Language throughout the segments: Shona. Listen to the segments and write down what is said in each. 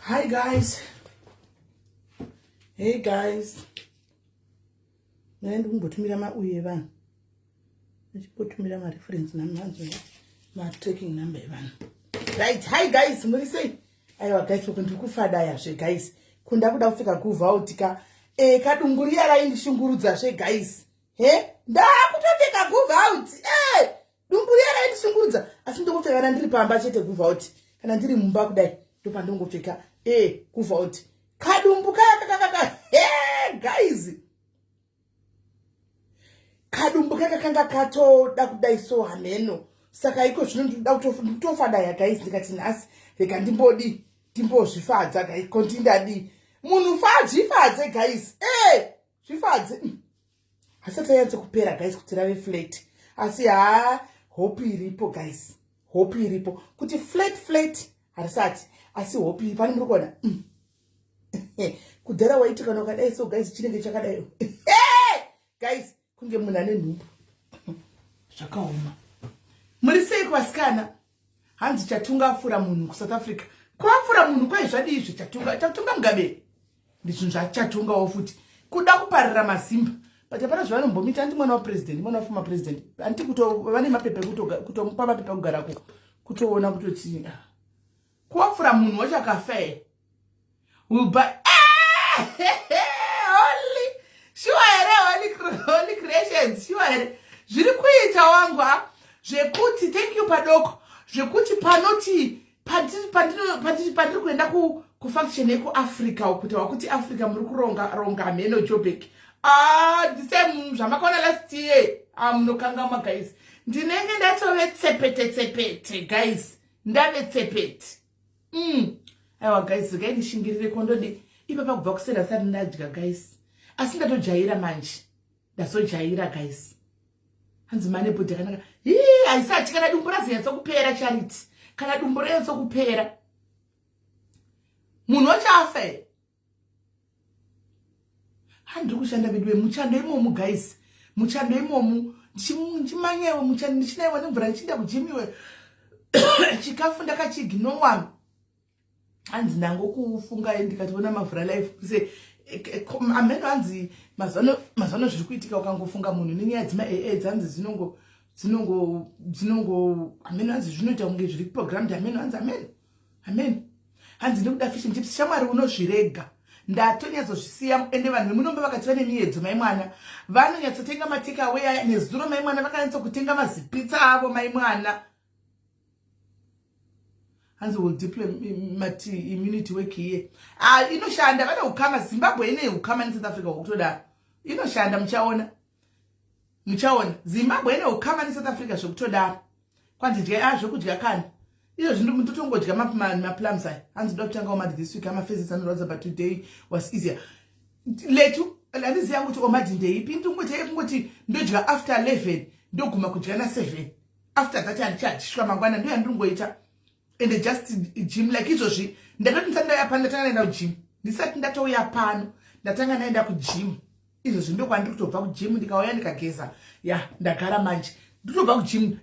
Hi guys. Hey guys. Naye ndikumbotumira mauye evanhu. Ndichimbotumira mareference namanzo matracking number evanhu. Right, hi guys, muri sei? Aiwa guys, uku ndiri kufadaya zve guys. Kunda kuda kupfeka guva ka. Eh, kadumbu riya raindishungurudza zve guys. He? Ndakutopfeka guva out. Eh! Dumbu riya raindishungurudza asi ndongopfeka kana ndiri pamba chete guva out. Kana ndiri mumba kudai ndopandongopfeka eh guva out. Kadumbu kaya kakakaka. He guys. Kadumbu kaka kanga katoda kudai so hameno. Saka iko zvino ndinoda kutofadaya guys ndikati nhasi rega ndimbodi ndimbozvifadza guys kontindadi. Munhu fadzifadze guys. Eh zvifadze. Hasati anyatso kupera guys kuti rave flat. Asi haa hope iripo guys. Hope iripo. Kuti flat flat harisati. Asi hope iri pane muri kuona. Kudhara waiti kana ukadai so guys chinenge chakadai. Guys kunge munhu ane nhumbu. Zvakaoma. Muri sei kuvasikana? Hanzi Chatunga afura munhu kuSouth Africa. Kwafura munhu kwai zvadii izvi Chatunga? Chatunga Mugabe. Ndizvinhu zvachatungawo futi. Kuda kuparira mazimba. But hapana zvavanombomita anti mwana wapresident, mwana waformer president. Anti kuto vane mapepa kutomupa mapepa kugarako. Kutoona kutoti kuwafura munhu wacho akafa here. Will buy Holy sure here Holy Creations sure here. Zviri kuita wangu ha zvekuti thank you padoko zvekuti panoti pandiri kuenda kufunction yekuAfrica kuti wakuti Africa muri kuronga ronga mheno Joburg. Ah, the same zvamakaona last year. Ah, munokangamwa guys. Ndinenge ndatove tsepete tsepete guys. Ndave tsepete. Aiwa guys, regai ndishingirire kondodi ipapa kubva kusera sati ndadya guys. Asi ndatojaira manje. Ndazojaira guys. Hanzi mane bhodhi yakanaka. Hii, haisati kana dumbu razonyatso kupera Charity. Kana dumbu ranyatso kupera. Munhu wacho afa here? Handiri kushanda veduwe muchando imomu guys. Muchando imomu ndichimanyewe muchando ndichinaiwa nemvura ndichienda kujimiwe. Chikafu ndakachiignowa. Hanzi ndangokufunga ndikationa mavhura life se ameno hanzi mazano zviri kuitika ukangofunga munhu nenyaya dzima AIDS hanzi dzinongo ameno hanzi zvinoita kunge zviri programmed ameno hanzi ameno ameno hanzi ndikuda fish and chips shamwari unozvirega ndatonyatsozvisiya ende vanhu vemunomba vakati vane miyedzo mai mwana vanonyatsotenga matake away aya nezuro mai mwana vakanyatsokutenga mazipitsa avo mai mwana. Hanzi will diplomat immunity work here. Ah, inoshanda vane ukama Zimbabwe ine ukama neSouth Africa hwekutodaro. Inoshanda muchaona. Muchaona Zimbabwe ine ukama neSouth Africa zvekutodaro. Kwanzi dya zvekudya kani. Izvo zvinhu mutotongodya maplums aya. Hanzi ndoda kutanga omadi this week amafezes anorwadza but today was easier. Letu handizivi yangu kuti omadi ndeipi ndingoti kungoti ndodya after 11 ndoguma kudya na 7. After that handichadyi mangwana ndo yandingoita. And just gym like izvozvi ndakati ndisati ndauya pano ndatanga ndaenda kugym. Ndisati ndatouya pano ndatanga ndaenda kugym. Izvozvi ndokwandiri kutobva kugym ndikauya ndikageza. Ya ndagara manje. Ndotobva kugym.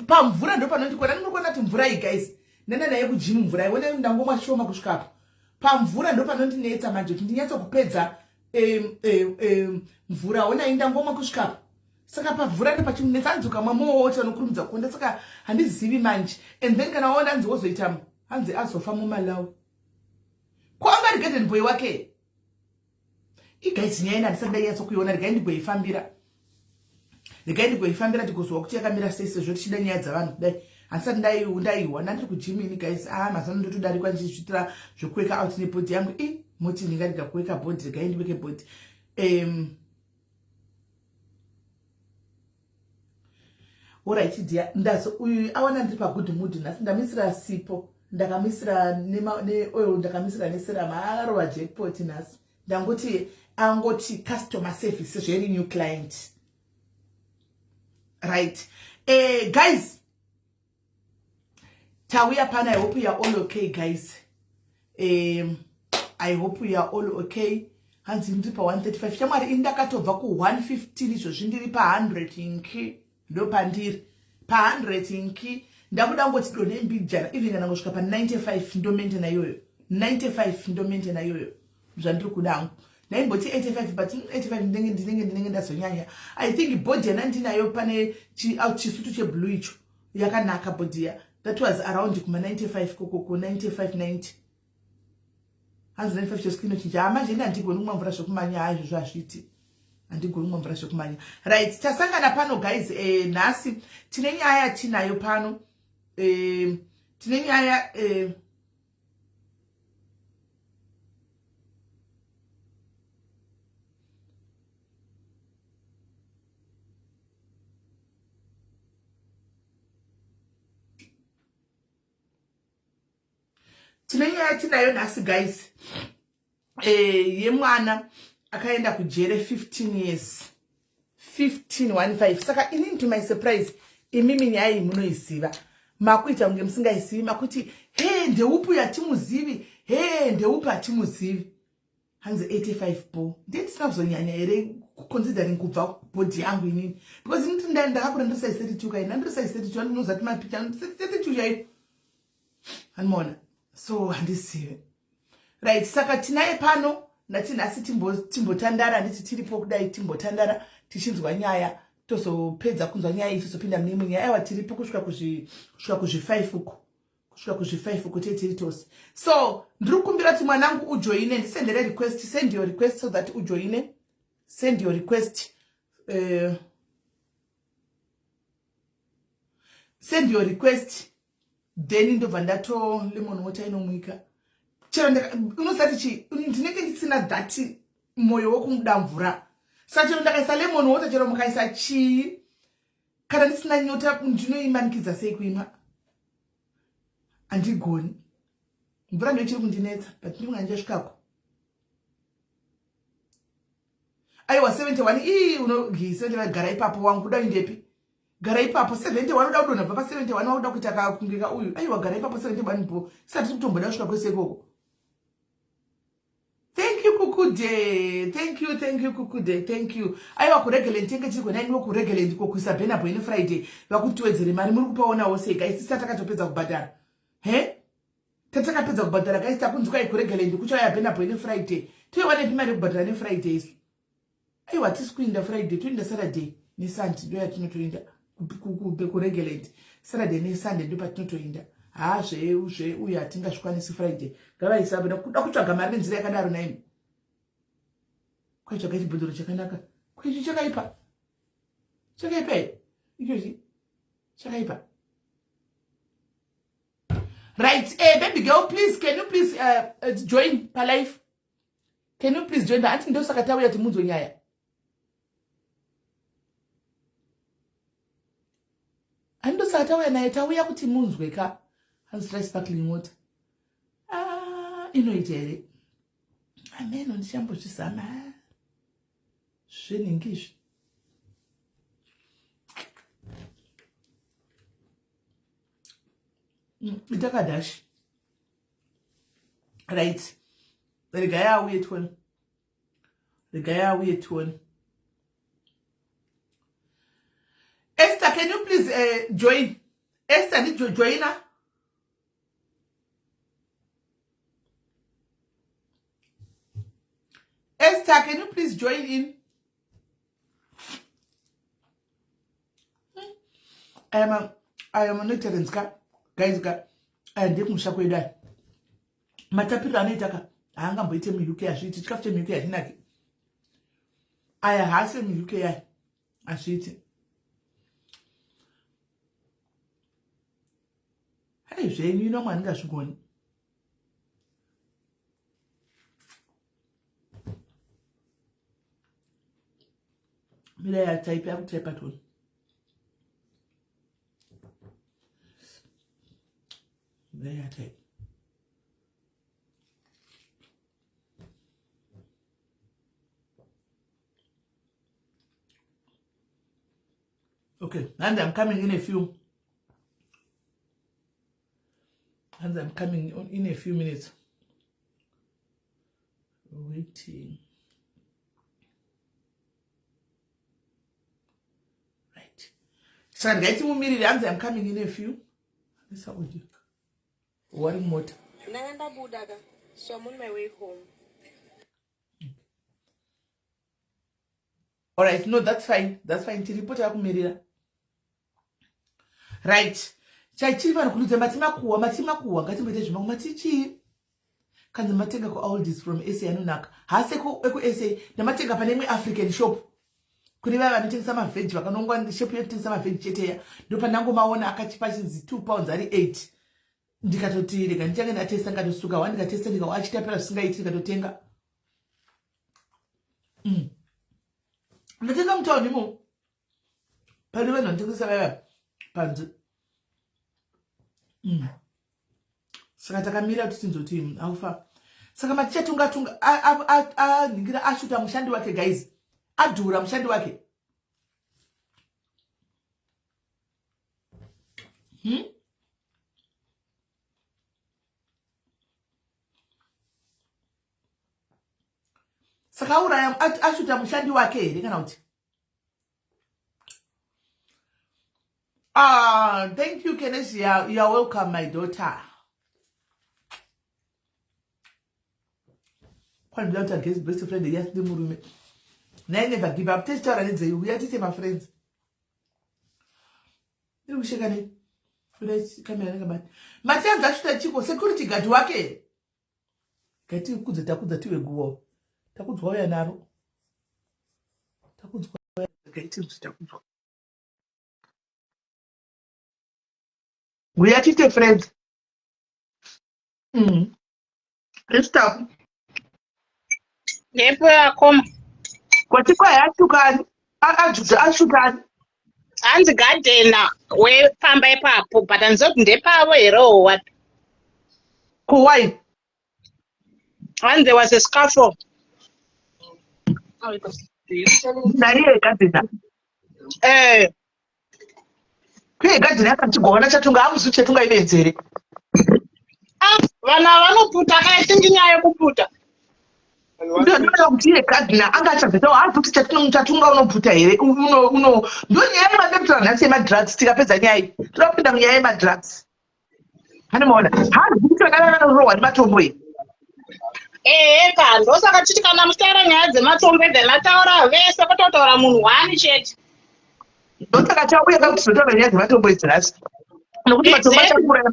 Pamvura ndopanondikona. Ndinokuona kuti mvura iyi guys. Ndanda naye kugym mvura iyi. Wona ndangomwa shoma kusvika apo. Pamvura ndopanondinetsa manje kuti ndinyatsokupedza mvura. Wona ndangomwa kusvika apo. Saka pamvura ndopachinetsa hanzi ukamwa more water unokurumidza kuonda saka handizivi manje. And then kana waona hanzi wozoita hanzi azofa muMalawi. Ko anga ari garden boy wake? Guys nyaya ina handisati ndainyatsokuiona regai ndigoifambira. Regai ndigoifambira tigozwa kuti yakamira sei sezvo tichida nyaya dzavanhu kudai. Handisati ndaiwa ndandiri kugym ini guys. Ah mazano ndotodarikwa ndichizviitira zvekuweka out nebhodhi yangu. Moti ndingarega kuweka bhodhi regai ndiweke bhodhi. Alright dear, ndazo uyu awana ndiri pa good mood nhasi ndamisira sipo ndakamisira ne oil ndakamisira ne serum arova jackpot nhasi ndangoti angoti customer service zveri new client. Right. Guys tauya pana. I hope you are all okay guys. I hope you are all okay. Hanzi ndiri pa 135 shamwari ini ndakatobva ku 115 izvozvi ndiri pa 100 nki ndo pandiri pa 100 nki ndakuda ngoti donhe mbijana even kana ngosvika pa 95 ndo maintaina iyoyo. 95 ndomaintaina iyoyo zvandiri kuda hangu ndaimboti 85 but 85 ndinenge ndinenge ndinenge ndazonyanya. I think body yandinayo pane chisutu cheblue icho yakanaka body ya that was around kuma 95 kokoko 95 90 hanzi 95 cheskin chinja. Ah, manje ini handigoni kumwa mvura zvekumanya. Ha, izvozvo hazviiti, handigoni kumwa mvura zvekumanya. Right, tasangana pano guys. Nhasi tine nyaya yatinayo pano. Tine nyaya tine nyaya tinayo nhasi guys, yemwana akaenda kujere 15 years, 15 15. Saka inini, to my surprise, imimi nyaya iyi munoiziva, makuita kunge musingaisivi, makuti he, ndeupi yatimuzivi, he, ndeupi hatimuzivi. Hanzi 85 po ndiye tisina kuzonyanya here considering kubva body yangu inini, because inini ndakakura ndiri size 32 kaini, ndiri size 32. Andinozati mapicha 32 chaipo, handimaona, so handizive. Right, saka tinaye pano. Ndati nhasi timbotandara, handiti tiripo kudai, timbotandara tichinzwa nyaya, tozopedza kunzwa nyaya iyi tozopinda mune imwe nyaya. Aiwa, tiripo kusvika kuzvi5 uko, kusvika kuzvi5 uko tei tiri tose. So ndiri kukumbira kuti mwanangu ujoine, ndisendere request, send your request so that ujoine. Send your request, send your request, then ndobva ndato lemon water inomwika chero unosati chi ndinenge ndisina that mwoyo wokumuda mvura. Saka chero ndakaisa lemon water, chero mukaisa chii, kana ndisina nyota ndinoimanikidza sei kuimwa? Handigoni. Mvura ndo ichiri kundinetsa, but ndinonga ndichasvikako. Aiwa, 71 ii unogi 71. Gara ipapo wangu, kuda indepi? Gara ipapo. 71 uda kudonha bva pa71, wakuda kuita kakunge ka uyu. Aiwa, gara ipapo. 71 po sati kutomboda kusvika kwese ikoko. Thank you Kukude, thank you, thank you Kukude, thank you. Aiwa, kuRegeland tenge tiri kwena iniwo kuRegeland kokuisa Benabo ine Friday vakutiwedzere mari. Muri kupaonawo sei guys? Tisati takatopedza kubhadhara, he, tatakapedza kubhadhara guys, takunzwai kuRegeland kuchauya Benabo ine Friday. Toiwanepi mari yekubhadhara neFriday isu? Aiwa, tisi kuinda Friday, toinda Saturday neSunday, ndo yatinotoinda kuRegeland. Saturday neSunday ndo patinotoinda. Ha, zve uyu hatingazvikwanisi Friday. Ngavaisa kuda kutsvaga mari nenzira yakadaro naimi. Kwaitsvaga chibhodhoro chakanaka, kwaichi chakaipa, chakaipa ichochi, chakaipa. Right, baby girl, please, can you please join palive? Can you please join? Anti ndosaka tauya timunzwe nyaya. Handosaka tauya naye, tauya kuti munzwe ka. Hanzi try sparkling water. Ah, inoita here? Ameno, ndichambozvizama zvenhingi izvi. Itakadashi. Right, regai auye tione, regai auye tione. Esther, can you please join? Esther, ndijoina. Esther, can you please join in? I am a ka guys ka. Aya ndekumusha kwedu aya. Matapiro anoita ka haangamboite muUK, hazviiti. Chikafu chemuUK hachinaki. Aya haasi emuUK aya, hazviiti. Hai, zvenyu inomwe handingazvigoni. Mira, yataipa, yakutaipa toni. Mira, yataipa. Okay, and I'm coming in a few. And I'm coming in a few minutes. Waiting. Right. Saka ndikaiti hanzi I'm coming in a few. Isa audio. Wari mota. Ndanga ndabuda ka. So I'm on my way home. Alright, no, that's fine. That's fine. Tiripo takumirira. Right. Chaichiri vanhu kunudza mati makuhwa, mati makuhwa, ngatimboite zvimakuhwa, mati chii? Kanzi matenga kuAldis from SA anonaka. Haasi ekuSA, ndamatenga pane imwe African shop. Kune vaya vanotengesa mavheji vakanongwa shop yekutengesa mavheji chete ya. Ndopandangomaona akachipa chinzi 2 pounds ari 8. Ndikatoti rega ndichange ndatesta ndikatosuka wa ndikatesta ndikawa achitapira zvisingaiti ndikatotenga. Ndatenga mutauni imomo. Pane vanhu vanotengesa vaya panze. Saka takamira kuti tinzoti aufa. Saka matichatunga tunga aningira ashuta mushandi wake guys. Adhura mushandi wake. Saka auraya ashuta mushandi wake here kana kuti? Thank you, Kenesia. You are welcome, my daughter. Kwani ndauta guest best friend yes ndi murume. Naye never give up. Tichitaura nedzei uya tiite ma friends. Ndiri kusheka nei? Kuda kamera ndakabata. Matianzi ashuta chiko security guard wake. Ngatikudze takudza tiwe guwo. Takudzwa uya naro. Takudzwa ngaitinzwi takudzwa. Uya tiite friends. Stop. Nepo yakoma. Kwati kwa yashukani. Ajuda ashukani. Hanzi gardener wepamba ipapo but hanzi kuti ndepavo here or what? Ko why? And there was a scuffle. Naiye gardener. Kuye gardener akachigona chatunga amusi chatunga ibenzere. Vana vanoputa kana tingi nyaya yekuputa. Ndoda kuti iye gardener anga achabvisa hazi kuti chatunga unoputa here uno uno ndo nyaya yemadoktora nhasi yemadrugs tikapedza nyaya iyi toda kupinda munyaya yemadrugs. Handimaona hazi kuti vakadai vanorohwa nematombo here? Ehe ka ndosaka tichiti kana muchitaura nyaya dzematombo then ataura vese kwete kutaura munhu one chete. Ndosaka tauya ka kuti tizotaura nyaya dzematombo idzi nhasi nokuti matombo achakuuraya.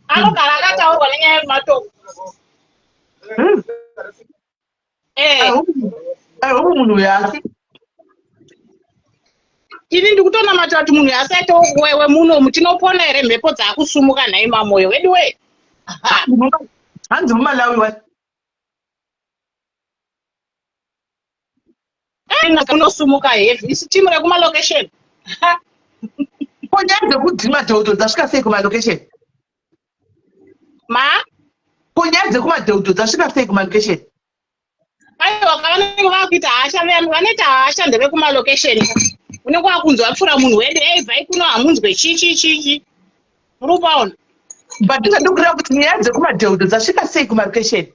Anogara akataurwa nenyaya yematombo. I hope munhu uyu asi. Ini ndikutonamatira kuti munhu asaitewo wewe munomu tinopona here mhepo dzakusumuka nhai mamoyo wedu we. Hanzi muMalawi wani. Unosumuka heavy isu timu rekumalocation. Ko nyaya dzekudhima dhodho dzasvika sei kumalocation? Ma? Ko nyaya dzekumadhodho dzasvika sei kumalocation? Aiwa vanenge vakuita hasha vanoita hasha ndevekumalokesheni. Unenge wakunzwa pfura munhu wedu ei bvai kuno hamunzwe chi chi chi chi. Muri kupaona? But ndinokureva kuti nyaya dzekumadhodho dzasvika sei kumalokesheni?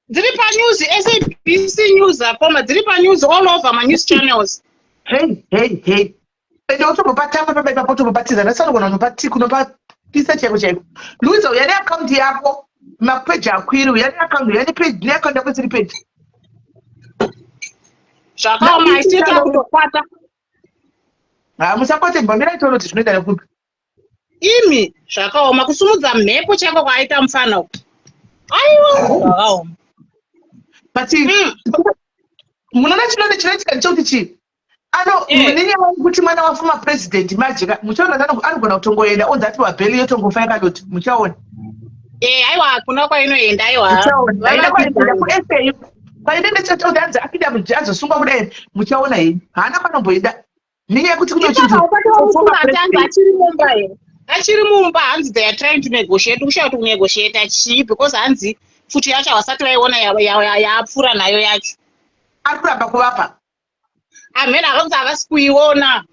Dziri panews, SABC News akoma, dziri panews all over manews channels. Hey, hey, hey. Ende utombopatamba pamba ipapo utombopatiza nhasi anogona kunopapisa chaiko chaiko. Luisa uya neakaunti yako mapeji akwiri uya neakaunti uya nepeji neakaunti yako isiri peji. Zvakaoma isiri takutokwata. Ha musakwate mbamira itoona kuti zvinoenda nekupi. Imi zvakaoma kusumudza mhepo chaiko kwaaita mufana uku. Aiwa zvakaoma. But munoona chinone chinoitika ndechekuti chii? Ano nenyaya yekuti mwana wafuma president manje muchaona anogona kutongoenda onzi apiwa bheli yotongofa yakadoti muchaona. Aiwa hakuna kwainoenda aiwa. Muchaona. Haina kwainoenda kuSA. Kwainoenda chete kuti anzi apinda mujeri azosungwa kudai muchaona henyu. Haana kwanomboenda. Nenyaya yekuti kune chinhu. Achiri mumba here? Achiri mumba hanzi they are trying to negotiate. Kushaya kuti kunegotiate chii because hanzi pfuti yacho havasati vaiona yaapfuura nayo yacho. Ari kuramba kuvapa. Amene hanzi havasi kuiona.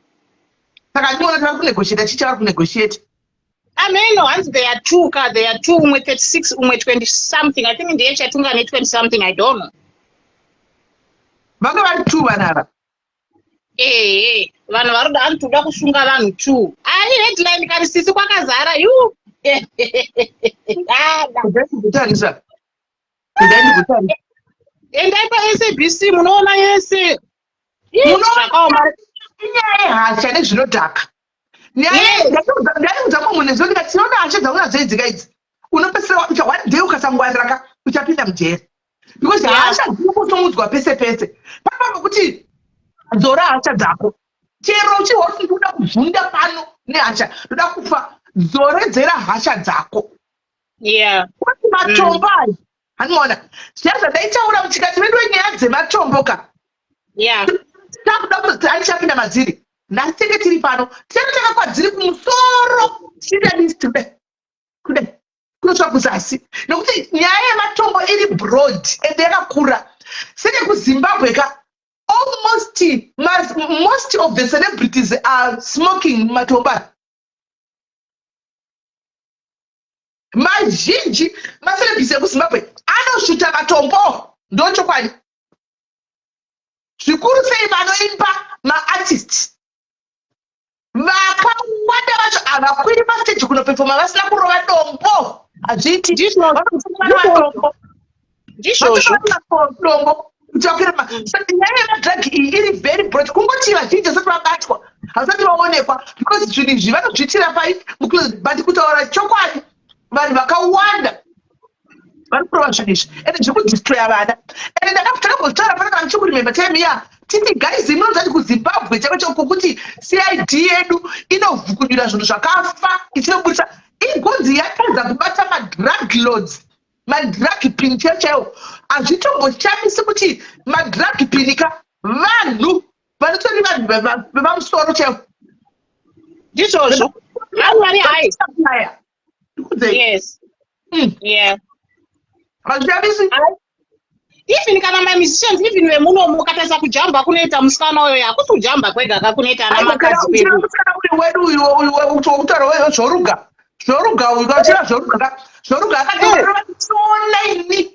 Saka ndinoona kuti vari kunegotiate chii chavari kunegotiate? Ameno hanzi they are two ka they are two umwe 36 umwe 20 something. I think ndiye chatunga ne 20 something I don't know. Vanga vari two vana ava. Ehe, vanhu vari kuda, anotoda kusunga vanhu two. Ai, headline kari sisi kwakazara yu. Dada. Kutarisa. Kudai ndikutarisa. Endai paSABC munoona yese. Zvakaoma. Inyaya yehasha nezvinodhaka. Nyaya ndaiudza mumwe munhu ndikati tinoona hasha dzaunadzo idzika idzi. Unopedzisira one day ukasangwarira ka uchapinda mujeri. Because hasha dzinokutomudzwa pese pese. Papa pokuti dzora hasha dzako. Chero uchihwa kuti ndinoda kubvunda pano nehasha, ndoda kufa, dzoredzera hasha dzako. Kuti matombo aya, handiona. Zviya zvandaitaura muchikati vedu wenyaya dzematombo ka. Takuda kuti atichapinda madziri. Nhasi tenge tiri pano. Tichatotanga kwadziri kumusoro. Tichiita list kudai. Kudai. Kunosvika kuzasi. Nekuti nyaya yematombo iri broad ende yakakura. Senge kuZimbabwe ka almost most of the celebrities are smoking matombo aya. Mazhinji macelebrities ekuZimbabwe anosvuta matombo, ndochokwadi. Zvikuru sei vanoimba, maartist vakawanda vacho havakwiri pastage kunopefoma vasina kurova dombo. Hazviiti. Matombo. Ndizvozvo. Dombo kuti vakwire. Nyaya yemadrug iyi iri very broad. Kungoti vazhinji vasati vabatwa, havasati vaonekwa, because zvinhu izvi vanozviitira pai? Mucloset. But kutaura chokwadi, vanhu vakawanda vari kurova zvinhu izvi, ende zviri kudestroya vana. Ende ndakambozvitaura pana kana ndichikuremember time iya, titi guys, inonzi ati kuZimbabwe chako chako kuti CID yedu inovhukunyura zvinhu zvakafa ichinobudisa, igonzi yatadza kubata madrug lords, madrug pin chaiwo chaiwo. Hazvitomboshamisi kuti madrug pin ka vanhu vanotori vanhu vepamusoro chaivo. Ndizvozvo, vanhu vari high. Ndikudzei. Yes. Hazvishamisi. Even kana mamusicians, even vemunomu, ukatarisa kujamba kunoita musikana uyoyo, hakusi kujamba kwega ka kunoita ana makadzi kwedu. Musikana uyu wedu uyu uyu wekutaura zvoruga, zvoruga uyu, kachira zvoruga ka, zvoruga akati ini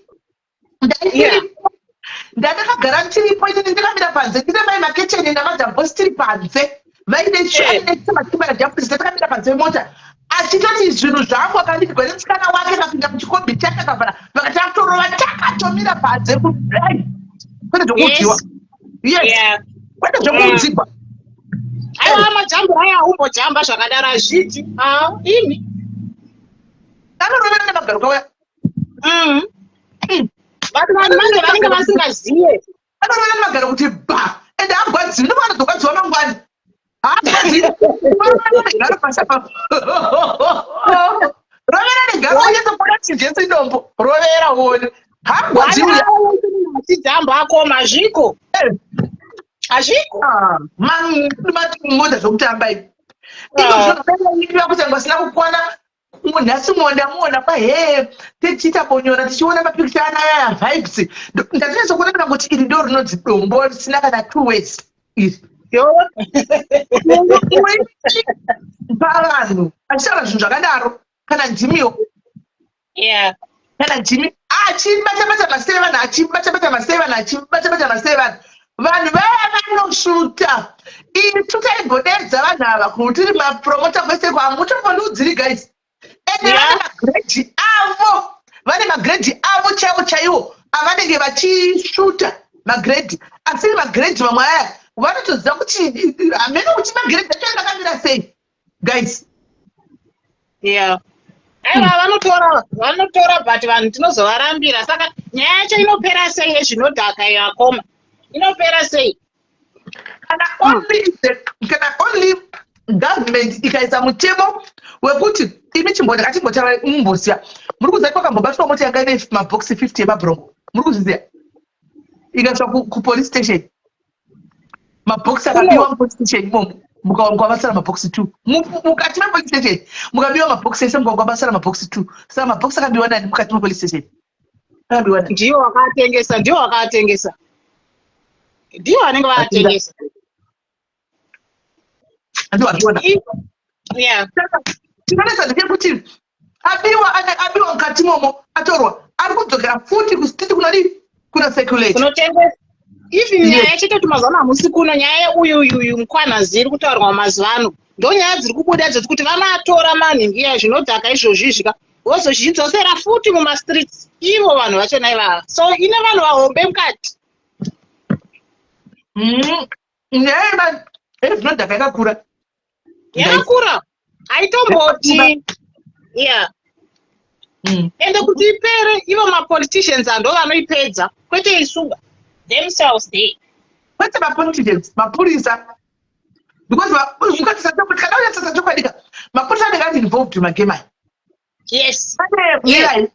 ndandakagara ndiripo inini, ndakamira panze, ndine mai Maketeni naMadam tiri panze, vaine matimba, takamira panze pemota, achitoti zvinhu zvangu akandirwa nemusikana wake, akapinda muchikombi chake, akavhara, vakati atorova, takatomira panze kudai, kwete zvokuudziwa. Yes, kwete zvokuudzigwa. Aiwa, majambo aya aumbojamba zvakadaro, hazviiti. Ah, imi. Anorovera nemagaro kauya. But vanhu manje vanenge vasingaziye. Anorovera nemagaro kuti ba, ende agwadziwi, ndopa anozogwadziwa mangwani. Haagwadziwi negaro pasi apapo. Rovera negaro unyatsokuona kuti Jesu idombo, rovera uone haagwadziwi. Achijamba akoma, hazviko, hazviko. Mota zvokutamba ivi iko kuti vasina kukwana. Nhasi mumwe ndamuona pahee, tichiita bonyora, tichiona mapikicha anaya vibes, ndatinatsokuona kana kuti iri ndo rinonzi dombo risina kana two words iri pavanhu achitaura zvinhu zvakadaro. Kana ndimiwo, kana ndimi, achibata-bata masei vanhu, achibata-bata masei vanhu, achibata-bata masei vanhu, vanhu vaya vanosvuta. Isu taimbodedza vanhu ava kuti tiri mapromota kwese kwamutombondiudziri guys. Ende vane magrade avo, vane magrade avo chaiwo chaiwo avanenge vachisvuta, magrade asiri magrade mamwe aya. Vanotoziva kuti hamene kuti magrade acho angakamira sei, guys. Yeah, aiwa, vanotora, vanotora, but vanhu tinozovarambira. Saka nyaya yacho inopera sei yezvinodhaka iyo, akoma? Inopera sei? Kana only government ikaisa mutemo wekuti imi chimbonda katimbotaura mumboziya, muri kuziva kwakambobatwa mota yanga ine mabhokisi 50 emabhurongo? Muri kuzviziva? Ikaiswa kupolice station, mabhokisi akabiwa mupolice station imomo, mukawanikwa vasara mabhokisi 2. Mukati mepolice station mukabiwa mabhokisi ese, mukawanikwa vasara mabhokisi 2. Saka mabhokisi akabiwa nani mukati mepolice station? Akabiwa nani? Ndiwo wakatengesa, ndiwo wakatengesa, ndiwo vanenge vaatengesa. Andiwazviona? Yeah. Chinonetsa ndechekuti abiwa, abiwa mukati momo, atorwa, ari kudzokera futi kustreet kunodii? Kuna circulate. Kunotengesa. Even nyaya chete kuti mazuva ano hamusi kuno, nyaya yeuyu uyu uyu Mukwanhazi iri kutaurwa mazuva ano, ndo nyaya dziri kubuda idzo, kuti vanoatora manhingi zvinodhaka izvozvi izvika, vozozvidzosera futi mumastreets, ivo vanhu vachona ivava. So ine vanhu vahombe mukati. Nyaya yezvinodhaka yakakura. Yakakura, haitomboti, yeah. Ende kuti ipere, ivo mapoliticians ando vanoipedza, kwete isuba themselves they Kwete mapoliticians, mapurisa, because ukatisa kana chokwadi ka, mapurisa anenge ari involved mumagame aya. Pane mirai,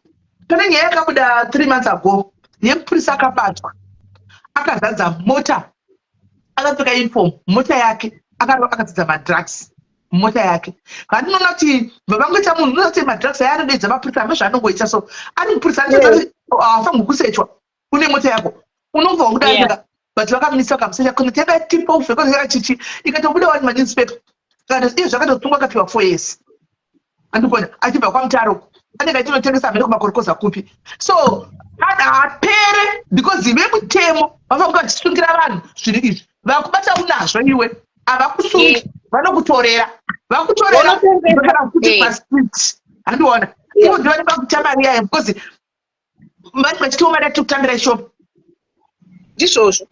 pane nyaya yakabuda 3 months ago yemupurisa akabatwa akazadza mota, akapfeka uniform, mota yake akazadza madrugs mota yake. Vandinoona kuti vavangoita munhu unoona kuti madrugs aya anodeedza mapurisa ame zvaanongoita. So ari mupurisa anotoita, haafanirwi kusechwa une mota yako, unobva wakudarika. But vakamisa, vakamusecha kana yanga tip off yaka chichi, ikatobuda wani manewspaper. Kana iye zvakatosungwa, akapiwa 4 years. Andikuona achibva kwaMutaro, anenge achinotengesa mhene kumakorokoza kupi. So haapere because vemutemo vafanira vachisungira vanhu zvinhu izvi. Vakubata unazvo iwe, havakusungi, vanokutorera, vakutorera kana kuti pastreet. Handiona ivo ndivanenge vakuita mari yayo, because vanhu vachitiwo mari yatiri kutambira ishoma. Ndizvozvo.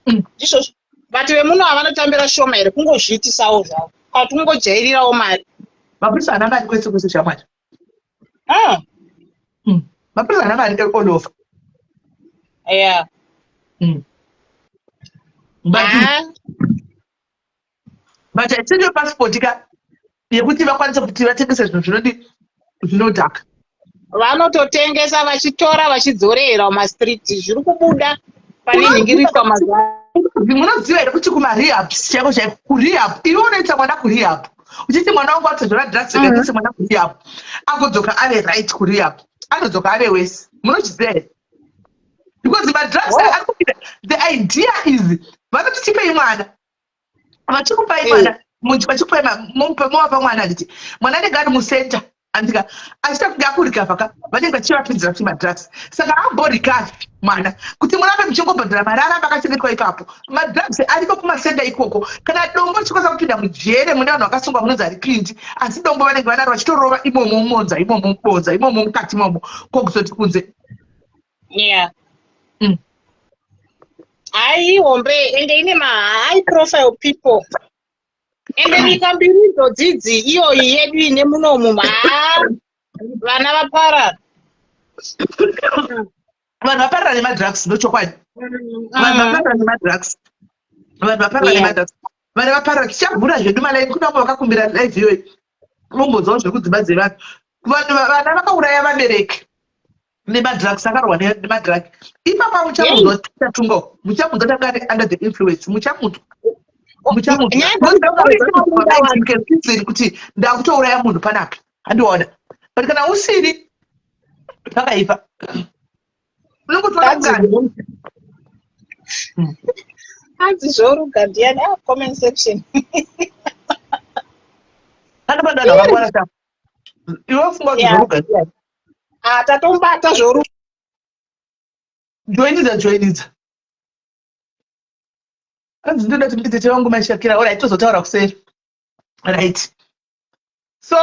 Ndizvozvo, but vemuno havanotambira shoma here? Kungozviitisawo zvavo, kana kuti kungojairirawo mari. Mapurisa haana mari kwese kwese, shamwari. Ah. Mapurisa haana mari all over. But but haisiriyo pasipoti ka yekuti vakwanise kuti vatengese zvinhu zvinodi zvinodhaka. Vanototengesa vachitora, vachidzorera mumastreet. Zviri kubuda pane nhingirikwa mazuva. Munoziva here kuti kumarehabs chaiko chaiko, kurehab, iwe unoita mwana kurehab uchiti mwana wangu atozora drugs, akaitise mwana kurehab, agodzoka ave right kurehab, anodzoka ave wese? Munochiziva here? Because madrugs ari kupinda. The idea is vanoti tipei mwana, vachikupai mwana, vachikupai, movapa mwana, handiti mwana anenge ari mucenter, andika achiita kunge akurecover ka, vanenge vachivapinzira kuti madrugs. Saka amborecover mwana kuti murambe muchingobhadhara mari, aramba akachengetwa ipapo. Madrugs ariko kumacenter ikoko. Kana dombo richikwanisa kupinda mujere mune vanhu vakasungwa munonzi haripindi, asi dombo vanenge vanaro vachitorova imomo, mumonza imomo, mubonza imomo, mukati imomo, kokuzoti kunze. Hai, hombe, ende ine mahigh profile people, ende nyika mbiri idzodzidzi, iyoyi yedu ine munomu, ha, vana vaparara. Vanhu vaparara nemadrugs, ndochokwadi. Vanhu vaparara nemadrugs, vanhu vaparara nemadrugs, vana vaparara. Tichavhura zvedu malive, kuna vamwe vakakumbira live iyoyi, vombonzwawo zviri kudzimba dzevanhu. Vanhu vana vakauraya vabereki nemadrugs, akarwa nemadrug ipapa. Muchamunzwa chatunga, muchamunzwa tanga ari under the influence, muchamunzwa, muchamunzwa kuti ndakutouraya munhu panapa. Handiona, but kana usiri, pakaipa, unongotora kugani. Hanzi zvoruga ndiani? Ah, comment section. Anopada vanhu vakangwara sa iwe. Funga kuti zvoruga ndiani? Ah, tatombata zvoruga. Joinidza, joinidza. Hanzi ndoda kuti nditete vangu maishakira. Alright, tozotaura kuseri. Right, so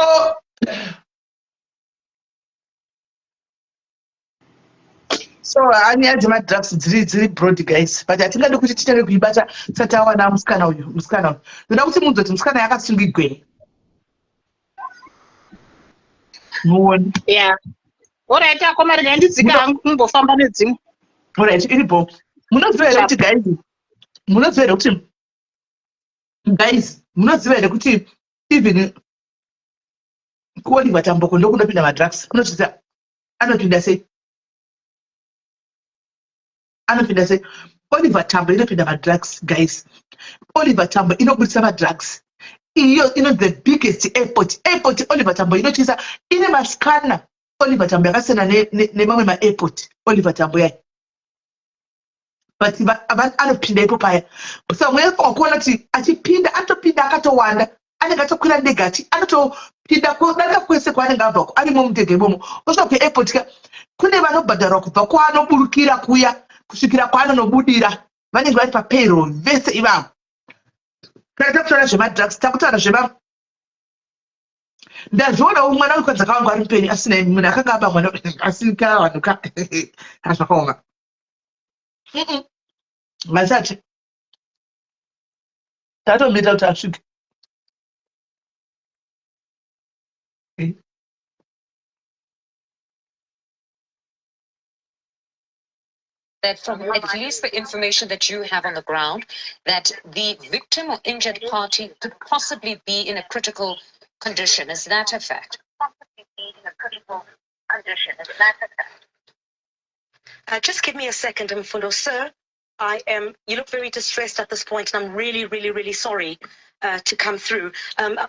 nyaya dzemadrugs dziri broad, guys, but hatingadi kuti titange kuibata tisati tawana musikana uyu. Musikana uyu, ndoda kuti munzwe kuti musikana yakasungigwei, muone. Yeah, alright, akoma, regai ndidzika hangu kumbofamba nedzimwe. Alright, iripo. Munoziva here kuti, guys, munoziva here kuti, guys, munoziva here kuti even kuOliver Tamboko ndokunopinda madrugs? Unozviziva? Anopinda sei? Anopinda sei? Oliver Tambo inopinda madrugs, guys. Oliver Tambo inobudisa madrugs. Iyo inonzi the biggest airport. Airport Oliver Tambo inotyisa, ine mascanner. Oliver Tambo yakasiyana nemamwe maairport. Oliver Tambo yai, but anopinda ipo paya. So munofanira kuona kuti achipinda, anotopinda akatowanda, anenge atokwira ndege achi anotopinda kudarika kwese kwaanenge abva, arimo mundege imomo, osvika kuairport ka. Kune vanobhadharwa kubva kwaanoburukira kuya kusvikira kwaanonobudira. Vanenge vari papayroll vese ivavo. Kana takutaura zvemadrugs, takutaura zvema ndazvionawo mwana wekwanzaka wangu ari mupenyu asina munhu akanga aba mwana asi ka vanhu ka hazvakaoma. Vasati tatomuita kuti asvike. That from at least the information that you have on the ground, that the victim or injured party could possibly be in a critical condition. Is that a fact? Just give me a second, Mfundo. Sir, I am, you look very distressed at this point, and I'm really, really, really sorry to come through.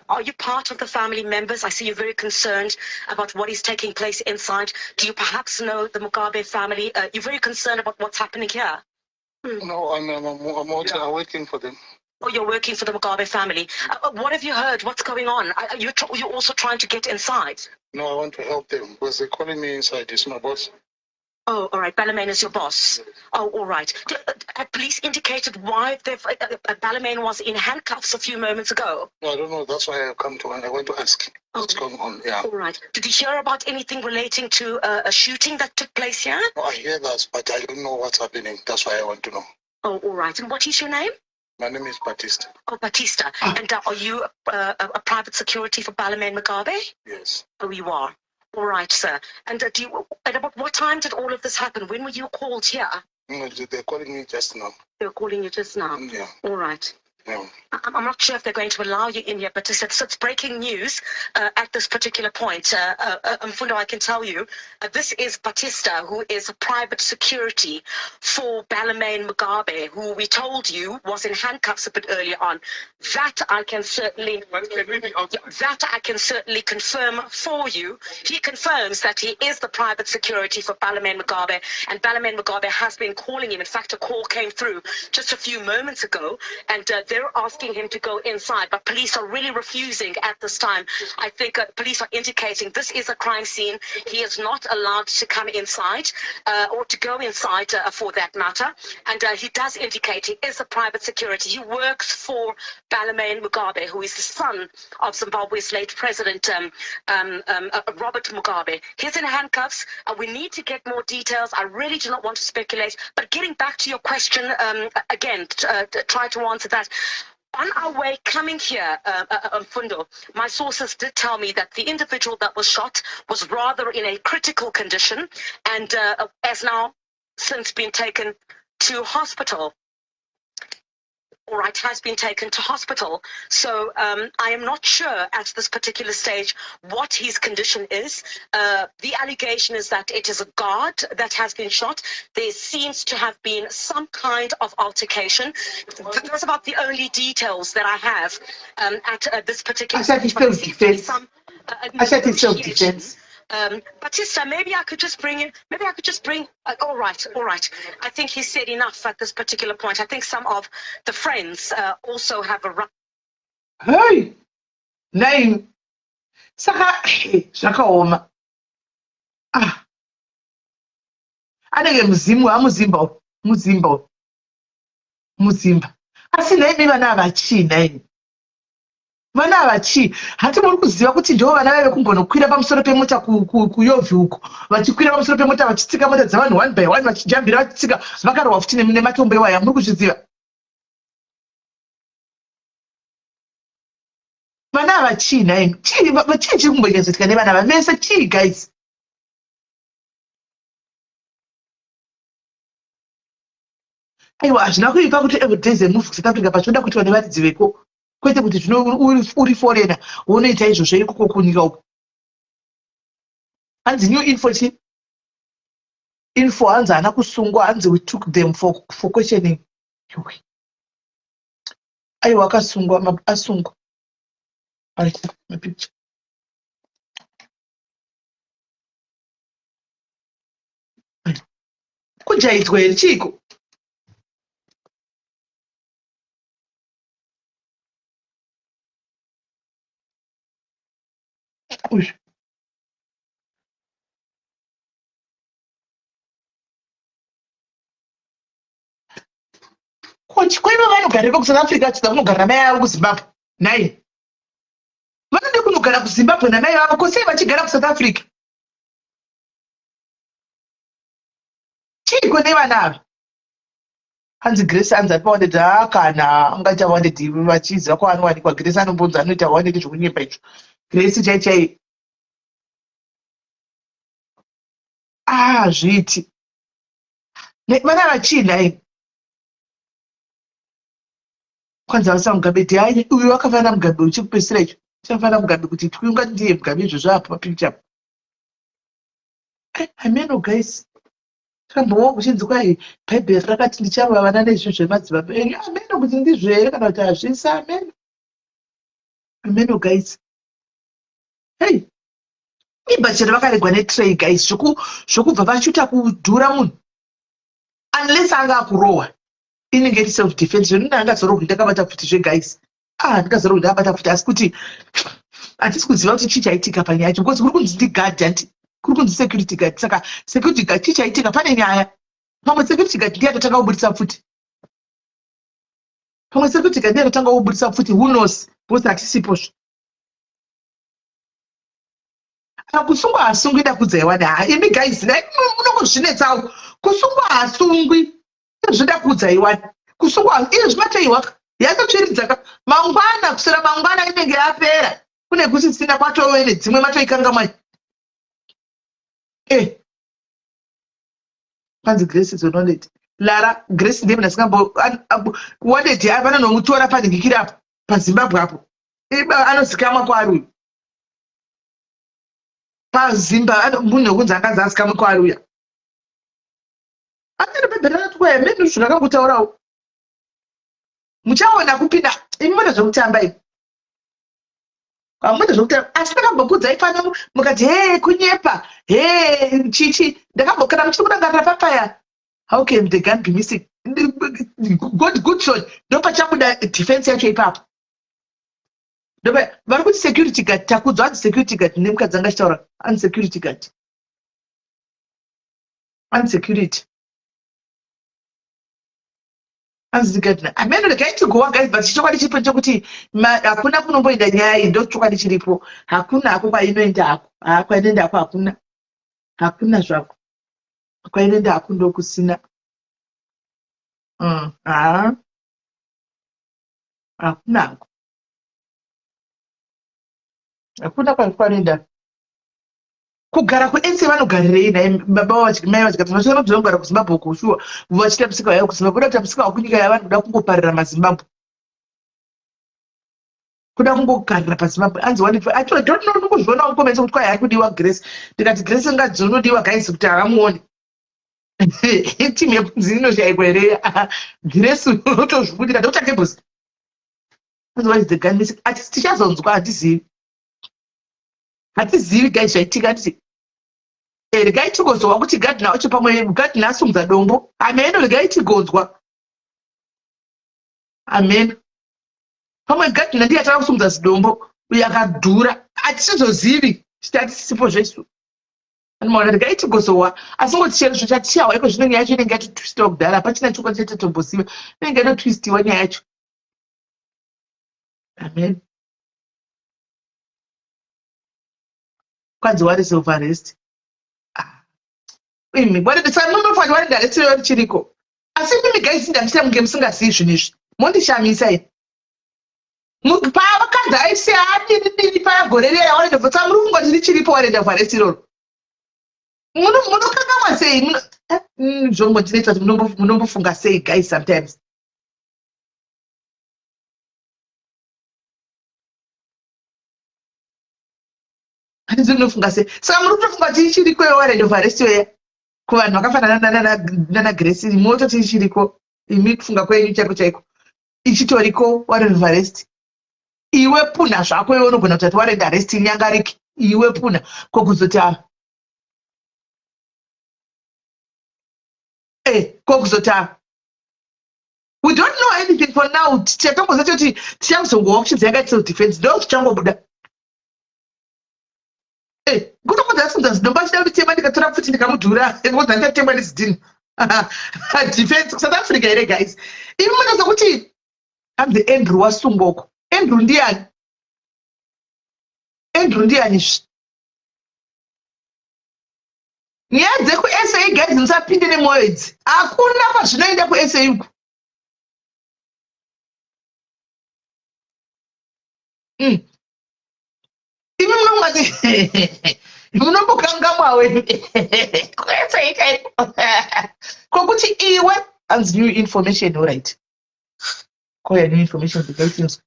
Are you part of the family members? I see you're very concerned about what is taking place inside. Do you perhaps know the Mugabe family? You're very concerned about what's happening here. No, I'm waiting for them. Oh, you're working for the Mugabe family. What have you heard? What's going on? Are you you're also trying to get inside? No, I want to help them because they're calling me inside. It's my boss. Oh, all right. Bellarmine is your boss. Yes. Oh, all right. Have police indicated why Bellarmine was in handcuffs a few moments ago? No, I don't know. That's why I've come to. I want to ask what's going on. Yeah. All right. Did you hear about anything relating to a shooting that took place here? No, I hear that, but I don't know what's happening. That's why I want to know. Oh, all right. And what is your name? My name is Batista. Oh, Batista. And are you a private security for Bellarmine Mugabe? Yes. Oh, you are. All right, sir. And at about what time did all of this happen? When were you called here? No, they're calling me just now. They're calling you just now? Yeah. All right. Yeah. I'm not sure if they're going to allow you in here, but it's breaking news at this particular point. Mfundo, I can tell you, this is Batista, who is a private security for Bellarmine Mugabe, who we told you was in handcuffs a bit earlier on. That I can certainly confirm for you. He confirms that he is the private security for Bellarmine Mugabe, and Bellarmine Mugabe has been calling him. In fact, a call came through just a few moments ago, and they're asking him to go inside, but police are really refusing at this time. I think police are indicating this is a crime scene. He is not allowed to come inside or to go inside for that matter. And he does indicate he is a private security. He works for Bellarmine Mugabe, who is the son of Zimbabwe's late president, Robert Mugabe. He's in handcuffs. We need to get more details. I really do not want to speculate. But getting back to your question, again, try to answer that. On our way coming here, Mfundo, my sources did tell me that the individual that was shot was rather in a critical condition and has now since been taken to hospital. All right, has been taken to hospital. So I am not sure at this particular stage what his condition is. The allegation is that it is a guard that has been shot. There seems to have been some kind of altercation. Those are about the only details that I have at this particular stage. But there seems to be some self-defense. Batista, maybe I could just bring in, maybe I could just bring, all right, all right. I think he said enough at this particular point. I think some of the friends also have a right. Hey, name. Saka, zvakaoma. Ah. Anenge muzimu, amuzimba, muzimba, muzimba. Asi naimi vana ava chii naimi? Vana ava chii? Hati muri kuziva kuti ndo vana vaive kumbonokwira pamusoro pemota kuYovi uko, vachikwira pamusoro pemota, vachitsika mota dzevanhu one by one, vachijambira, vachitsika, vakarohwa futi nematombo iwaya. Muri kuzviziva? Vana ava chii naimi? Chii chii chiri kumbonyatsoitika nevana ava vese? Chii, guys? Aiwa, hazvina kuipa kuti every day move kuSouth Africa, pachinoda kuitwa nevaridzi veko, kwete kuti zvino uri foreigner wonoita izvozvo ikoko kunyika uko. Hanzi new info, chi info? Hanzi haana kusungwa, hanzi we took them for questioning. Iwe, aiwa, akasungwa, asungwa. Mapicture kujaidzwa here? Chiiko? Uyu Ko ivo vanogarira kuSouth Africa, vachida kunogara namai vavo kuZimbabwe nhai? Vanode kunogara kuZimbabwe namai vavo, ko sei vachigara kuSouth Africa? Chiiko nevana ava? Hanzi Grace, hanzi ari pawanted. Ha, kana angaita wanted vachiziva kwaanowanikwa. Grace anombonzi anoita wanted, zvokunyepa izvo. Grace chai chai, ah, zviiti vana vachii nhai? Kwanzi avasa Mugabe ti hai, uyu wakafanana Mugabe, uchikupedzisira icho chakafanana Mugabe, kuti twi ungati ndiye Mugabe izvozvo apo papicture. Hameno guys, takambowa kuchinzi kwai Bhaibheri rakati ndicharova vana nezvinhu zvemadzibaba enyu. Hameno kuti ndizvo here kana kuti hazvisi. Hameno, hameno guys. Hei, ibhachero vakaregwa netray guys, zvokubva vachuta kudhura munhu, unless anga akurohwa, inenge iri self defense. Zvenuna angazorohwi ndakabata pfuti zveguys. Ah, ndingazorohwi ndakabata pfuti, asi kuti hatisi kuziva kuti chii chaitika panyaya yacho, because kuri kunzi ndiguard, hanti kuri kunzi security guard. Saka security guard, chii chaitika? Pane nyaya. Pamwe security guard ndiye atotanga kubudisa pfuti, pamwe security guard ndiye atotanga kubudisa pfuti, who knows, because hatisipozvo. Kusungwa hasungwi, dakudzaiwani. Ha, imi guys, munongozvinetsawo. Kusungwa hasungwi, zvoda kuudzaiwani. Kusungwa iye zvimatoiwa yatotsviridzaka mangwana, kuswera mangwana inenge yapera, kune kusisina, kwatove nedzimwe, matoikangamwai. Panzi Grace is on wanted. Lara Grace ndiye munhu asingambo wanted, vanonomutora panhingikiri apo paZimbabwe apo, anozikamwa kwaari uyu paZimba, munhu wekunzi anganzi azikamwe kwaari uya. Anene bhaibheri rakati kwaya menu, zvakakutaurawo muchaona kupinda. Imi mune zvekutamba, imi hamune zvekutamba. Asi ndakambokudzai pano mukati he kunyepa, he chichi. Ndakambo kana muchiri kurangarira papaya, "How can the gun be missing?" God Goodson, ndopachabuda defense yacho ipapo. Vari kuti security guard, takudzwa anzi security guard nemukadzi anga achitaura, anzi security guard, anzi security, anzi gardener. Ameno, regai tigowa guys, but chokwadi chiripo chekuti hakuna kunomboenda nyaya iyi. Ndo chokwadi chiripo, hakuna hako kwainoenda hako. Ha, kwainoenda hako hakuna, hakuna zvako kwainoenda hako, ndokusina. Ha, hakuna hako, hakuna kwanoenda. Kugara kuense vanogarirei nai baba, mai vachigara vanogara kuZimbabwe uko? Shuwa vachiita musika yavo kuZimbabwe, kuda kuita musika wakunyika yavanhu, kuda kungoparira maZimbabwe, kuda kungogarira paZimbabwe. Anzi wani, I don't know, ndongozviona mucomments kuti kwai haikudiwa Grace. Ndikati Grace ngadzinodiwa guys, kuti havamuoni timu yekunzi inoshayikwa here? Grace unotozvibudira. Dr Gebos, anzi what is the gun missing? Ati tichazonzwa, hatizivi, hatizivi guys zvaitika. Handiti regai tigozwa kuti gardener wacho, pamwe gardener asungudza dombo. Ameno, regai tigonzwa. Ameno, pamwe gardener ndiye atava kusungudza zidombo uyo akadhura. Hatisizozivi, titatisipo zvesu. Anomaona, regai tigozowa. Asi ngoti chero zvo chatichawa iko zvino, nyaya yacho inenge yatotwistiwa kudhara, hapachina chokwadi chatatombosiva, inenge yatotwistiwa nyaya yacho. Amen. Kwanzi what is of arrest? Ah. Imi munofanira warrant arrest iyoyo richiriko. Asi imimi guys, ndamuchita munge musingazivi zvinhu izvi, mondishamisa ini. Pavakanzi aise adini dini paya gore riya, warrant of, saka muri kungoti richiripo warrant of arrest iroro? Munokangamwa sei? Zvongotinetsa kuti munombofunga sei guys sometimes. Handizi munofunga sei? Saka muri kutofunga kuti ichiriko yewarrant of arrest iyoya? Kuvanhu vakafanana nana Grace, mototi ichiriko imi? Kufunga kwenyu chaiko chaiko, ichitoriko warrant of arrest? Iwe puna zvako iwe, unogona kutati warrant arrest inyangariki iwe puna. Kokuzoti a kokuzoti a, we don't know anything for now. Tichatongoziva kuti tichazongowa kuchinzi yanga self defense, ndo zvichangobuda. Kutongodza asimudza zidombo achida kunditema, ndikatora pfuti ndikamudhura, ngozi andichatemwa nezidhini. Defense kuSouth Africa here, guys? Imi munoziva kuti anzi Andrew wasungoko. Andrew ndiani? Andrew ndiani? Zvi nyaya dzekuSA, guys, musapinde nemwoyo idzi. Hakuna kwazvinoenda kuSA uku. Imi munongati munombokangamwawe kuSA chaiko kokuti iwe anzi new information. Alright, koya new information ndikaitinzwa.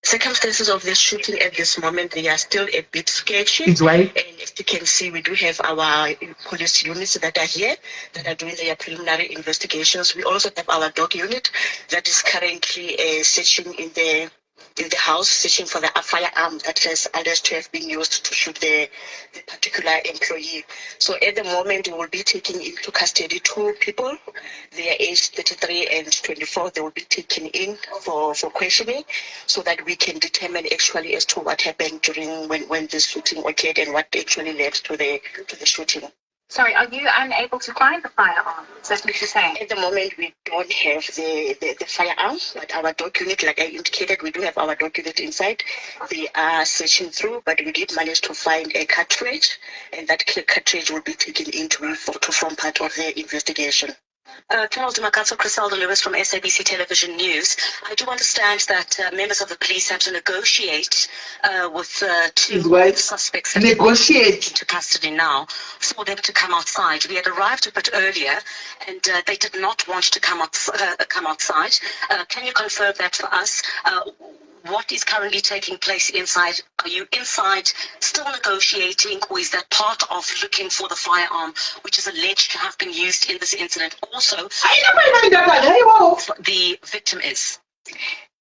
Circumstances of this shooting at this moment, they are still a bit sketchy. Inzwai. And as you can see, we do have our police units that are here that are doing their preliminary investigations. We also have our dog unit that is currently searching in the house, searching for the firearm that has alleged to have been used to shoot the particular employee. So at the moment, we will be taking into custody two people. They are aged 33 and 24. They will be taken in for questioning so that we can determine actually as to what happened during when this shooting occurred and what actually led to the shooting. Sorry, are you unable to find the firearm? Is that what you're saying? At the moment, we don't have the firearm, but our dog unit, like I indicated, we do have our dog unit inside. They are searching through, but we did manage to find a cartridge, and that cartridge will be taken into to form part of the investigation. Colonel Dimakatso, Chriselda Lewis from SABC Television News. I do understand that members of the police had to negotiate with two Inzwai. Suspects that have been Negotiate. Taken into custody now for them to come outside. We had arrived a bit earlier and they did not want to come outside. Can you confirm that for us? What is currently taking place inside? Are you inside still negotiating, or is that part of looking for the firearm, which is alleged to have been used in this incident? Also, Haina kwainoenda kani, haiwawo. The victim is.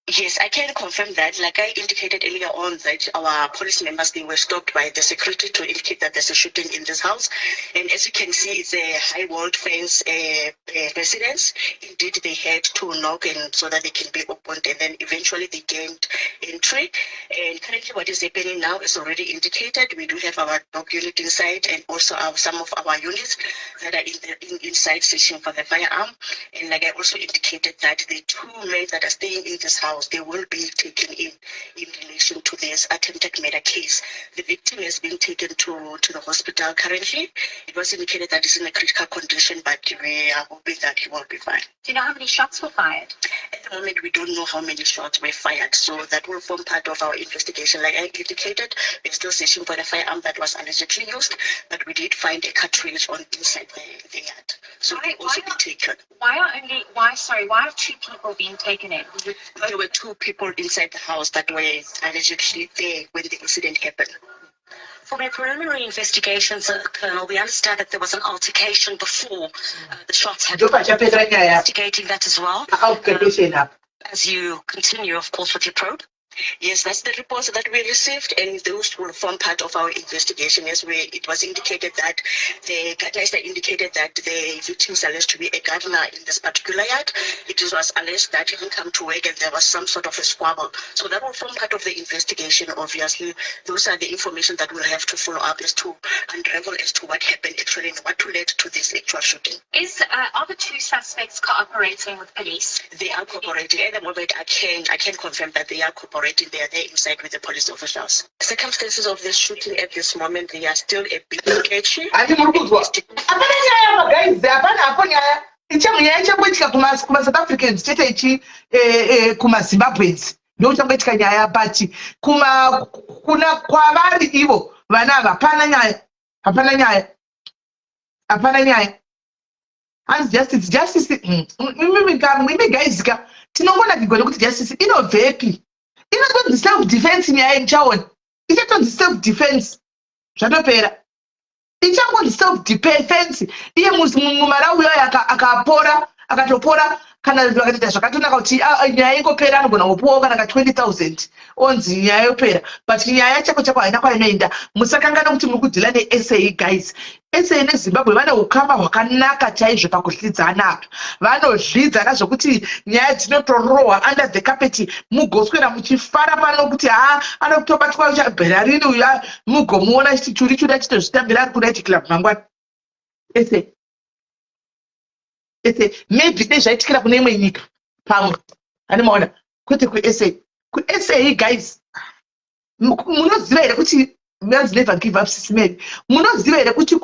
Yes, I can confirm that. Like I indicated earlier on, that our police members, they were stopped by the security to indicate that there's a shooting in this house. And as you can see, it's a high walled fence residence. Indeed, they had to knock and so that they can be opened, and then eventually they gained entry. And currently, what is happening now is already indicated. We do have our dog unit inside, and also some of our units that are inside searching for the firearm. And like I also indicated, that the two men that are staying in this house, they will be taken in relation to this attempted murder case. The victim has been taken to the hospital currently. It was indicated that he's in a critical condition, but we are hoping that he will be fine. Do you know how many shots were fired? At the moment, we don't know how many shots were fired, so that will form part of our investigation. Like I indicated, we're still searching for the firearm that was allegedly used, but we did find a cartridge on inside the yard. So it will also Why be taken. Why are only why sorry, why are two people being taken in? There were two people inside the house that were allegedly there when the incident happened. From a preliminary investigations, Colonel, we understand that there was an altercation before the shots had Ndopachapera nyaya. Investigating that as well. Altercation apa. As you continue, of course, with your probe. Yes, that's the reports that we received, and those will form part of our investigation. As we, it was indicated that the gardener indicated that the victim is alleged to be a gardener in this particular yard. It was alleged that he didn't come to work and there was some sort of a squabble. So that will form part of the investigation. Obviously, those are the information that we'll have to follow up as to unravel as to what happened actually and what led to this actual shooting. Is are the two suspects cooperating with police? They are cooperating. At the moment, I can confirm that they are cooperating. They are there inside with the police officials. Circumstances of this shooting at this moment, they are still a bit sketchy. Handi muri kunzwa? Hapana nyaya, maguys, hapana hapo nyaya. Nyaya ichangoitika kuma-South Africans chete ichi, kumaZimbabweans ndochangoitika nyaya, but kuma kuna kwavari ivo vana ava hapana nyaya, hapana nyaya, hapana nyaya. Hanzi justice, justice. Imi guys ka, tinongonakigwa nekuti justice inobvepi? Inotonzi self defense. Nyaya muchaona ichatonzi self defense, zvatopera. Ichangonzi self defense. Iye muMalawi uyoyo akapora, akatopora, kana vakatoita zvakatonaka kuti nyaya ingopera, anogona kupuwawo kana ka 20 000, onzi nyaya yopera. But nyaya chako chako haina kwainoenda. Musakangana kuti muri kudeala neSA, guys. SA neZimbabwe vane ukama hwakanaka chaizvo pakudyidzana apa. Vanodyidzana zvokuti nyaya dzinotorohwa under the carpet, mugoswera muchifara pano kuti ha, anotobatwa bherarini uyu, mugomuona chiti churi churi achitozvitambira ari kunight club mangwana. Ese ese maybe dei zvaitikira kune imwe nyika pamwe ani maona kwete kusa. KuSA, guys, munoziva here kuti manzi never give up, Sis Mary? Munoziva here kuti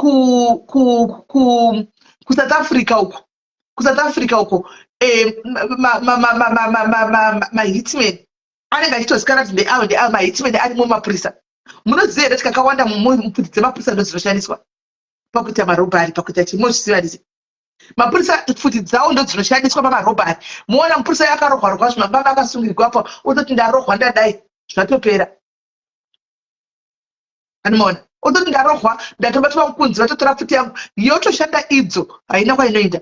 kuSouth Africa uko, kuSouth Africa uko, mahitman anenge achitozikana kuti ndeavo, ndeavo mahitman arimo mumapurisa? Munoziva here kuti kakawanda mupfuti dzemapurisa ndo dzinoshandiswa pakuita marobbery, pakuita chii? Munozviziva ndisi mapurisa pfuti dzavo ndo dzinoshandiswa pamarobbery. Muona mupurisa yakarohwa rohwa zvimambama, akasungirwa ototi, "Ndarohwa, ndadai," zvatopera. Anomaona ototi, "Ndarohwa, ndatobatwa kunzi vatotora pfuti yangu." Yotoshanda idzo, haina kwainoenda.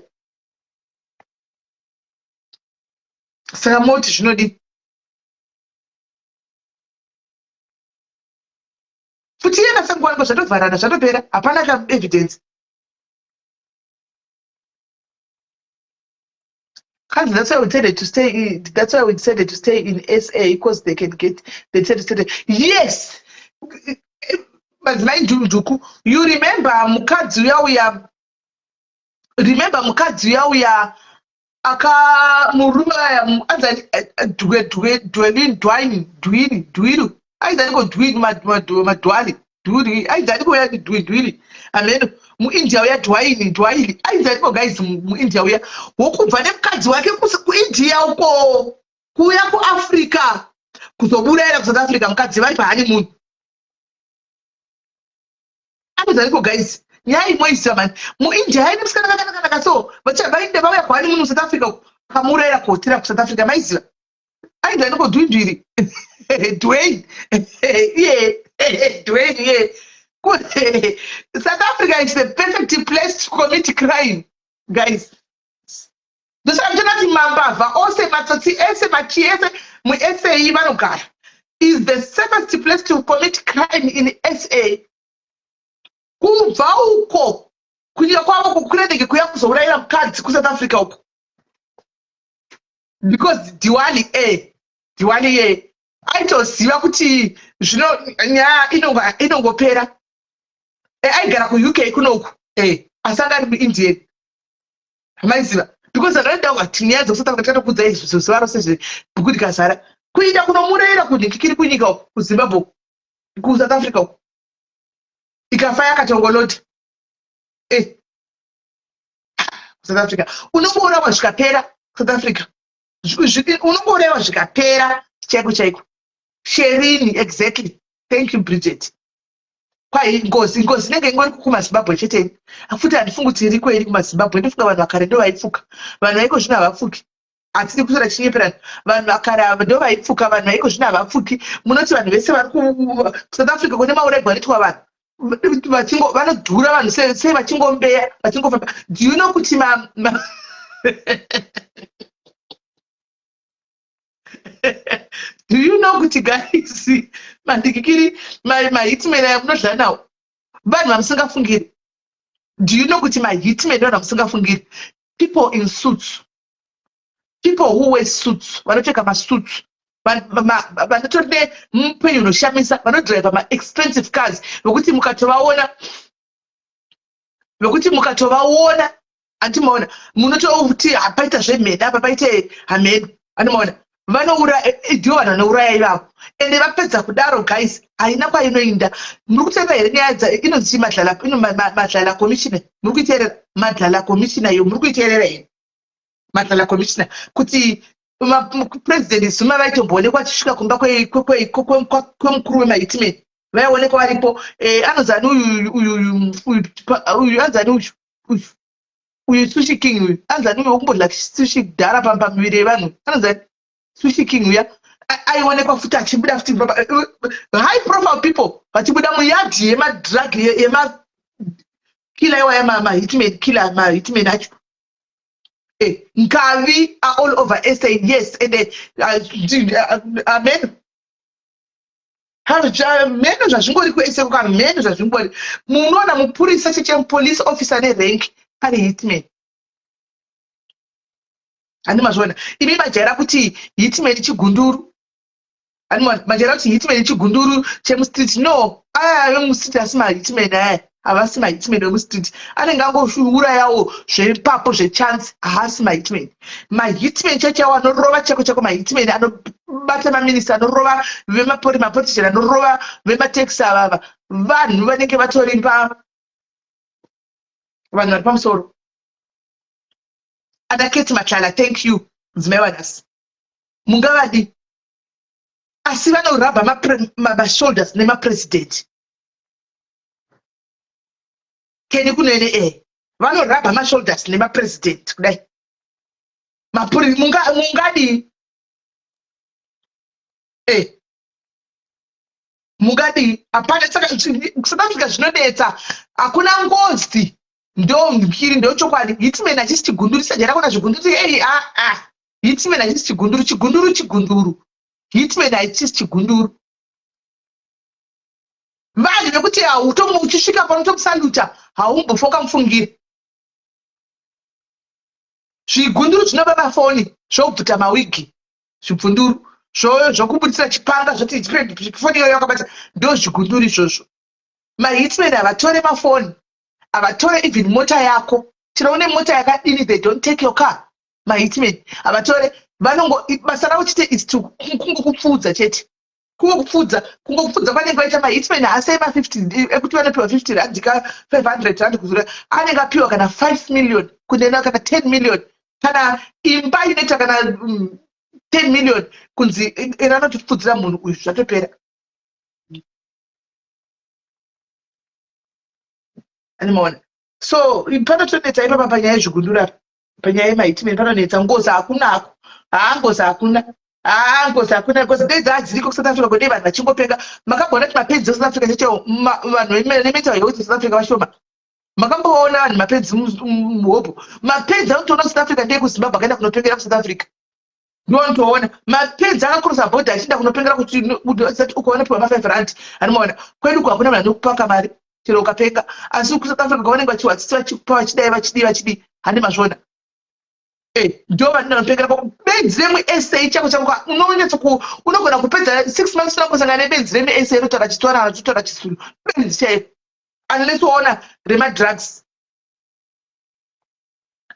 Saka moti zvinodii? Pfuti yakasangowanikwa, zvatovharana, zvatopera, hapana ka evidence. Kanzi that's why we decided to stay in SA, because they can get, they decided to stay. Yes, madzimai Ndunduku, you remember mukadzi uya uya, remember mukadzi uya uya aka murume aya anzani dwe dwe dwelin dwine dwini dwiru ainzaniko dwini madwali dhuri ainzaniko ya dwi dwiri ameno muIndia uya, Dwaini Dwaili ainzaniko, guys, muIndia uya wokubva nemukadzi wake kuIndia uko kuuya kuAfrica kuzoburayira kuSouth Africa mukadzi vari pahoneymoon? Anozaniko, guys? Nyaya imoiziva mani. MuIndia aine musikana kakanaka, so vainde vauya kuhoneymoon muSouth Africa, akamuurayira kuhotera kuSouth Africa. Maiziva ainzaniko? Dwindwiri Dwayne, iye Dwayne iye. South Africa is the perfect place to commit crime, guys. Ndosaka ndichona kuti mambavha ose, matsotsi ese, machii ese muSA vanogara. Is the safest place to commit crime in SA. Kubva uko kunyika kwavo kukuredeke kuya kuzourayira mukadzi kuSouth Africa uko, because Diwali, Diwali ye aitoziva kuti zvino nyaya inongopera. Aigara kuUK kunoku, asi anga ari muIndian. Maiziva, because akaenda kati nyaya dzekuSouth Africa tikatokudza izvi zuva rose zvebhuku rikazara, kuenda kunomurayira kunhikikiri kunyika uku, kuZimbabwe, kuSouth Africa uku, ikafa yakatongolota. South Africa unongourawa zvikapera. South Africa unongourawa zvikapera chaiko chaiko. Sherini, exactly, thank you, Bridget. Kwai ngozi, ngozi inenge ingori kumaZimbabwe chete. Futi handifungi kuti iriko, iri kumaZimbabwe. Ndofunga vanhu vakare ndo vaipfuka. Vanhu vaiko zvino havapfuki. Hatidi kusora chinyeperana. Vanhu vakare ava ndo vaipfuka, vanhu vaiko zvino havapfuki. Munoti vanhu vese vari kuSouth Africa kune maurego anoitwa vanhu vanodhura vanhu sei vachingombeya, vachingofamba? Do you know kuti ma do you know kuti, guys, mandikikiri mahitman aya munodlana nawo vanhu vamusingafungiri? Do you know kuti mahitman vanhu vamusingafungiri? People in suits, people who wear suits, vanopfeka masuits, vanotori nemupenyu unoshamisa, vanodhiraivha maexpensive cars, vekuti mukatovaona andimaona munototi hapaita zvemhene apa, paite hamhene. Andimaona vanoura, ndivo vanhu vanouraya ivavo. Ende vapedza kudaro, guys, haina kwainoinda. Muri kuteerera here nyaya dza inonzi Madlala, ino Madlala Commissioner? Muri kuiteerera Madlala Commissioner iyo? Muri kuiteerera here Madlala Commissioner, kuti President Zuma vaitomboonekwa achisvika kumba kwemukuru wemahitman? Vaionekwa varipo. Anonzi ani uyu? Uyu anzi ani? Uyu Sushi King uyu anzi ani? Uyu wekumbodla sushi dhara pamiviri yevanhu anonzi ani? Sushi King uya aionekwa futi achibuda futi, high profile people vachibuda muyadhi yemadrug yemakiller iwaya, mahitman killer, mahitman acho. Nkavi are all over SA, yes. And amen, mheno zvazvingori kuSA kuka, mheno zvazvingori. Munoona mupurisa cheche, police officer nerank ari hitman. Handi mazviona imi? Majaira kuti hitman chigunduru. Handi majaira kuti hitman chigunduru chemustreet? No, aya vemustreet asi mahitman aya. Havasi mahitman vemustreet. Anenge angourayawo zvepapo zvechance. Haasi mahitman. Mahitman chaiwo chaiwo anorova chako chako mahitman anobata maminista anorova vemapori mapolitician anorova vemataxi avava. Vanhu vanenge vatori pa vanhu vari pamusoro. Ana Kate Matlala, thank you mudzimai wanhasi. Mungavadi asi vanorabha mashoulders nemapresident. Keni kunene e vanorabha mashoulders nemapresident kudai. Mapuri mungadii? Eh. Mungadii? Hapana saka South Africa zvinonetsa. Hakuna ngozi. Ndo mbiri ndo chokwadi. Hitman hachisi chigunduru sajara kuna zvigunduru ei ah ah. Hitman hachisi chigunduru, chigunduru chigunduru. Hitman hachisi chigunduru. Vanhu vekuti hautomu uchisvika pano tokusaluta haumbofa ukamufungira. Zvigunduru zvinoba mafoni zvobvuta mawigi zvibvunduru zvokubudisira chipanga zvoti foni iyoyo yakabata ndo zvigunduru izvozvo. Mahitman havatore mafoni havatore even mota yako chero une mota yakadini they don't take your car. Mahitman havatore vanongo basa ravo chete is to kungokupfuudza chete. Kungokupfuudza kungokupfuudza kwanenge vaita mahitman haasi ema 50 ekuti vanopiwa 50 rand ka 500 rand kuzura anenge apiwa kana 5 million kunena kana 10 million kana imba inoita kana 10 million kunzi anotipfuudzira munhu uyu zvatopera. Animaona. So panotonetsa ipapa panyaya yezvigunduru apa. Panyaya yemahitman panonetsa ngozi hakuna hako. Haa ngozi hakuna. Haa ngozi hakuna ngozi dei dzadziriko kuSouth Africa kudei vanhu vachingopenga. Makamboona kuti mapenzi eSouth Africa chaiwo vanhu vemental health South Africa vashoma. Makamboona vanhu mapenzi muhobho. Mapenzi anotoona South Africa ndeye kuZimbabwe akaenda kunopengera kuSouth Africa. Ndinotoona mapenzi akakrosa bhodha achienda kunopengera kuti uko vanopiwa ma 5 rand. Anomaona kwedu uko hakuna vanhu vanokupaka mari chero ukapenga. Asi kuSouth Africa kwavanenge vachiwatsitsi vachikupa vachidai vachidii vachidii. Handi mazviona. Ndo vanhu vanopengera pa benzi remu SA chako chako unonyatso ku unogona kupedza 6 months usina kusangana nebenzi remu SA rotaura chitswana rotaura chisulu. Benzi chairo. Unless waona rema drugs.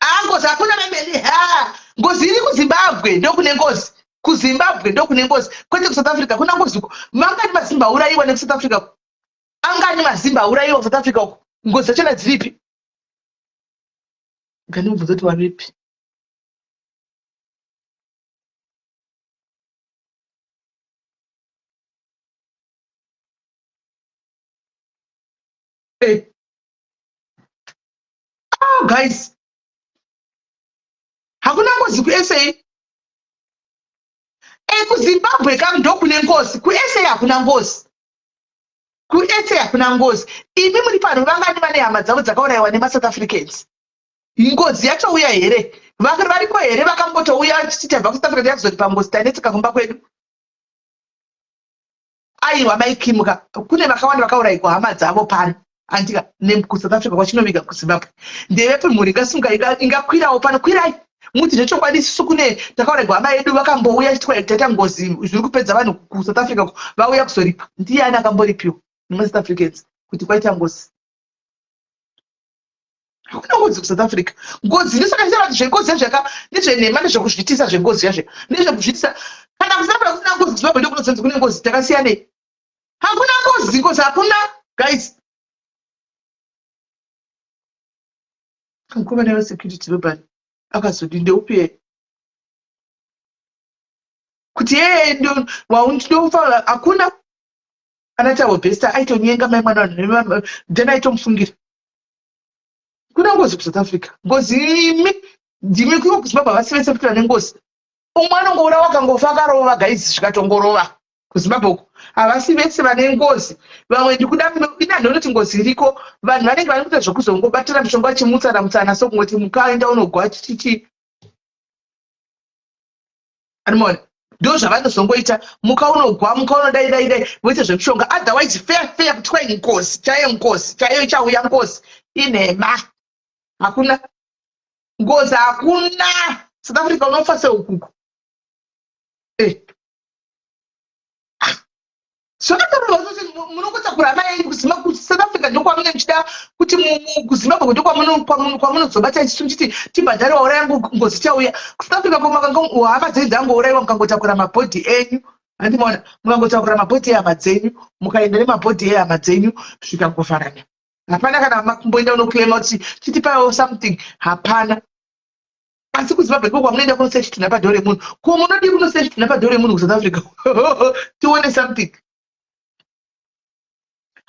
Ah, ngozi hakuna mameli. Ha, ngozi iri kuZimbabwe ndokune ngozi. KuZimbabwe ndokune ngozi. Kwete kuSouth Africa kuna ngozi uko. Mangani mazimba aurayiwa nekuSouth Africa uko? Angani mazimba aurayiwa kuSouth Africa uko? Ngozi dzachona dziripi? Ngandimubvunze kuti waripi. Oh, guys. Hakuna ngozi kuSA. KuZimbabwe ka ndokune ngozi. KuSA hakuna ngozi. KuSA hakuna ngozi. Imi muri pano vangani vane hama dzavo dzakaurayiwa nemaSouth Africans? Ngozi yatouya here? Variko here vakambotouya vachiti tabva kuSouth Africa takuzoti ngozi tanetseka kumba kwedu? Aiwa mai Kim ka kune vakawanda vakaurayiwa hama dzavo pano. Andika nekuSouth Africa kwachinoviga kuZimbabwe. Ndevepi mhuri ingasimuka ingakwirawo pano kwirai. Muti zvechokwadi isusu kune takaurayiwa hama yedu vakambouya chitwa taita ngozi zviri kupedza vanhu kuSouth Africa uko vauya kuzoripa. Ndiani akamboripiwa nemaSouth Africans kuti kwaita ngozi? Hakuna ngozi kuSouth Africa. Ngozi ndosaka ndichitaura kuti zvengozi zvaka ndezvenhema ndezvekuzviitisa zvengozi zvazvo. Ndezvekuzviitisa. Kana kuSouth Africa kusina ngozi kuZimbabwe ndokunozonzi kune ngozi takasiyanei. Hakuna ngozi, ngozi hakuna guys. Mukomana wesecurity robbery akazoti ndeupi kuti yeye ndofa hakuna ana Thabo Bester aitonyenga mai mwana vanhu then aitomufungira. Kuna ngozi kuSouth Africa. Ngozi imi ndimi kuno kuZimbabwe havasi vese futi vane ngozi. Umwe anongourawa akangofa akarova guys zvikatongorova kuZimbabwe uko. Havasi vese vane ngozi. Vamwe ndikuda ina ndinoti ngozi iriko. Vanhu vanenge vari kuita zvekuzongobatira mishonga vachimutsana mutsana so kungoti mukaenda unogwa chichi. Anomaona ndo zvavanozongoita muka unogwa muka unodai dai dai voita zvemishonga otherwise fair fair kuti kwai ngozi chaiyo ngozi chaiyo ichauya ngozi inhema hakuna ngozi hakuna South Africa unofa seukuku Zvakatarwa kuti munongotakura amai enyu kuZimbabwe kuSouth Africa. Africa ndokwamunenge muchida kuti kuZimbabwe ndokwamunozobata isu muchiti tibhadhare wauraya ngozi ichauya. KuSouth Africa hama dzenyu dzangouraiwa mukangotakura mabhodhi enyu. Handimaona mukangotakura mabhodhi ehama dzenyu mukaenda nemabhodhi ehama dzenyu zvikangovharana. Hapana kana makumboenda unoclaima kuti chitipaiwo something hapana. Asi kuZimbabwe ndiko kwamunoenda kunosiya chitunha padhoo remunhu. Ko munodii kunosiya chitunha padhoo remunhu kuSouth Africa? Tione something.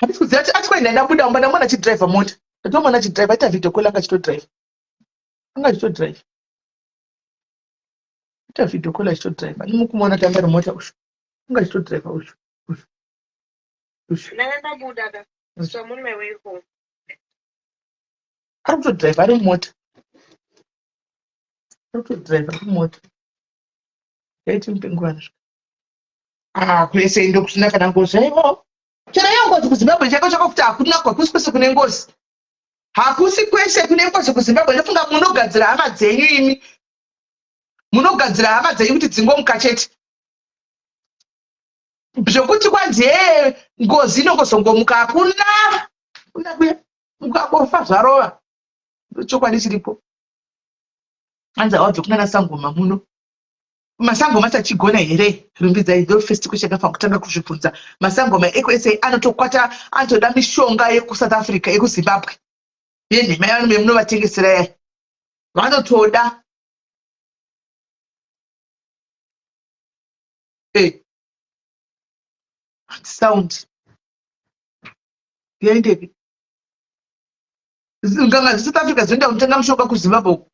Handisi kuziva kuti ati kwaenda ndabuda mumba ndamuona achidriver mota. Ndatomuona achidriver aita video call anga achitodriver. Anga achitodriver. Aita video call achitodriver. Ndimukumuona kuti anga ari mota ushu. Anga achitodriver ushu. Ushu. Ushu. Ndanga ndabuda ka. So I'm on my way home. Ari kutodriver ari mumota. Ari kutodriver ari mumota. Yaiti mupengo vanhu. Ah, kwese ndokusina kana ngozi aivo. Chero iyo ngozi kuZimbabwe chako chako kuti hakuna hakusi kwese kune ngozi. Hakusi kwese kune ngozi kuZimbabwe. Ndofunga munogadzira hama dzenyu imi. Munogadzira hama dzenyu kuti dzingomuka chete. Zvokuti kwanzi hee ngozi inongozongomuka hakuna. Kuna kuya mukangofa zvarova. Ndochokwadi chiripo. Hanzi hawabve kunana sangoma muno. Masangoma sachigona here? Rumbidzai ndo first question ndafanira kutanga kuzvibvunza. Masangoma ekuSA anotokwata anotoda mishonga yekuSouth Africa yekuZimbabwe yenhema yamunovatengesera yaya vanotoda eh sound yaendepi nganga dzeSouth Africa dzinoenda kunotenga mishonga kuZimbabwe uko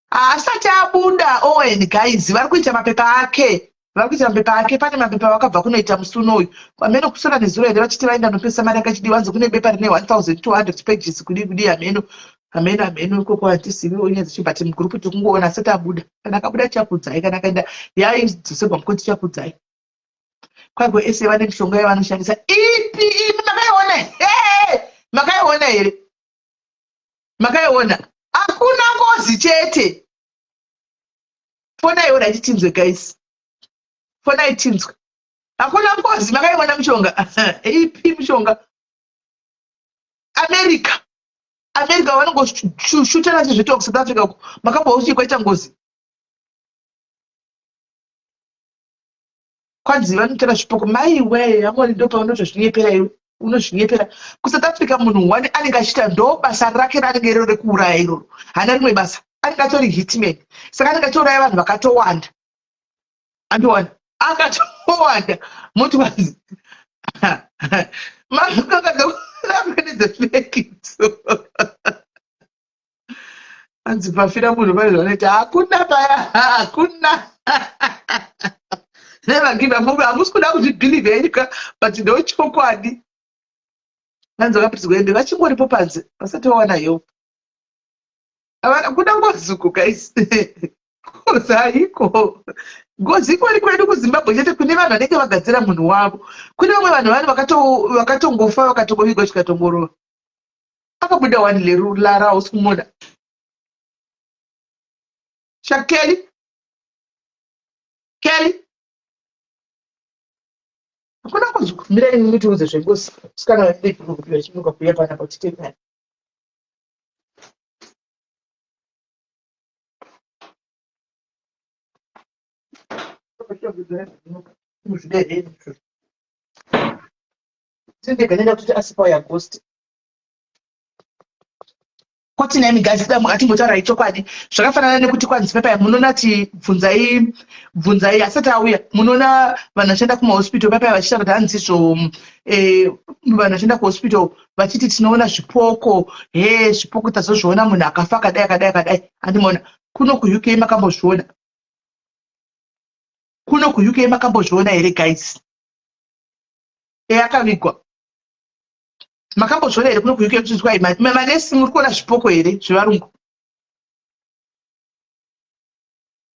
Haasati abuda Owen guys vari kuita mapepa ake vari kuita mapepa ake pane mapepa vakabva kunoita musi unoyu hameno kusora nezuro here vachiti vaenda nopesa mari yakachidiwa hanzi kune bepa rine 1200 pages kudii kudii hameno hameno hameno ikoko hatiziviwo nyaya dzacho but mugroup tikungoona asati abuda kana akabuda tichakuudzai kana akaenda yaidzoserwa mukoti tichakuudzai kwaiko ese vane mishonga yavanoshandisa ipi imi makaiona here makaiona here Makaiona? Hakuna ngozi chete. Fonai alright tinzwe guys. Fonai tinzwe. Hakuna ngozi makaiona mushonga. Ipi mushonga? America. America vanongoshutana chizvitwa kuSouth Africa uko. Makambwa kuti kwaita ngozi. Kwanzi vanotora zvipoko maiwe amwari ndopaunotozvinyepera iwe unozvinyepera kusouth africa munhu one anenge achiita ndo basa rake raanenge iroro rekuuraya iroro haana rimwe basa anenge atori hitman saka anenge achiuraya vanhu vakatowanda andiwana akatowanda moti kwanzi maakakadzefekidzo hanzi pafira munhu pane zvanoita hakuna paya hakuna never give up hamusi kuda kuzvibhilivha henyu ka but ndochokwadi hanzi vakapitirwa hembe vachingoripo panze vasati vawana help havana kuda ngozi uko guys ngozi haiko ngozi ikori kwedu kuzimbabwe chete kune vanhu vanenge vagadzira munhu wavo kune vamwe vanhu vani vakatongofa vakatongovigwa chikatongorova akabuda wani leru lara hausi kumuona shakeli keli hakuna ngozi mirai mutiudze zvengozi sikana vachimuka kuuya panapa titendani Tindega nenda kuti asipa ya ghost. Kwati nhaimi guys dai atimbotaura ichokwadi zvakafanana nekuti kwanzi pepa munoona ti bvunzai bvunzai asati auya munoona vanhu vachienda kumahospital pepa vachitaura kuti hanzi izvo eh, vanhu vachienda kuhospital vachiti tinoona zvipoko he zvipoko tazozviona munhu akafa akadai akadai akadai andimaona kuno kuuk makambozviona kuno kuuk makambozviona here guys e akavigwa makambozviona here kuno kuuk kuti kwai manesi muri kuona zvipoko here zvevarungu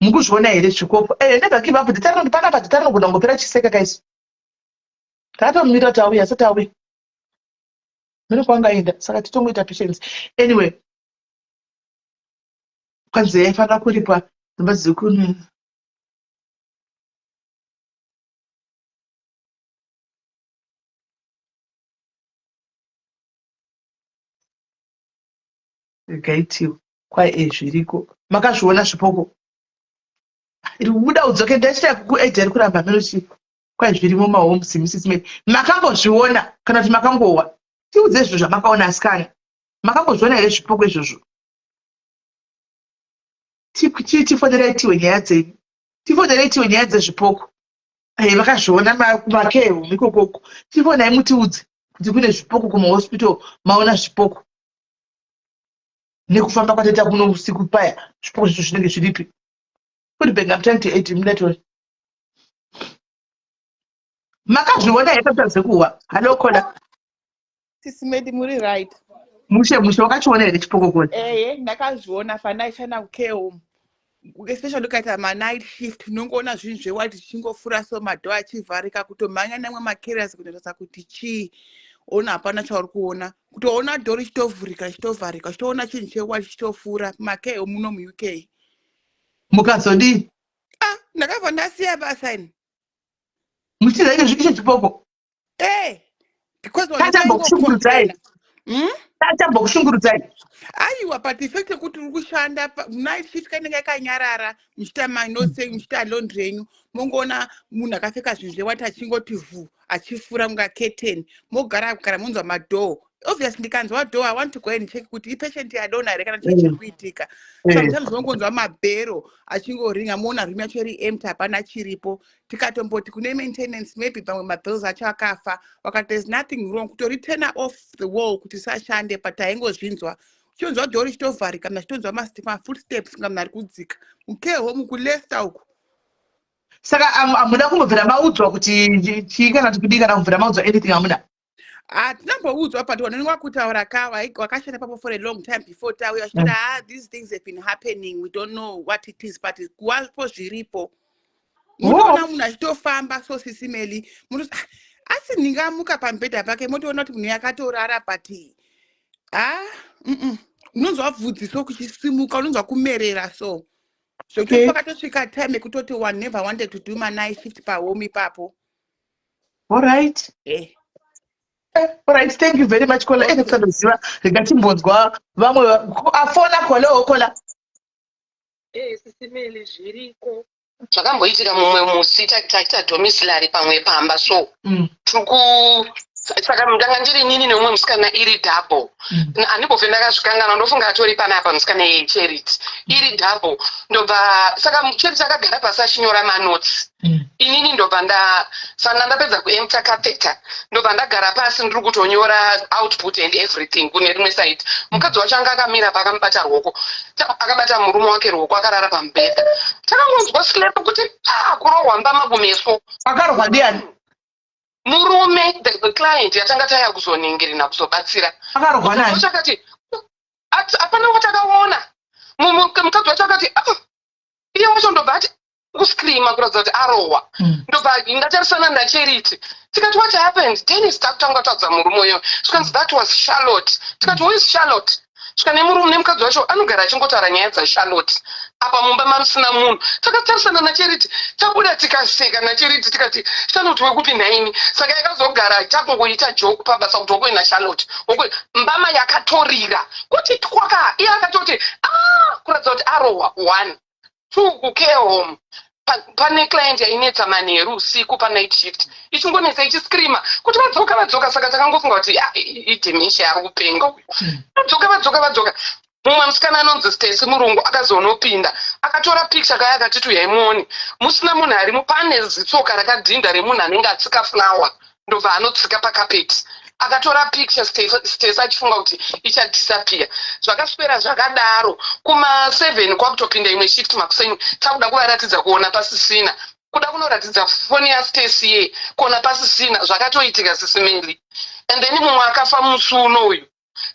mukuzviona here zvikopo eh, never give up data panapa data rinogona kungopera chiseka kaisu takatomira kuti auya asati auya mene kwaangaenda saka titongoita patience anyway kwanzi yaifanira kuripwa dzimba dzekune Regai tiwe. Kwai e zviriko. Makazviona zvipoko. Iri kubuda udzoke ndachita kukuedha iri kuramba meno chii. Kwai zvirimo mahomes Mrs. May. Makambozviona kana kuti makangowa. Tiudze zvinhu zvamakaona asikana. Makambozviona here zvipoko izvozvo? Tifonerai tiwe nyaya dzenyu. Tifonerai tiwe nyaya dzezvipoko. Eh, vakazviona kumacare home ikokoko. Tifonai mutiudze kuti kune zvipoko kumahospital maona zvipoko. Nekufamba kwataita kuno usiku paya zvipoko zvacho zvinenge zviripi. Foodbank, I'm trying to add him that one. Makazviona here papita dzekuwa? Hello caller. Sisi Medi muri right. Mushe mushe wakachiona here chipoko kona? Ehe, ndakazviona pandaishanda kucare home. Especially ukaita manight shift unongoona zvinhu zvewhite zvichingofura so madhoo achivharika kutomhanya nemwe macarriers kunotarisa kuti chii ona hapana chauri kuona kutoona dhoo richitovhurika richitovharika uchitoona chinhu chewhite chichitofura macare home muno muUK. Mukazodii? Ah, ndakabva ndasiya basa ini. Muchiziva izvo chipoko? Eh, because vanhu Tachambokushungurudzai. Tachambokushungurudzai. Aiwa, but the fact yekuti uri kushanda night shift kanenge yakanyarara muchiita manose muchiita laundry yenyu mongoona munhu akapfeka zvinhu zvewati achingoti vhu achifura kunga curtain mogara kana monzwa madoor obviously ndikanzwa door i want to go and check kuti ipatient yadonha here kana chii chiri kuitika. Sometimes mongonzwa mabhero achingoringa moona room yacho iri empty hapana chiripo. Tikatomboti kune maintenance maybe pamwe mabills acho akafa wakati there's nothing wrong kutori turn off the wall kuti isashande but taingozvinzwa uchionzwa door richitovharika kana chitonzwa mafootsteps kunga munhu ari kudzika mucare home kuLeicester uku. Saka hamuna kumbobvira maudzwa kuti chii kana kuti kudii kana kubvira maudzwa anything hamuna? Hatinamboudzwa but vanonge vakutaura ka wakashanda papo for a long time before tauya vachiti ah, these things have been happening, we don't know what it is but kuwapo zviripo. Mutoona munhu achitofamba so Sisi Meli munoti "Ah, asi ndingamuka pamubhedha pake motoona kuti munhu yakatorara but ah, Unonzwa bvudzi so kuchisimuka unonzwa kumerera so zvokuti pakatosvika time yekutoti one never wanted to do manight shift pahome ipapo. All right. All right, thank you very much caller. Ende kusandoziva rega timbonzwa vamwe afona caller caller. Eh, Sisi Meli zviriko. Zvakamboitika mumwe musi taita domiciliary pamwe pamba so tiri ku saka ndanga ndiri inini neumwe musikana iri double. Handimbofe ndakazvikangana ndofunga atori panapa musikana iyeye Charity iri double ndobva saka Charity akagara pasi achinyora manotes. Inini ndobva nda saka ndapedza kuempta catheter ndobva ndagara pasi ndiri kutonyora output and everything kune rimwe side. Mukadzi wacho anga akamira paakamubata ruoko akabata murume wake ruoko akarara pamubhedha. Takangonzwa slap kuti pa kurohwa mbama kumeso. Akarohwa ndiani? Murume the client yatanga taya kuzoningirina kuzobatsira. Akarohwa nani? Wacho akati hapana watakaona. Mukadzi wacho akati ah, iye wacho ndobva ati kuscreama kuratidza kuti arohwa. Ndobva ndatarisana naCharity tikati what happened Dennis takutanga kutaudza murume uyo zvikanzi that was Charlotte. Tikati who is Charlotte? Svika nemurume nemukadzi wacho anogara achingotaura nyaya dzaCharlotte apa mumba mamusina munhu. Takatarisana naCharity tabuda tikaseka naCharity tikati Charlotte wekupi nhaimi? Saka yakazogara takungoita joke pabasa kuti wokuenda Charlotte mbama yakatorira kuti twaka iye akatoti ah kuratidza kuti arohwa. 1 2 kucare home pane client yainetsa manheru usiku panight shift ichingonetsa ichiscreama kuti vadzoka vadzoka. Saka takangofunga kuti idementia ari kupenga uyu. Vadzoka vadzoka vadzoka. Mumwe musikana anonzi Stacy murungu akazonopinda akatora picture kaya akati tuyai muone musina munhu arimo pane zitsoka rakadhinda remunhu anenge atsika flower ndobva anotsika pakapeti. Akatora picture Stacy achifunga kuti ichadisappear. Zvakaswera zvakadaro kuma7 kwakutopinda imwe shift makuseni takuda kuvaratidza kuona pasisina kuda kunoratidza foni yaStacy ye kuona pasisina. Zvakatoitika Sisi Meli. And then mumwe akafa musi uno uyu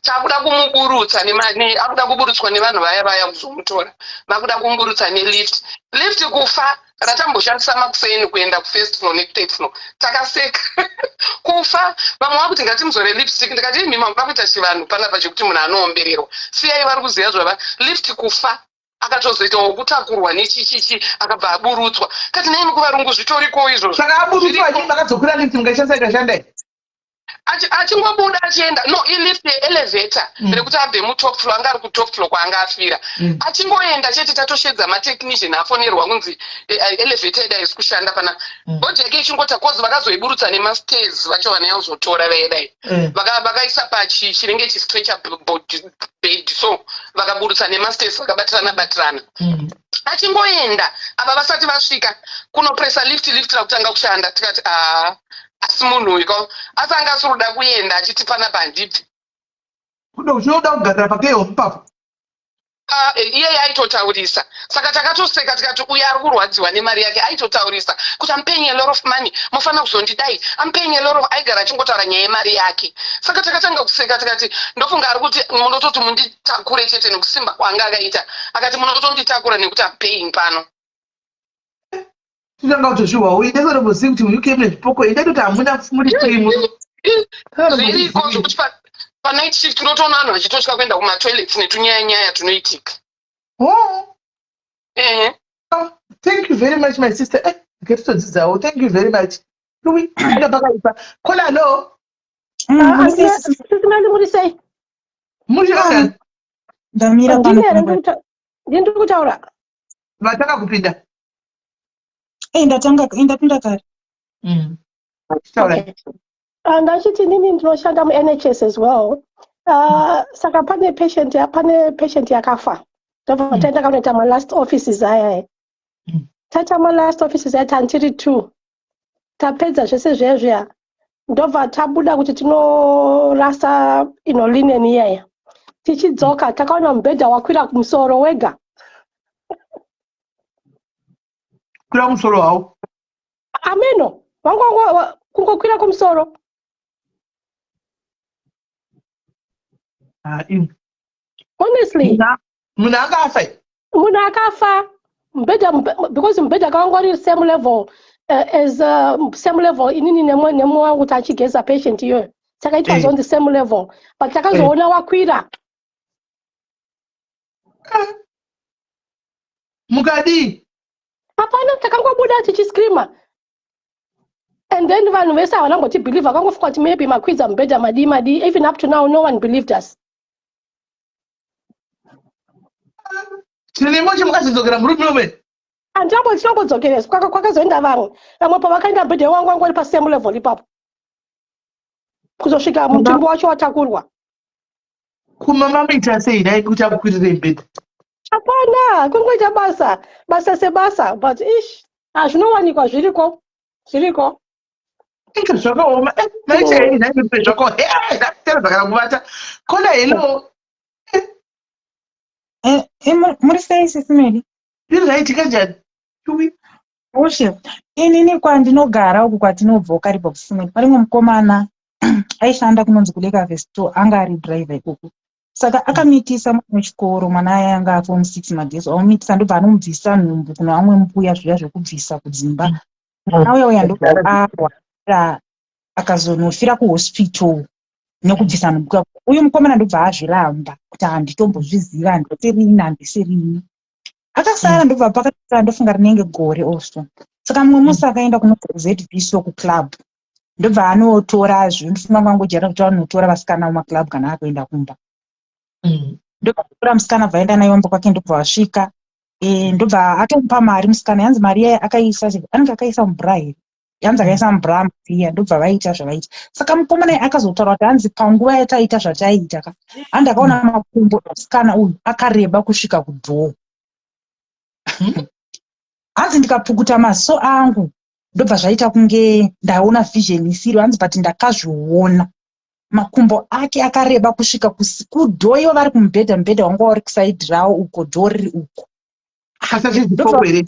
takuda kumuburutsa akuda kuburutswa nevanhu vaya vaya kuzomutora vakuda kumuburutsa nelift lift kufa ratamboshandisa makuseni kuenda kufirst floor nekuthird floor. Takaseka kufa vamwe vakuti ngatimuzore lipstick ndikati imi makuda kuita chivanhu panapa chekuti munhu anoombererwa siyai vari kuziva zvava lift kufa akatozoita wokutakurwa nechichichi akabva aburutswa kati naimi kuvarungu zvitoriko izvozvo. Saka aburutswa achii makazokwira lift mukaishandisa ikashanda here? Achingobuda achienda, no, ilift yeelevator rekuti abve mutop floor, anga ari kutop floor kwaanga afira. Achingoenda chete, tatoshedza matechnician, afonerwa kunzi elevator yedu haisi kushanda pana. Body yake ichingota kozi vakazoiburutsa nemastairs vacho vanaizotora vaidai. Vakaisa pachi chinenge chistretcher bed, so vakaburutsa nemastairs vakabatirana batirana. Achingoenda, ava vasati vasvika kunopresa lift, lift rakutanga kushanda. Tikati, "Aa, asi munhu uyu ko asi anga asiri kuda kuenda achiti panapa handibvi." Kuda uchinoda kugarira pakeho ipapo. Ah, iyeye aitotaurisa, saka takatoseka tikati uyu ari kurwadziwa nemari yake. Aitotaurisa kuti, "I'm paying a lot of money, mufanira kuzondidai, I'm paying a lot of." Aigara achingotaura nyaya yemari yake, saka takatanga kuseka tikati ndofunga ari kuti munototi munditakure chete nekusimba kwaanga akaita. Akati munotonditakura nekuti I'm paying pano. Tinanga kutozviwawo indaitotombozivi kuti muUK mune zvipoko, indaitoti hamuna, muri free muno. Zviriko zvokuti panight shift unotoona vanhu vachitotya kuenda kumatoilets netunyaya-nyaya tunoitika. Oh. Ehe. Ah, thank you very much, my sister. Ngatotodzidzawo. Thank you very much. Lui, anga pakaipa. Kola, hello. Sisi Meli, muri sei? Muri kanjani? Ndamira pano. Ndini here ndini ndiri kutaura? Vatanga kupinda. Ndatanga, ndapinda kare. Taura. Okay. Ndachiti inini ndinoshanda muNHS as well. Saka pane patient yakafa, ndobva taenda kanoita malast offices aya. Taita malast offices aya, tantiri two. Tapedza zvese zviya zviya, ndobva tabuda kuti tinorasa ino linen iyaya. Tichidzoka takaona mubhedha wakwira kumusoro wega. Kwira musoro hawo? Ameno vangu kungokwira kumusoro. Ah, imi. Honestly. Munhu anga afa? Munhu akafa, mubhedha, because mubhedha kawangori same level as same level inini nemwe wangu tachigeza patient iyoyo, saka it was on the same level, but takazoona wakwira. Mukadii? Hapana, takangobuda tichiscreama and then vanhu vese havana ngotibelieve, vakangofunga kuti maybe makwidza mubhedha, madii madii. Even up to now no one believed us. Chirimo chimukasidzokera murume umene? Handinambo tinongodzokereswa. Kwakazoenda vamwe, vamwe pavakaenda, mubhedha wangu wanga uri pasame level ipapo kuzosvika mutumbi wacho watakurwa. Kuma mamuita sei dai kuti akukwirirei mubhedha? Hapana, kungoita basa, basa sebasa, but ish, hazvinowanikwa, zviriko, zviriko. Inga zvakaoma. Maita hei nhai murume zvako? Ndatera kana kuvata. Kola, hello. Muri sei, Sisi Meli? Ndiri right, kanjani? Yui. Ushe, inini kwandinogara uku kwatinobva uKariba kusimeni, parimwe mukomana aishanda kunonzi kuLake Vesto, anga ari driver ikoko. Saka akamitisa mwana wechikoro, mwana aya anga aform 6 madheso, amumitisa ndobva anomubvisa nhumbu kuno vamwe mbuya, zviya zvekubvisa kudzimba. Mwana uya uya ndobva arwara, akazonofira kuhospital nekubvisa nhumbu. Uyu mukomana ndobva azviramba kuti handitombozviziva, handisirini, handisirini. Akasara ndobva pakasara ndofunga rinenge gore also. Saka mumwe musi akaenda kunonzi kuZV, so kuclub, ndobva anotora zvinhu, mangojera kuti anotora vasikana mumaclub kana akuenda kumba. Ndobva atora musikana, bva aenda naye kumba kwake, ndobva vasvika, ndobva atomupa mari musikana. Yanzi mari iya akaisa, anenge akaisa mubra here, yanzi akaisa mubra mari iya, ndobva vaita zvavaita. Saka mukomana akazotaura kuti hanzi panguva yataita zvataiita ka, handi akaona makumbo emusikana uyu akareba kusvika kudoor. Hanzi ndikapukuta maziso angu, ndobva zvaita kunge ndaona vision isiro. Hanzi but ndakazviona makumbo ake akareba kusvika kudoor, ivo vari kumubhedha, mubhedha wanga uri kuside rawo uko, door riri uko. Asachizipoko here?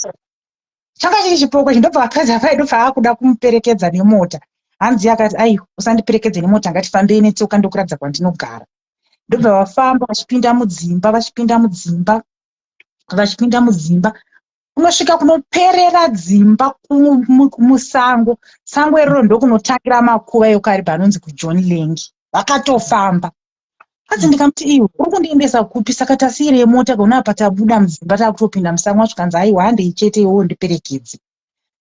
Changa chiri chipoko ichi. Ndobva akadzi apai, ndobva akuda kumuperekedza nemota. Hanzi akati, "Aiwa, usandiperekedze nemota, ngatifambei netsoka, ndokuratidza kwandinogara." Ndobva vafamba vachipinda mudzimba, vachipinda mudzimba, vachipinda mudzimba, unosvika kunoperera dzimba musango. Sango iroro ndokunotangira makuva eUkariba anonzi kuJohn Lengi. Vakatofamba. Hanzi ndikamuti, "Iwe uri kundiendesa kupi? Saka tasiyirei mota kaona apa, tabuda mudzimba, taakutopinda musango." Asvikanzi, "Aiwa, handei chete, iwewo ndiperekedze."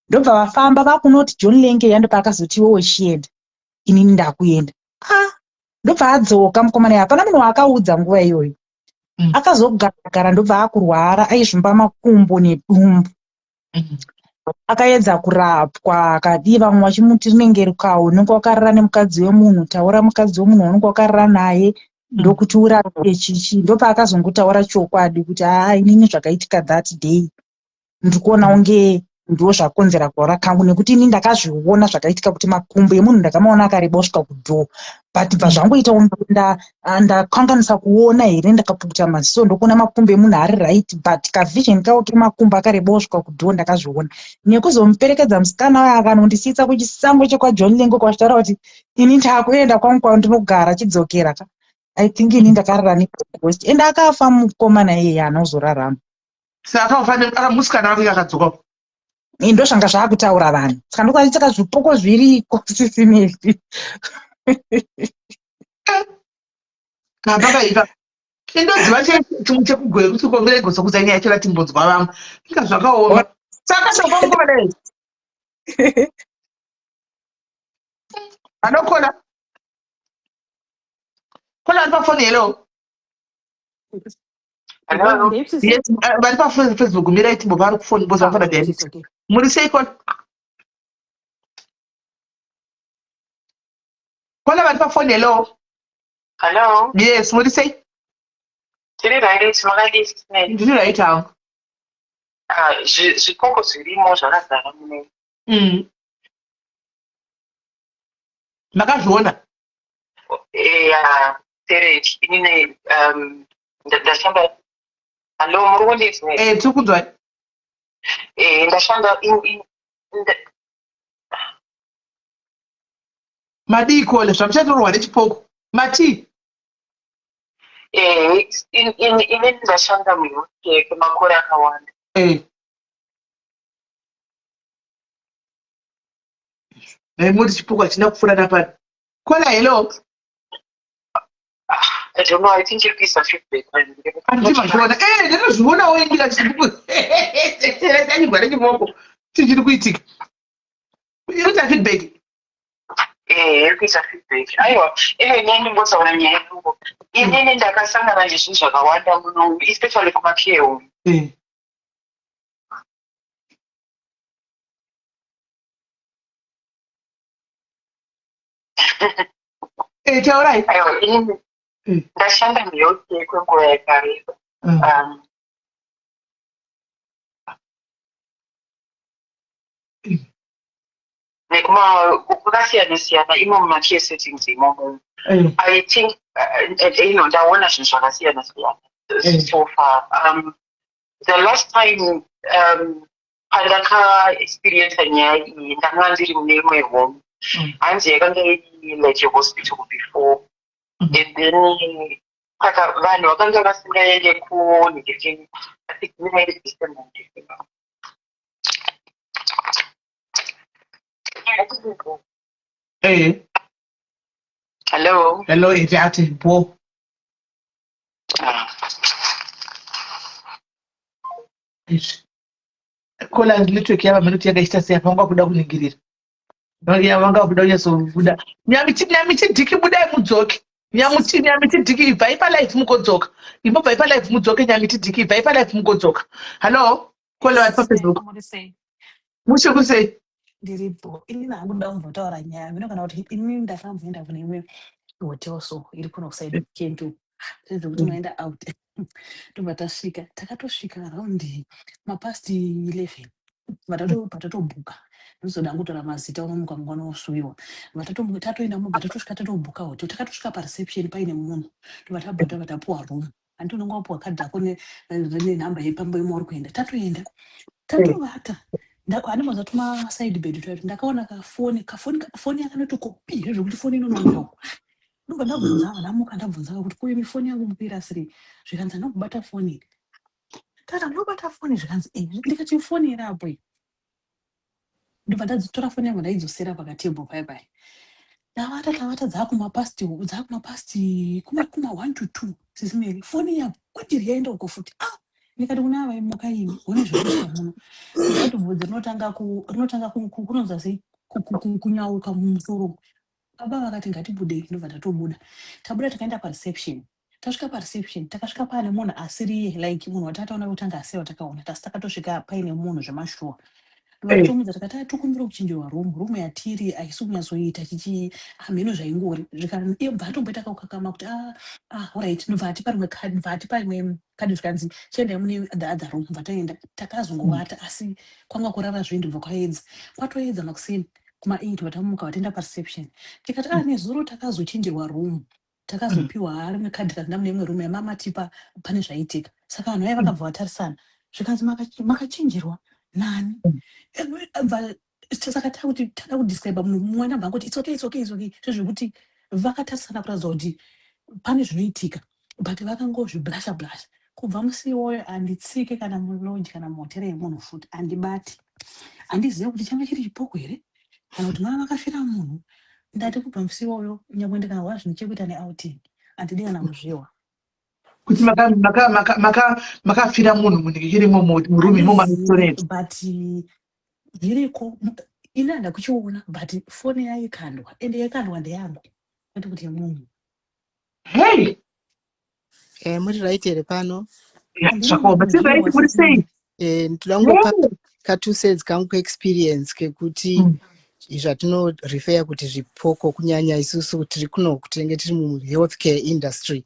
Ndobva vafamba vakunoti John Lenge yando paakazoti, "Iwewo chienda, inini ndakuenda." Ah. Ndobva adzoka mukomana iye, hapana munhu waakaudza nguva iyoyo. Akazogara ndobva akurwara, aizvimba makumbo nedumbu. Akaedza kurapwa akadii, vamwe vachimuti rinenge rukawo, unenge wakarara nemukadzi wemunhu, taura mukadzi wemunhu waunenge wakarara naye ndokuti urapwe chichi. Ndopaakazongotaura chokwadi kuti haa, inini zvakaitika that day ndiri kuona kunge ndo zvakonzera kurwara kangu, nekuti ini ndakazviona zvakaitika kuti makumbo emunhu ndakamaona akareba kusvika kudoor, but bva zvangoita kunge ndakanganisa kuona here, ndakapukuta maziso ndokuona makumbo emunhu ari right, but kavision kawo kemakumbo akareba kusvika kudoor ndakazviona. Nekuzomuperekedza musikana uyo akanondisiyisa kuchisango chekwaJohn Lengo, kwachitaura kuti ini ndakuenda kwangu kwandinogara, chidzokera ka. I think ini ndakarara neghost, and akafa mukomana iyeye, anozorarama. Saka akafa musikana wake akadzoka. Ndo zvanga zvakutaura vanhu, saka ndokwati saka zvipoko zviriko, sisimeli. Pakaipa. Indoziva chimwe chekuGweru chikombera igosokudza nyaya yacho ratimbonzwa vamwe. Inga zvakaoma. Saka saka mukomana iyi. Anokona. Kola ari pafoni, hello. Hello. Yes, vari paFacebook mirai timbo vari kufoni boza vafana direct. Muri sei kola? Kola vari pafoni, hello. Hello. Yes, muri sei? Tiri right, makadii Mary? Ndiri right hangu. Ah, zvipoko zvirimo zvakazara muno. Makazviona? Yeah, tereki. Inini ndashanda. Hello, muri kundinzwa? Eh, tiri kunzwa. Eh, ndashanda in, in, Madii kole zvamuchatorwa nechipoko. Mati? Eh, inini ndashanda muUK kwemakore akawanda. Dai muri chipoko hachina kupfuura napano. Kola, hello. I don't know, I think iri kuisa feedback. Andimazviona. Eh, ndinozvionawo indika chipoko. Chanyigwa nechipoko. Chii chiri kuitika? Iri kuita feedback. Eh, iri kuita feedback. Aiwa, ive neni ndingotaura nyaya yangu. Inini ndakasangana nezvinhu zvakawanda muno, especially kumacare home. Eh, taurai. Aiwa, inini ndashanda muhealthcare kwenguva yakareba. Nekuma kwakasiyana siyana imo mumacare settings imomo. I think ndaona zvinhu zvakasiyana siyana so far. The last time pandaka experience nyaya iyi, ndanga ndiri mune imwe home. Hanzi yakanga iri like a hospital before. And then saka vanhu vakanga vasingaende kunhikirikini, I think minairi December, December. Hello. Hello, iti ati bo. Ah. Izvi. Kola network yava minute yakaita sei apa vanga kuda kuningirira. Vanga kuda kunyatsobuda. Nyamichi nyamichi dhiki budai mudzoke. Nyamuchi nyamichi dhiki ibvai pa live mugodzoka. Imbobvai pa live mudzoke nyamichi dhiki ibvai pa live mugodzoka. Hello. Kola vari pa Facebook. Muri sei? Mushe kusei? Ndiripo. Inini hangu ndoda kumbotaura nyaya mino kana kuti inini ndakamboenda kune imwe hotel so iri kuno kuside Kentu. Zvekuti maenda out. Ndobva tasvika, takatosvika around mapast 11. Vatatobhuka. Ndozoda kutora mazita unomuka mangwana wosuwiwa. Tatoenda mubva tatosvika tatobhuka hotel. Takatosvika pareception paine munhu. Ndobva tabva tapuwa room. Hanti unenge wapuwa kadhi rako nenhamba yepamba yemauri kuenda. Tatoenda. Tatovata. Handimboziva tuma side bed twaitu. Ndakaona kafoni, kafoni, foni yakanotokopira zvekuti foni inonowira uko. Ndobva ndabvunza ava, ndamuka ndabvunza ava kuti ko imi foni yangu mukuirasirei? Zvikanzi handina kubata foni. Tata ndinobata foni zvikanzi eh, ndikati foni here apo iyi? Ndobva ndadzitora foni yangu ndaidzosera pakatebho paya paya. Tavata tavata dzakumapast dzakumapast kuma 1 to 2 sisimeri foni iya kwatiri yaenda uko futi. Ah, ndikati kuna ava imuka imi one zvekuita muno. Ndikati bvudzi rinotanga ku rinotanga kunonzi sei kunyauka mumusoro. Baba vakati ngatibudei, ndobva tatobuda. Tabuda takaenda pareception. Tasvika pareception, takasvika paane munhu asiriye, like munhu watataona kutanga asiye watakaona, tasi takatosvika paine munhu zvemashuwa. Vakatomudza tikati, "Tokumbira kuchinjirwa room, room yatiri haisi kunyatsoita chichi hamheno zvaingori." Iye bva atomboita kakukakama kuti, "Ah, ah, alright." Ndobva atipa rimwe kadi, bva atipa rimwe kadi, zvikanzi, "Chiendai mune the other room." Bva taenda, takazongovata, asi kwanga kurara zvinhu. Bva kwaedza, kwatoedza makuseni kuma8, vatamuka, vataenda pareception, tikati, "Ah, nezuro takazochinjirwa room, takazopiwa rimwe kadhi, kaenda mune imwe room yamamatipa, pane zvaitika." Saka vanhu vaya vakabva vatarisana, zvikanzi, "Makachinjirwa nani?" Bva saka takuti tada kudescribe munhu mumwe, nabva angoti, "It's okay, it's okay, it's okay." Zvezvekuti vakatarisana kuratidza kuti pane zvinoitika, but vakangozviblasha blasha. Kubva musi iwoyo handitsike kana mulodge kana muhotera yemunhu futi, handibati. Handizivi kuti changa chiri chipoko here kana kuti mava vakafira munhu. Ndati kubva musi iwoyo, nyangwe ndikahwa zvine chekuita neouting, handidi kana kuzviwa. Kuti makafira munhu munenge chirimo muroom imo maistorage? But zviriko, ini handa kuchiona, but foni yaikandwa, ende yaikandwa ndeyangu, kwete kuti yemunhu. Hey. Muri right here pano? Zvakaoma, tiri right, muri sei? Ndoda kungopa ka2 cents kangu kuexperience kekuti zvatinorefer kuti zvipoko, kunyanya isusu tiri kuno, tinenge tiri muhealthcare industry,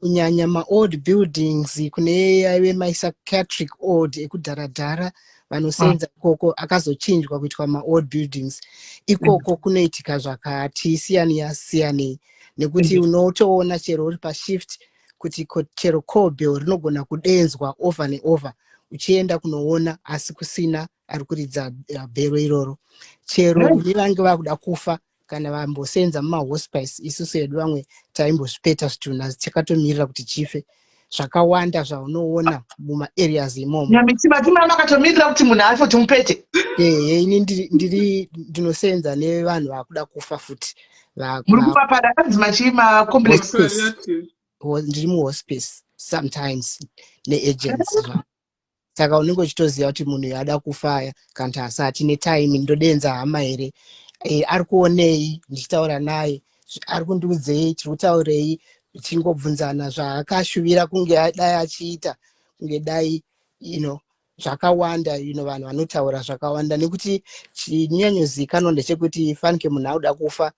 kunyanya maold buildings, kune aive mapsychiatric old ekudharadhara, vanosenza ikoko, akazochinjwa kuitwa maold buildings ikoko, kunoitika zvakati siyanei siyanei, nekuti unotoona chero uri pashift kuti chero call rinogona kudenzwa over neover, uchienda kunoona asi kusina ari kuridza bhero iroro. Chero kune vange vakuda kufa kana vambosenza mumahospice, isusu hedu vamwe taimbozvipeta zvitunha takatomirira kuti chife. Zvakawanda zvaunoona mumaareas imomo. Nyamiti, matima makatomirira kuti munhu afe kuti mupete? Ehe, ini ndiri ndinosenza nevanhu vakuda kufa futi. Muri kumapada kanzi machii, macomplex? Ndiri muhospice sometimes neagents, saka unenge uchitoziva kuti munhu ada kufa kana kuti asati netime. Ndodenza hama here? Ari kuonei ndichitaura naye? Ari kundiudzei? Tiri kutaurei? Tichingobvunzana zvaakashuvira kunge dai achiita, kunge dai zvakawanda. Vanhu vanotaura zvakawanda, nekuti chinyanyozikanwa ndechekuti fanike munhu akuda kufa,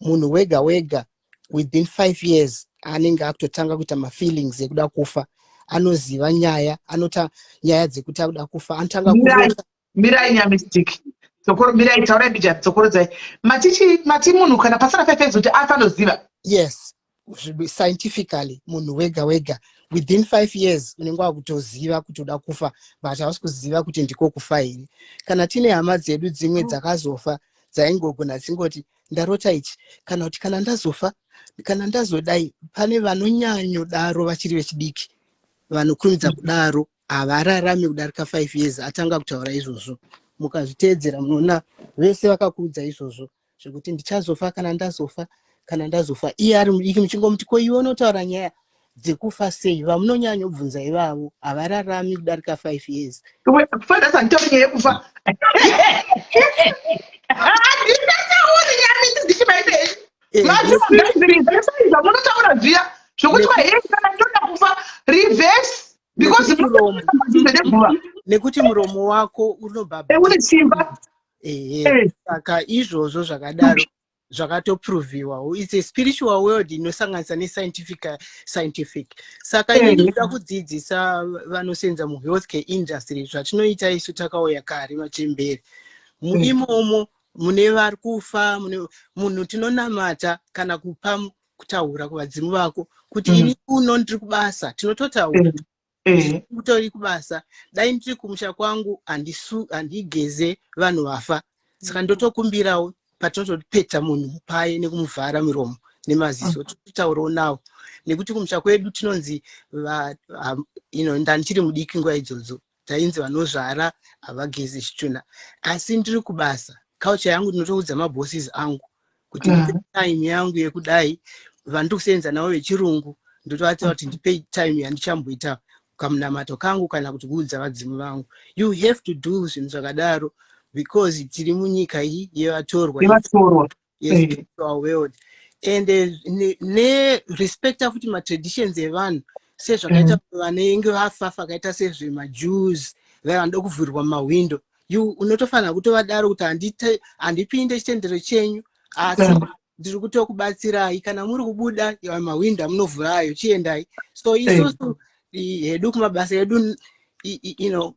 munhu wega wega within 5 years anenge akutotanga kuita mafeelings ekuda kufa, anoziva nyaya, anota nyaya dzekuti akuda kufa, anotanga kurota. Mirai, Nyamistik, mirai, taurai mbija, dzokorodzai. Matichi mati munhu kana pasara 5 years kuti afa anoziva? Yes, scientifically munhu wega wega within 5 years unenge wakutoziva kuti uda kufa, but hausi kuziva kuti ndiko kufa here. Kana tine hama dzedu dzimwe dzakazofa, dzaingogona dzingoti, "Ndarota ichi," kana kuti, "Kana ndazofa, kana ndazodai." Pane vanonyanyodaro vachiri vechidiki, vanokurumidza kudaro havararami kudarika 5 years atanga kutaura izvozvo. Mukazviteedzera munoona vese vakakuudza izvozvo zvekuti ndichazofa kana ndazofa, kana ndazofa, iye ari mudiki, muchingomuti, "Ko iwe unotaura nyaya dzekufa sei?" Vamunonyanyobvunza ivavo havararami kudarika 5 years. Fanira nyaya yekufa, handingatauri, Nyamiti, ndichimaitei zvamunotaura zviya zvokuti wahei, kana ndoda kufa, reverse, because Nekuti nekuti muromo wako unobva une simba. Ehe, saka izvozvo zvakadaro zvakatoproviwawo. It's a spiritual world inosanganisa nescientific scientific. Saka ini ndinoda kudzidzisa vanosenza muhealthcare industry zvatinoita isu takauya kare machemberi muimomo. Mune vari kufa, mune munhu tinonamata kana kupa kutaura kuvadzimu vako kuti ini uno ndiri kubasa, tinototaura kutori kubasa, dai ndiri kumusha kwangu handigeze vanhu vafa, saka ndotokumbirawo patinotopeta munhu paye nekumuvhara miromo nemaziso, tototaurawo nawo, nekuti kumusha kwedu tinonzi ndanichiri mudiki nguva idzodzo tainzi vanozvara havagezi chitunha. Asi ndiri kubasa, culture yangu ndinotoudza mabosses angu kuti ndipe time yangu yekudai, vandiri kusenza navo vechirungu, ndotovatira kuti ndipei time yandichamboita kamunamato kangu kana kuti kuudza vadzimu vangu. You have to do zvinhu zvakadaro because tiri munyika iyi yevatorwa. Yevatorwa. Yespiritual world and nerespecta futi matraditions evanhu sezvakaita vanenge vafa, vakaita sezvemaJews, vaya vanoda kuvhurirwa mahwindo. You unotofanira kutovadaro kuti handipinde chitendero chenyu, asi ndiri kutokubatsirai. Kana muri kubuda, mahwindo amunovhurayo, chiendai. So isusu hedu kumabasa edu,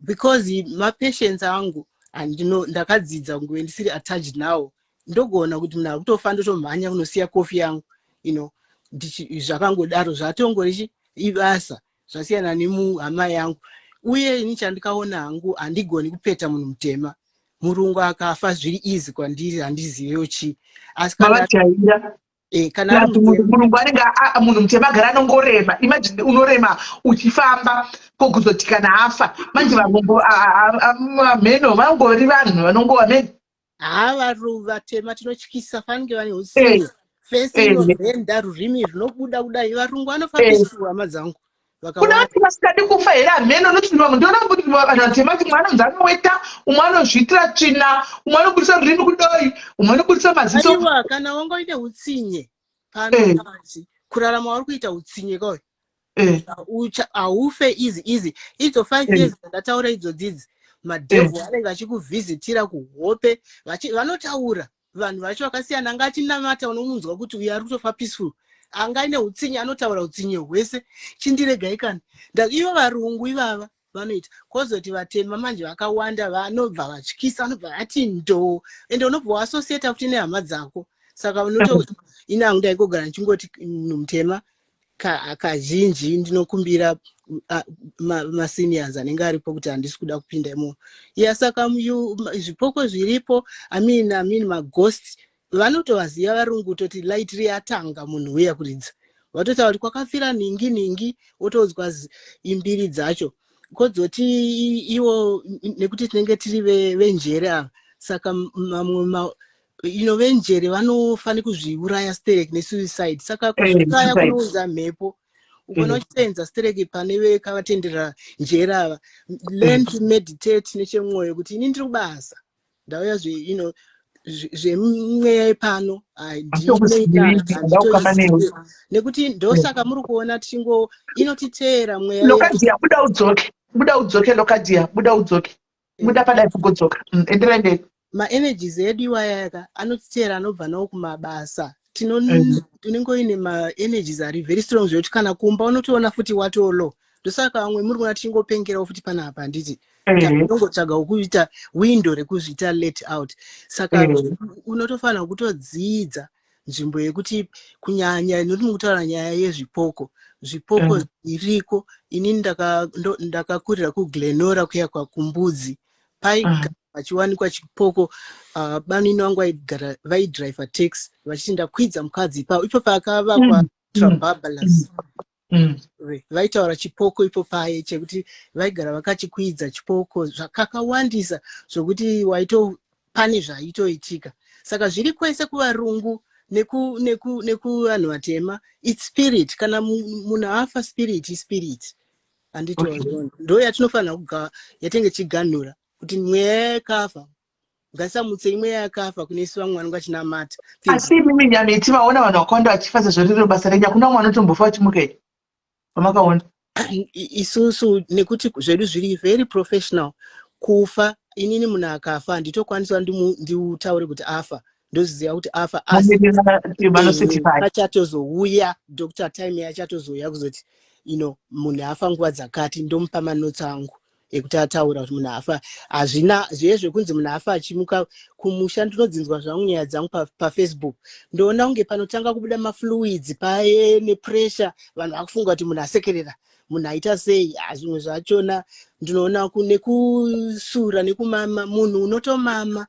because mapatients angu andino ndakadzidza kunge ndisiri attached nawo. Ndogona kuti munhu ari kutofa, ndotomhanya kunosiya kofi yangu, zvakangodaro, zvatongori ibasa, zvasiyana nemuhama yangu. Uye ini chandikaona hangu, handigoni kupeta munhu mutema. Murungu akafa zviri easy kwandiri, handizivewo chii, asi kana Mavajaira. Kana ari Kuti murungu anenge munhu mutema agara anongorema. Imagine unorema uchifamba, kokuzoti kana afa manje varungu mheno vangori vanhu vanongova mheno. Haa, varungu vatema tinotyisa, fanike vane utsinye, face inorenda, rurimi runobuda kudai. Varungu vanofa peaceful, hama dzangu. Kuna Vakawanda. Vati vasingadi kufa here? Hameno noti vamwe ndiona kuti vanhu vatema kuti umwe anonzi anoweta, umwe anozviitira tsvina, umwe anobudisa rurimi kudoi, umwe anobudisa maziso. Aiwa, kana wanga uine utsinye pano pasi, kurarama uri kuita utsinye koi, haufe easy easy. Idzo 5 years dzandataura idzodzidzi, madhevhu anenge achikuvhizitira kuhope, vanotaura vanhu vacho vakasiyana. Anga achinamata, unomunzwa kuti uyu ari kutofa peaceful, anga aine utsinye anotaura utsinye hwese. Chindiregai kana ivo varungu ivava vanoita. Kwozoti vatema manje vakawanda vanobva vatyisa, vanobva vati ndo, ende unobva waasociata futi nehama dzako. Saka unoto ini hangu ndaingogara ndichingoti munhu mutema kazhinji ndinokumbira maseniors anenge aripo kuti handisi kuda kupinda imomo. Ya, saka zvipoko zviripo, I mean maghost vanotovaziva varungu. Toti light riyatanga, munhu uya kuridza, vatotaura kuti kwakafira nhingi nhingi, wotoudzwa imbiri dzacho. Kodzoti iwo nekuti tinenge tiri venjere ava, saka mamwe venjere vanofanira kuzviuraya sterek nesuicide. Saka kuzviuraya Suicide. kunounza mhepo. Ukaona uchitenza sterek pane vekavatendera njere ava, learn to meditate nechemwoyo kuti ini ndiri kubasa, ndauya zve zvemweya yepano. Handitokuzivi, handida kukama newe. Nekuti ndosaka muri kuona tichingo inotiteera mweya yedu. Lokadia, buda udzoke, buda udzoke. Lokadia, buda udzoke, buda padai kugodzoka. Enderai mberi. Maenergies edu iwaya ka anotiteera, anobva nawo kumabasa. Unenge uine maenergies ari very strong zvekuti kana kumba unotoona futi watolo. Ndosaka vamwe muri kuona tichingopengerawo futi panapa, handiti? Tinongotsvaga kuita window rekuzviita let out. Saka unotofanira kutodzidza nzvimbo yekuti kunyanya inoti mukutaura nyaya yezvipoko, zvipoko zviriko. Inini ndakakurira kuGlenora kuya kwakumbudzi, paigara pachiwanikwa chipoko. Banini vangu vaigara vaidhiraivha taxi, vachiti ndakwidza mukadzi ipapo, ipo pakavakwa Trabablas. Vaitaura chipoko ipo paye chekuti vaigara vakachikwidza chipoko zvakakawandisa zvokuti waito pane zvaitoitika. Saka zviri kwese kuvarungu nekuvanhu vatema. It's spirit. Kana munhu afa, spirit ispirit, handiti? Wazviona, ndo yatinofanira kuga yatenge chiganhura kuti mweya yakafa ngatisamutsei mweya yakafa kune isu vamwe vanenge vachinamata. Asi imimi Nyamiti, maona vanhu vakawanda vachifa sezvo riri basa renyu, hakuna umwe anotombofa vachimuka here vamakaona? Isusu nekuti zvedu zviri very professional, kufa inini munhu akafa handitokwanisa ndiutaure kuti afa, ndoziva kuti afa, asi Vanocertify. Pachatozouya doctor, time yachatozouya kuzoti munhu afa nguva dzakati, ndomupa manotsi angu ekuti ataura kuti munhu afa. Hazvina zviye zvekunzi munhu afa achimuka kumusha. Ndinodzinzwa zvangu nyaya dzangu paFacebook, ndoona kunge panotanga kubuda mafluids paye nepressure, vanhu vakufunga kuti munhu asekerera, munhu aita sei. Ah, zvimwe zvachona ndinoona nekusura nekumama, munhu unotomama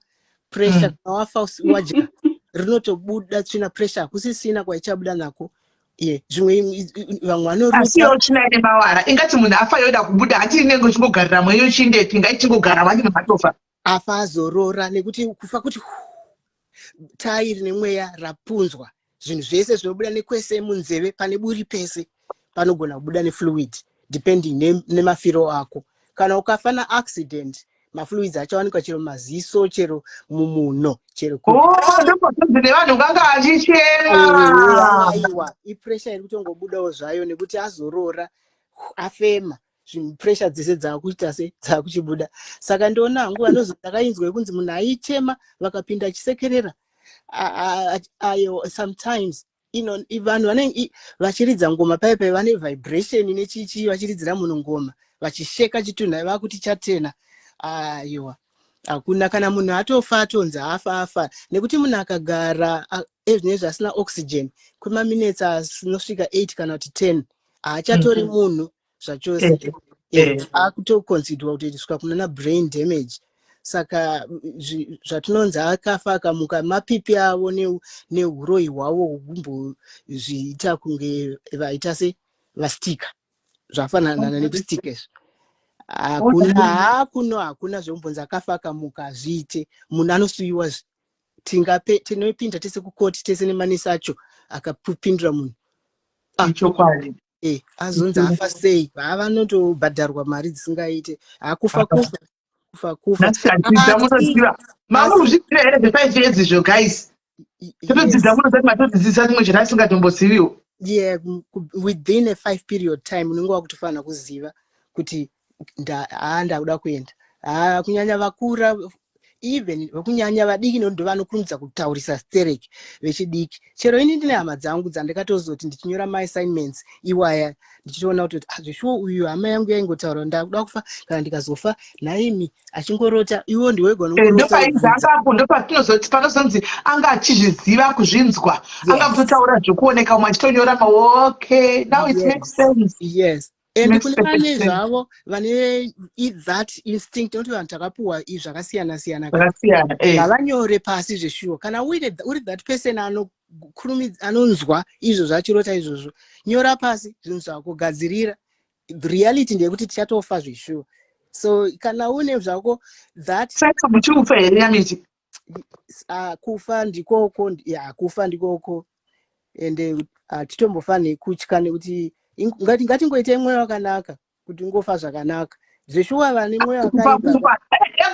pressure. Kana wafa wadya rinotobuda tsvina, pressure hakusisina kwaichabuda nako. Ye zvimwe vamwe Asi vanoruka. Iyo tsvina ine mawara, ingati munhu afa yoda kubuda, hati inenge ichingogarira mweyo chindepi, ngaichingogara vati munhu atofa. Afa azorora, nekuti kufa kuti tai rine mweya rapunzwa, zvinhu zvese zvinobuda nekwese, munzeve pane buri, pese panogona kubuda nefluid depending nemafiro ako. Kana ukafa naaccident, Mafluids achawanikwa chero maziso, chero mumuno, chero ku Oh, ndopatonzi nevanhu vanga achichema. Aiwa, ipressure iri kutongobudawo zvayo nekuti azorora, afema, pressure dzese dzakuita se dzakuchibuda. Saka ndoona hangu vanozo ndakainzwa yekunzi munhu aichema vakapinda achisekerera. Ayo sometimes vanhu vanenge vachiridza ngoma pai pai, vane vibration nechichi, vachiridzira munhu ngoma, vachisheka chitunha, vakuti chatena. Aiwa, hakuna. Kana munhu atofa, atonzi afa, afa, nekuti munhu akagara ezvinezvi asina oxygen kwemaminutes anosvika 8 kana kuti 10, haachatori munhu zvachose. Akutoconsiderwa kuti svika kunana brain damage. Saka zvatinonzi akafa akamuka, mapipi avo neuroyi hwavo hwekumbozviita kunge vaita se vastika, zvafanana nekustika izvi. Hakuna, hakuno, hakuna zvekumbonzi akafa akamuka, hazviite. Munhu anosuyiwa zve, tingape tinopinda tese kukoti tese nemanesi acho akapindura munhu. Ah. Chokwadi. Azonzi afa sei? Vanotobhadharwa mari dzisingaite. Hakufa kufa, kufa kufa. Nhasi tadzidza. Munoziva, mamuzviziva here zve5 years izvo, guys? Totodzidza munozati matodzidzisa chimwe chinhu asingatomboziviwo. Yeah, within a 5 period time unenge wakutofanira kuziva kuti haa, ndakuda kuenda. Haa, kunyanya vakura, even kunyanya vadiki, ndo vanokurumidza kutaurisa stereki vechidiki. Chero ini ndine hama dzangu dzandikatozoti ndichinyora maassignments iwaya, ndichitoona kuti, ah, zveshuwo uyu hama yangu yaingotaura, "Ndakuda kufa, kana ndikazofa nhaimi," achingorota. Iwo ndiwega. Ndopaizangapo, ndopatinozoti panozonzi anga achizviziva, kuzvinzwa, anga kutotaura zvekuoneka, umwe achitonyora ma okay, now it makes sense. Yes, and kune vane zvavo vane that instinct, nokuti vanhu takapuwa zvakasiyana siyana. Ngavanyore pasi zveshuwa. Kana uri that person anonzwa izvo zvachirota izvozvo, nyora pasi zvinhu zvako, gadzirira. Reality ndeyekuti tichatofa zveshuwa, so kana une zvako that Saka muchikufa here, Nyamiti? Kufa ndikoko ya, kufa ndikoko, ende hatitombofaniri kutya, nekuti ngatingoitei mwoyo wakanaka kuti ungofa zvakanaka zveshuwa. Vane mwoyo wakaipa.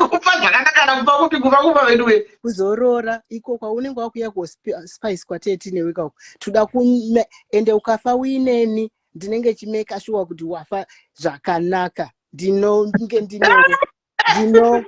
Kufa zvakanaka kana kufa kupi? Kufa kufa, veduwe. Kuzorora iko kwaunenge wakuya kuspice kwateti newe kako toda kume, ende ukafa uineni, ndinenge chimeka shuwa kuti wafa zvakanaka. Ndinonge ndinewe, ndino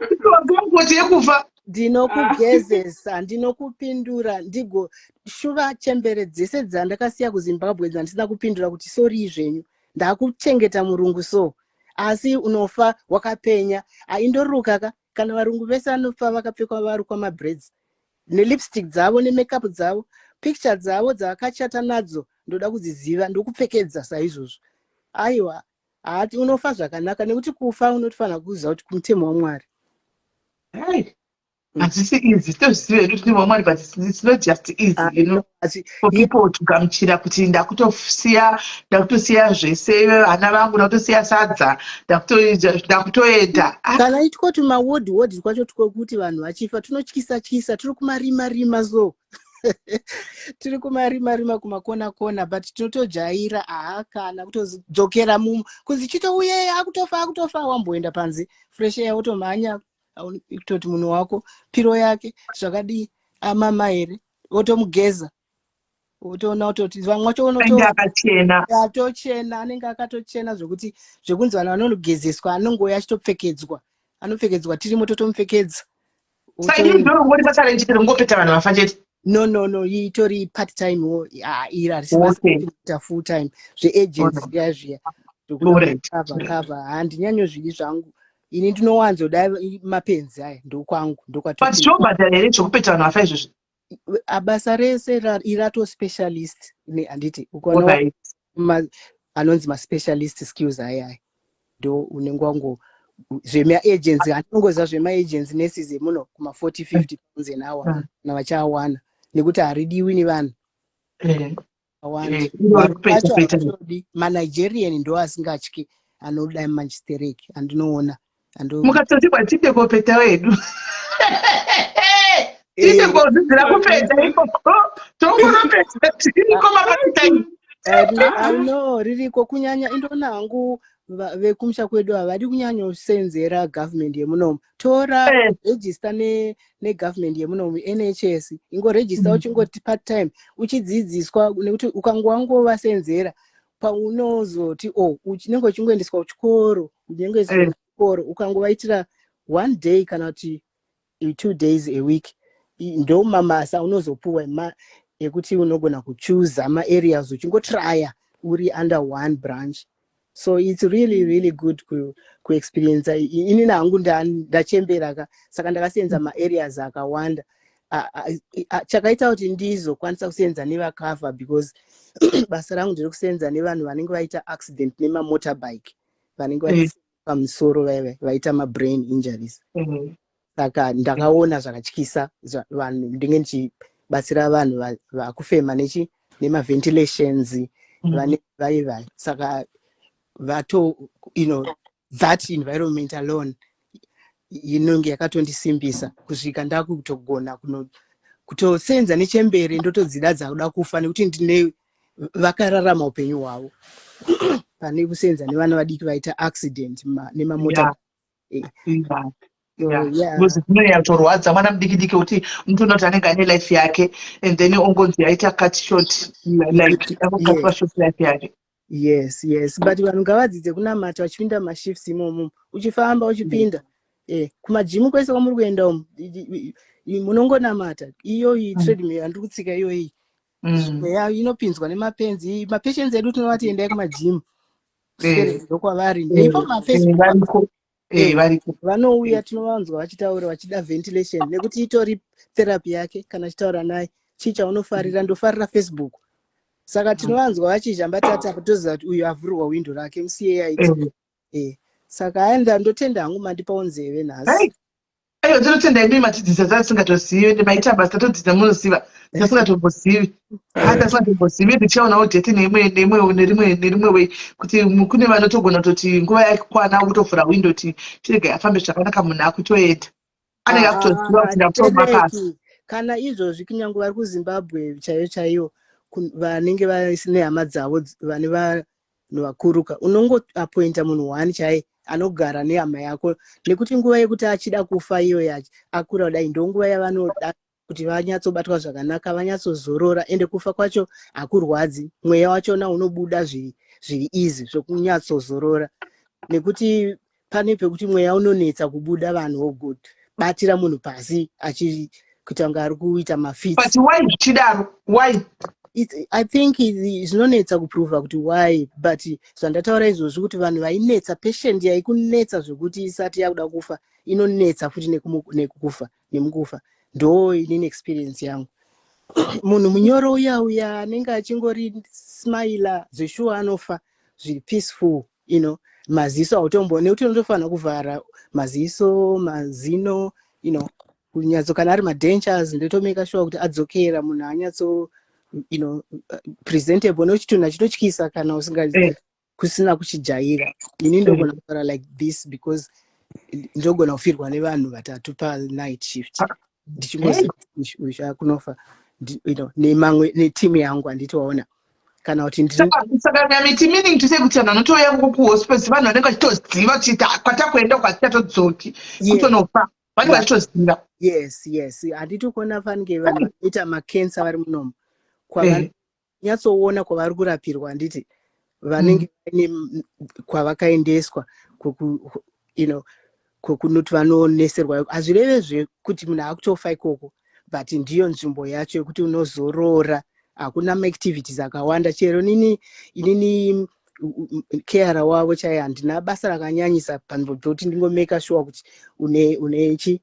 Kuti yekufa. Ndinokugezesa, ndinokupindura, ndigo shuva chembere dzese dzandakasiya kuZimbabwe dzandisina kupindura kuti sorry zvenyu, ndakuchengeta murungu. So asi unofa wakapenya, aindoruka ka. Kana varungu vese vanofa vakapfekwa, varukwa mabraids nelipstick dzavo nemakeup dzavo. Picture dzavo dzavakachata nadzo ndoda kudziziva, ndokupfekedza saizvozvo. Aiwa, haati unofa zvakanaka, nekuti kufa unotofanira kuziva kuti kumutemo waMwari. Hey, hazvisi easy. Tozviziva hedu kuti waMwari, but it's not just easy for people to gamuchira kuti ndakutosiya zvese, vana vangu, ndakutosiya sadza, ndakutoenda. Ah. Kana itwo tumawodhi wodhi twacho twokuti vanhu vachifa tunotyisa tyisa, tiri kumarima rima, so tiri kumarima rima, kumakona kona, but tinotojaira. Aha, kana kutodzokera mumu kunzi chitouye, akutofa, akutofa, wamboenda panze, fresh air, wotomhanya kutoti munhu wako piro yake zvakadii, amama here, wotomugeza, wotoona kutoti vamwe vacho Anenge akachena. Atochena, anenge akatochena zvokuti zvekunzi vanhu vanonogezeswa, anongouya achitopfekedzwa, anopfekedzwa tirimo, totomupfekedza. Saka inini ndorongori basa renyu chete ringopeta vanhu vafa chete? No, itori part time wo. Ah, iri harisi basa kuita full time, zveagency zviya zviya zvokucover cover, handinyanyozvidi zvangu ini. Ndinowanzoda mapenzi aya, ndokwangu. But zvinobhadhara here zvekupeta vanhu vafa izvozvi? Basa rese irato specialist, handiti? Ukaona anonzi maspecialist skills aya aya, ndo unenge wango zvemaagency. Handinongoziva zvemaagency nurses emuno kuma40 50 pounds an hour kana vachiawana, nekuti haridiwi nevanhu awanda. Iro kupeta, Vacho peta. Havatodi. MaNigerian ndo asingatyi, anoda manchistereki andinoona Mukatotigwa tiite kopeta wedu, tiite kodzidzira kupeta ikoko, tongonopeta tiriko mapart time. I know ririko. Kunyanya indona hangu vekumusha kwedu havadi kunyanyosenzera government yemunomu. Tora register negovernment yemunomu, NHS. Ingoregister uchingoti part time, uchidzidziswa, nekuti ukangovasenzera, paunozoti o unenge uchingoendeswa kuchikoro, unenge kuchikoro, ukangovaitira one day kana kuti 2 days a week, ndo mamasa unozopuwa ekuti unogona kuchuza maareas uchingotrya uri under one branch. So it's really, really good kuexperienca. Inini hangu ndachembera ka, saka ndakasenza maareas akawanda. Chakaita kuti ndizokwanisa kusenza nevakafa, because basa rangu ndiri kusenza nevanhu vanenge vaita accident nemamotorbike, vanenge vari pamusoro, vaiva vaita mabrain injuries. Saka ndakaona zvakatyisa vanhu, ndinge ndichibatsira vanhu vakufema nechi nemaventilations, vane vai, saka vato that environment alone inonge yakatondisimbisa kusvika ndakutogona kutosenza nechembere, ndotodzida dzakuda kufa, nekuti ndine vakararama upenyu hwavo, pane kusenza nevana vadiki vaita accident nemamota. So, yeah. Because zvinonyatsorwadza mwana mudiki diki, kuti unotoona kuti anenge ane life yake and then ongonzi yaita cut short, like angokatwa short life yake. Yes, but vanhu ngavadzidze kunamata vachipinda mumashifts imomo. Uchifamba, uchipinda kumagym, kwese kwamuri kuenda umu, munongonamata. Iyoyi treadmill yandiri kutsika iyoyi, mweya inopinzwa nemapenzi. Mapatients edu tinovati endai kumagym, ndokwavari, ndeipo mafacebook. Variko. Variko. Vanouya, tinovanzwa vachitaura vachida ventilation, nekuti itori therapy yake. Kana achitaura naye, chii chaunofarira? Ndofarira Facebook. Saka tinovanzwa vachizhambatata, toziva kuti uyu avhurirwa windo rake, musiye aiti. Saka aenda, ndotenda hangu mandipawo nzeve nhasi. Hai. Aiwa, tinotenda imi matidzidzisa dzatisingatosivi, ende maita basa. Tatodzidza, munoziva, tasingatombozivi, tasingatombozivi. Tichaonawo death neimwe neimwe nerimwe way, kuti kune vanotogona kutoti nguva yakwana, kutovhura windo kuti chirege afambe zvakanaka, munhu akutoenda anenge akutoziva kuti ndakutoma pasi. Tereki. Kana izvozvi, kunyange vari kuZimbabwe chaiyo chaiyo, vanenge vaine hama dzavo vane vanhu vakuruka, unongoapointa munhu one chaiye anogara nehama yako, nekuti nguva yekuti achida kufa iyo yacho akura kudai, ndonguva yavanoda kuti vanyatsobatwa zvakanaka, vanyatsozorora. Ende kufa kwacho hakurwadzi, mweya wachona unobuda zviri easy zvokunyatsozorora, nekuti pane pekuti mweya unonetsa kubuda, vanhu vogobatira munhu pasi achi kuita kunge ari kuita mafits. But why zvichidaro? Why? I think zvinonetsa kuprova kuti why, but zvandataura izvozvi, kuti vanhu vainetsa, patient yaikunetsa zvekuti isati yakuda kufa inonetsa futi nekukufa nemukufa. Ndo inini experience yangu. Munhu munyoro uya uya anenge achingori smila zveshuwa anofa zviri peaceful. Maziso hautombo, nekuti unotofanira kuvhara maziso, mazino, kunyatso kana ari madentures, ndotomeka sure kuti adzokera, munhu anyatso presentable, nekuti chitunha chinotyisa kana usinga kusina kuchijaira. Ini ndogona kutaura like this because ndogona kufirwa nevanhu vatatu panight shift, ndichingoziva kuti uyu akunofa nemamwe netimu yangu, handiti waona? Kana kuti ndiri Saka nyamiti, meaning to say kuti vanhu vanotouya kuhospice, vanhu vanenge vachitoziva kuti kwatakuenda kwatichatodzoki kutonofa, vanenge vachitoziva? Yes, handiti kuona fanike vanhu vanoita macancer vari munomu, kwavanyatsoona kwavari kurapirwa, handiti vanenge vaine kwavakaendeswa kwekunoti vanoneserwa. Hazvireve kuti munhu akutofa ikoko, but ndiyo nzvimbo yacho yekuti unozorora, hakuna maactivities akawanda. Chero nini, inini carer wavo chaiye, handina basa rakanyanyisa panzvimbo pekuti ndingomeka sure kuti une chi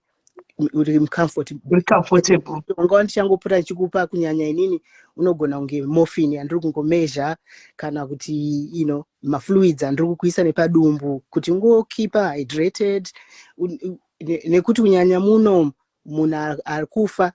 uri mucomfort. Uri comfortable. Ungava ndichangopota ndichikupa, kunyanya inini, unogona kunge morphine yandiri kungomezha, kana kuti mafluids andiri kukuisa nepadumbu kuti ungokeepa hydrated. Nekuti kunyanya muno munhu ari kufa,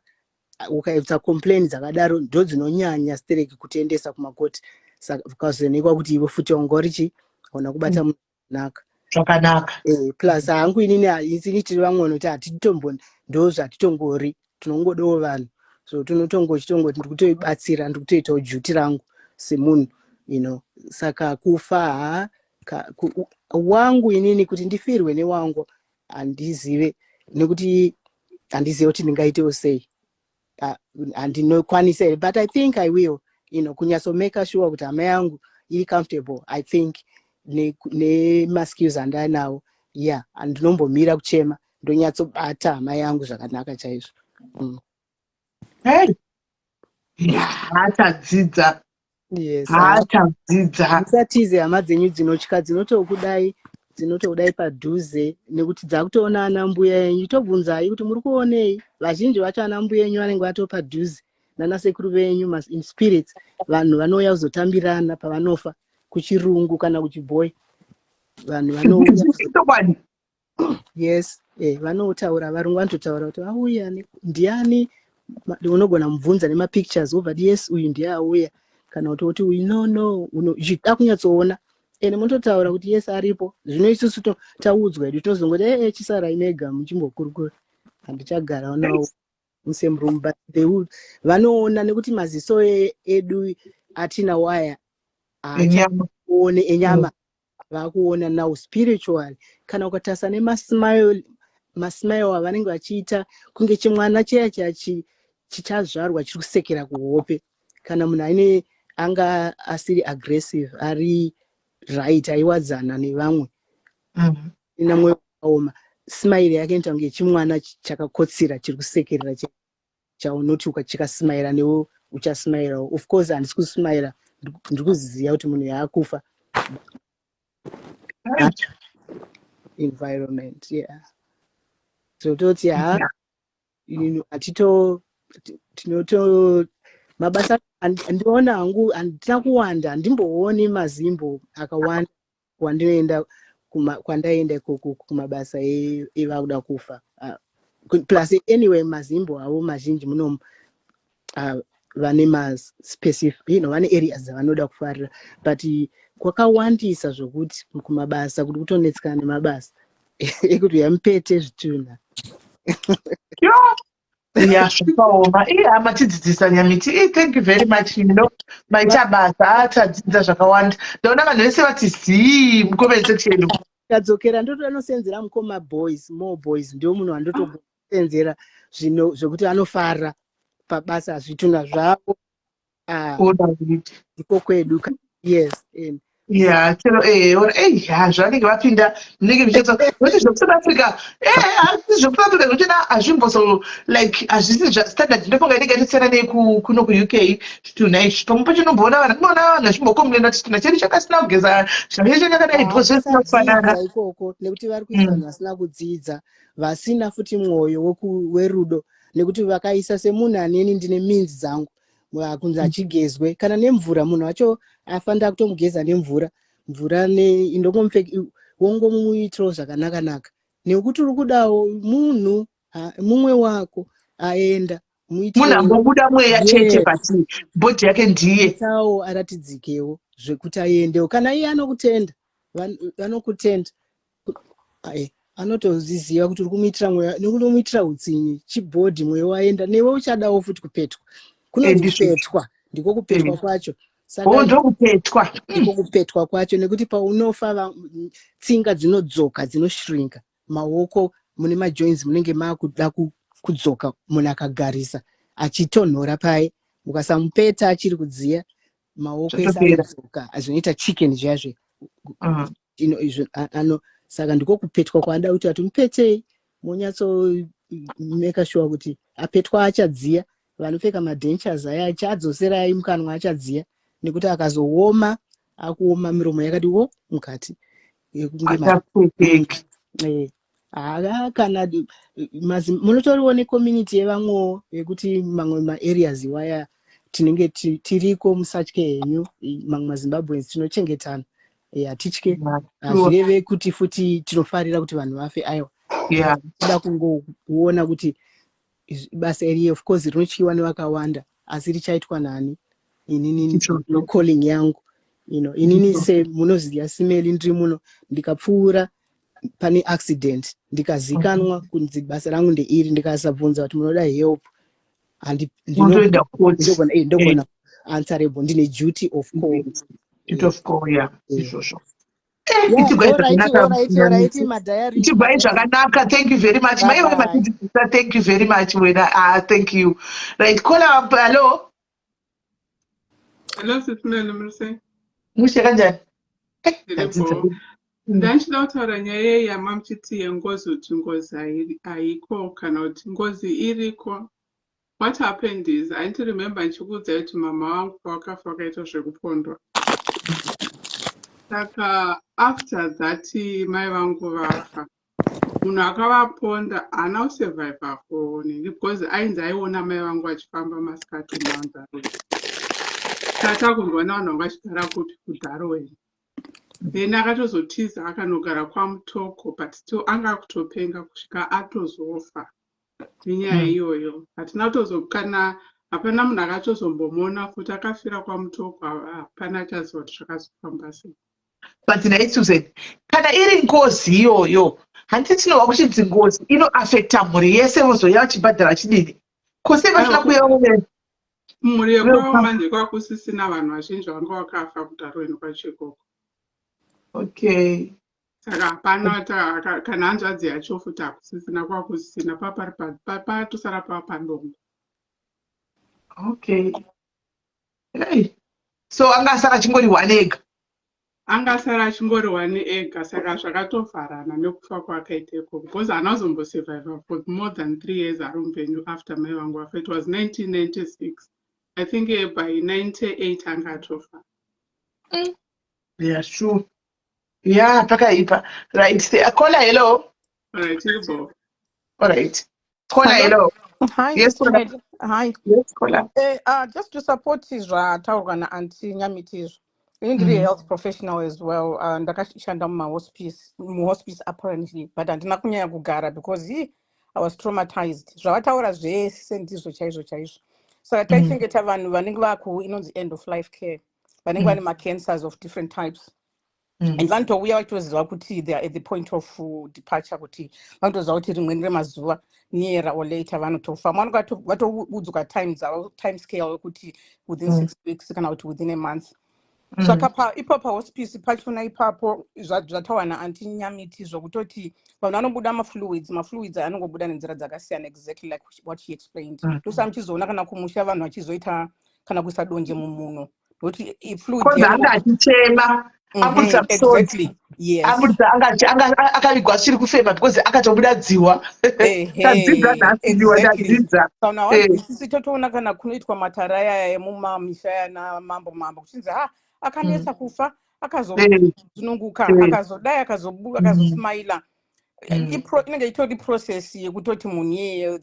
ukaita complain dzakadaro, ndo dzinonyanya stereki kutiendesa kumakoti. Saka ukazoonekwa kuti iwe futi wanga uri chi hauna kubata munhu zvakanaka. Zvakanaka. Plus hangu inini, inini tiri vamwe vanoti hatitombo, ndo zvatitongori, tinongodawo vanhu, so tinotongochitongoti ndiri kutoibatsira, ndiri kutoitawo duty rangu semunhu. Saka kufa ha wangu inini kuti ndifirwe newangu handizive, nekuti handizive kuti ndingaitewo sei, handinokwanisa here, but I think I will kunyatsomake sure kuti hama yangu iri comfortable. I think nemaskills andanawo, yeah, handinombomira kuchema, ndonyatsobata hama yangu zvakanaka chaizvo. Hey, haatadzidza. Yes. Haatadzidza. Musatize hama dzenyu dzinotya, dzinotokudai padhuze, nekuti dzakutoona ana mbuya yenyu. Tobvunzai kuti muri kuonei. Vazhinji vacho ana mbuya yenyu vanenge vato padhuze nanasekuru venyu in spirits. Vanhu vanouya kuzotambirana pavanofa, kuchirungu kana kuchibhoi, vanhu vanouya. Chokwadi. Yes, vanotaura, varungu vanototaura kuti auya ndiani. Unogona mubvunza nemapictures, wobva ti, "Yes, uyu ndiye auya," kana kuti woti, "Uyu no." Uchida kunyatsoona ende munototaura kuti, "Yes, aripo." Zvino isusu taudzwa hedu, tinozongoti, "Ee, chisarai mega muchimbokurukura, handichagara nawo musame room." But they will, vanoona, nekuti maziso edu atina waya haachaone enyama, vakuona now spiritual. Kana ukatarisa nemasmile, masmile avanenge vachiita kunge chimwana chiya chiya chichazvarwa chiri kusekera kuhope. Kana munhu aine anga asiri aggressive, ari right, aiwadzana nevamwe, ina mwoyo wakaoma, smile yake inoita kunge chimwana chakakotsira chiri kusekerera, chaunoti chikasmaira newe uchasmairawo. Of course handisi kusmaira, ndiri kuziva kuti munhu yaakufa. Environment, yeah. So toti ha, hatito tinoto mabasa ndiona hangu handina kuwanda, handimbooni mazimbo akawanda kwandinoenda, kwandaenda ikoko kumabasa evakuda kufa. Plus anyway, mazimbo avo mazhinji munomu vane maspecific vane areas dzavanoda kufarira, but kwakawandisa zvokuti kumabasa kuri kutonetsekana nemabasa ekuti yamupete zvitunha. Ya, zvakaoma. Iye hama tidzidzisa Nyamiti. Thank you very much. Maita basa, atadzidza zvakawanda. Ndaona vanhu vese vati zii mucomment section. Ndikadzokera ndotonosenzera mukoma Boys, More Boys, ndio munhu wandotosenzera zvino zvekuti anofara pabasa, zvitunha zvavo. Ah, ndiko kwedu, yes. And Ya, chero ora ya, zvanenge vapinda munenge muchiita nokuti zvekuSouth Africa, asi zvekuSouth Africa zvochona hazvimboso like hazvisi zvastandard. Ndofunga inenge yatosiyana nekuno kuUK. Chitunha ichi pamwe pacho unomboona vanhu, unoona vanhu vachimbokomplaina kuti chitunha chedu chakasina kugeza, chitunha chedu chakadai, because zvisina kufanana. Vasadzidzisa ikoko, nekuti vari kuisa vanhu vasina kudzidza, vasina futi mwoyo werudo, nekuti vakaisa semunhu aneni ndine means dzangu, kunzi achigezwe kana nemvura, munhu wacho afanira kutomugeza nemvura, mvura indongomupfeka, wongomuitirawo zvakanaka-naka, nekuti uri kudawo munhu mumwe wako aenda. Munhu ambobuda mweya chete, but body yake ndiye. Tawo aratidzikewo zvekuti aendewo. Kana iye anokutenda, vanokutenda, anotozviziva kuti uri kumuitira mweya, nekuti umuitira utsinyi chibody, mweya waenda, newe uchadawo futi kupetwa. Kunonzi kupetwa, ndiko kupetwa kwacho. Saka ndokupetwa. Ndiko kupetwa kwacho, nekuti paunofa tsinga dzinodzoka, dzinoshrinka, maoko mune majoints munenge makuda kudzoka. Munhu akagarisa achitonhora paye, mukasamupeta achiri kudziya, maoko ese anodzoka, zvinoita chicken zviya zve izvo ano. Saka ndiko kupetwa kwaada kuti atimupetei, monyatso sure kuti apetwa, achadziya. Vanopfeka madentures aya, achadzoserai mukanwa, achadziya, nekuti akazooma, akuoma, miromo yakati wo mukati yekunge haa kana munotoriwo necommunity yevamwewo, yekuti mamwe maareas iwaya tinenge tiriko, musatye henyu. Mamwe maZimbabweans tinochengetana, hatitye. Hazvireve kuti futi tinofarira kuti vanhu vafe, aiwa. Toda kungoona kuti basa iri, of course rinotyiwa nevakawanda, asi richaitwa nani? Inini nocalling yangu, inini se munoziva simeli, ndiri muno, ndikapfuura pane accident, ndikazikanwa kunzi basa rangu ndeiri, ndikasabvunza kuti munoda help, ndogona answerable, ndine duty of call. Duty of call, yeah, izvozvo. Yeah, Itigwai alright, zvakanaka, alright, alright, Nyamiti. Madiary. Itigwai zvakanaka. Thank you very much. Bye Maiwe bye. matidzidzisa. Thank you very much wena. Ah, thank you. Right, caller, hello. Hello, Sis Melly, muri sei? Mushe, kanjani? Ndiripo. Ndanchida kutaura nyaya yamamuchiti yengozi, kuti ngozi haiko kana kuti ngozi iriko. What happened is, I need to remember ndichikuudzai kuti mama vangu pavakafa vakaita zvekupondwa. Saka after that mai vangu vafa, munhu akavaponda haana kusurvivha for nini, because ainzi aiona mai vangu vachifamba masikati muMount. Saka takunzwa navanhu vanga vachigara kupi, kuDarwin. Then akatozotiza akanogara kwaMutoko, but still anga akutopenga kusvika atozofa nenyaya iyoyo. Hatina kutozo kana, hapana munhu akatozombomuona futi. Akafira kwaMutoko, hapana achaziva kuti zvakazofamba sei. But nhai Susan, kana iri ngozi iyoyo, handiti tinohwa kuchinzi ngozi inoafecta mhuri yese, vozouya vachibhadhara chidini? Kose vasina kuuya vove Mhuri yekwavo manje kwakusisina vanhu vazhinji vanga vakafa kuDarwin kwacho ikoko. Saka hapana kana hanzvadzi yacho futi hakusisina, kwakusisina, papari patosara pava padongo. Okay, hey. So anga asara achingori one ega? Angasara achingori one ega. Saka zvakatovharana nekufa kwakaita ikoko, because haana kuzombosurviva for more than 3 years ari mupenyu after mai vangu vafa. It was 1996, I think. By 98 anga atofa. Yeah, sure, yeah, pakaipa. Right, caller, hello. Alright, iribo. Alright, caller. Hello. Hello. Hi, Yes, Sister caller. Melly. Hi. Yes, caller. Just to support zvataurwa naAunty Nyamiti izvo. Ini ndiri health professional as well. Ndakashanda mumahospice, muhospice apparently, but handina kunyanya kugara because I was traumatized. Zvavataura zvese ndizvo chaizvo chaizvo. Saka taichengeta vanhu vanenge vaku inonzi end of life care, vanenge vane macancers of different types and vanotouya vachitoziva kuti they are at the point of departure, kuti vanotoziva kuti rimweni remazuva, nearer or later, vanotofa. Vanonga vatoudzwa time dzavo, time scale yekuti within 6 weeks kana kuti within a month. Saka ipo pahospice pachona ipapo, zvataurwa naAunty Nyamiti zvokutoti vanhu vanobuda mafluids, mafluids aya anongobuda nenzira dzakasiyana, exactly like what she explained. Ndosaka muchizoona kana kumusha vanhu vachizoita kana kuisa donje mumuno, nokuti fluid Konzi anga achichema, abudisa musodzi. Abudisa, anga akavigwa achiri kufema because akatobuda dziwa. Tadzidza nhasi, dziwa. Tadzidza. Kana wanzwisisi, totoona kana kunoitwa matara aya emumamisha yana mambo mambo, kuchinzi ha, akanetsa kufa, akazozununguka, akazodai, akazosmaila. Inenge itori process yekutoti munhu iyeye,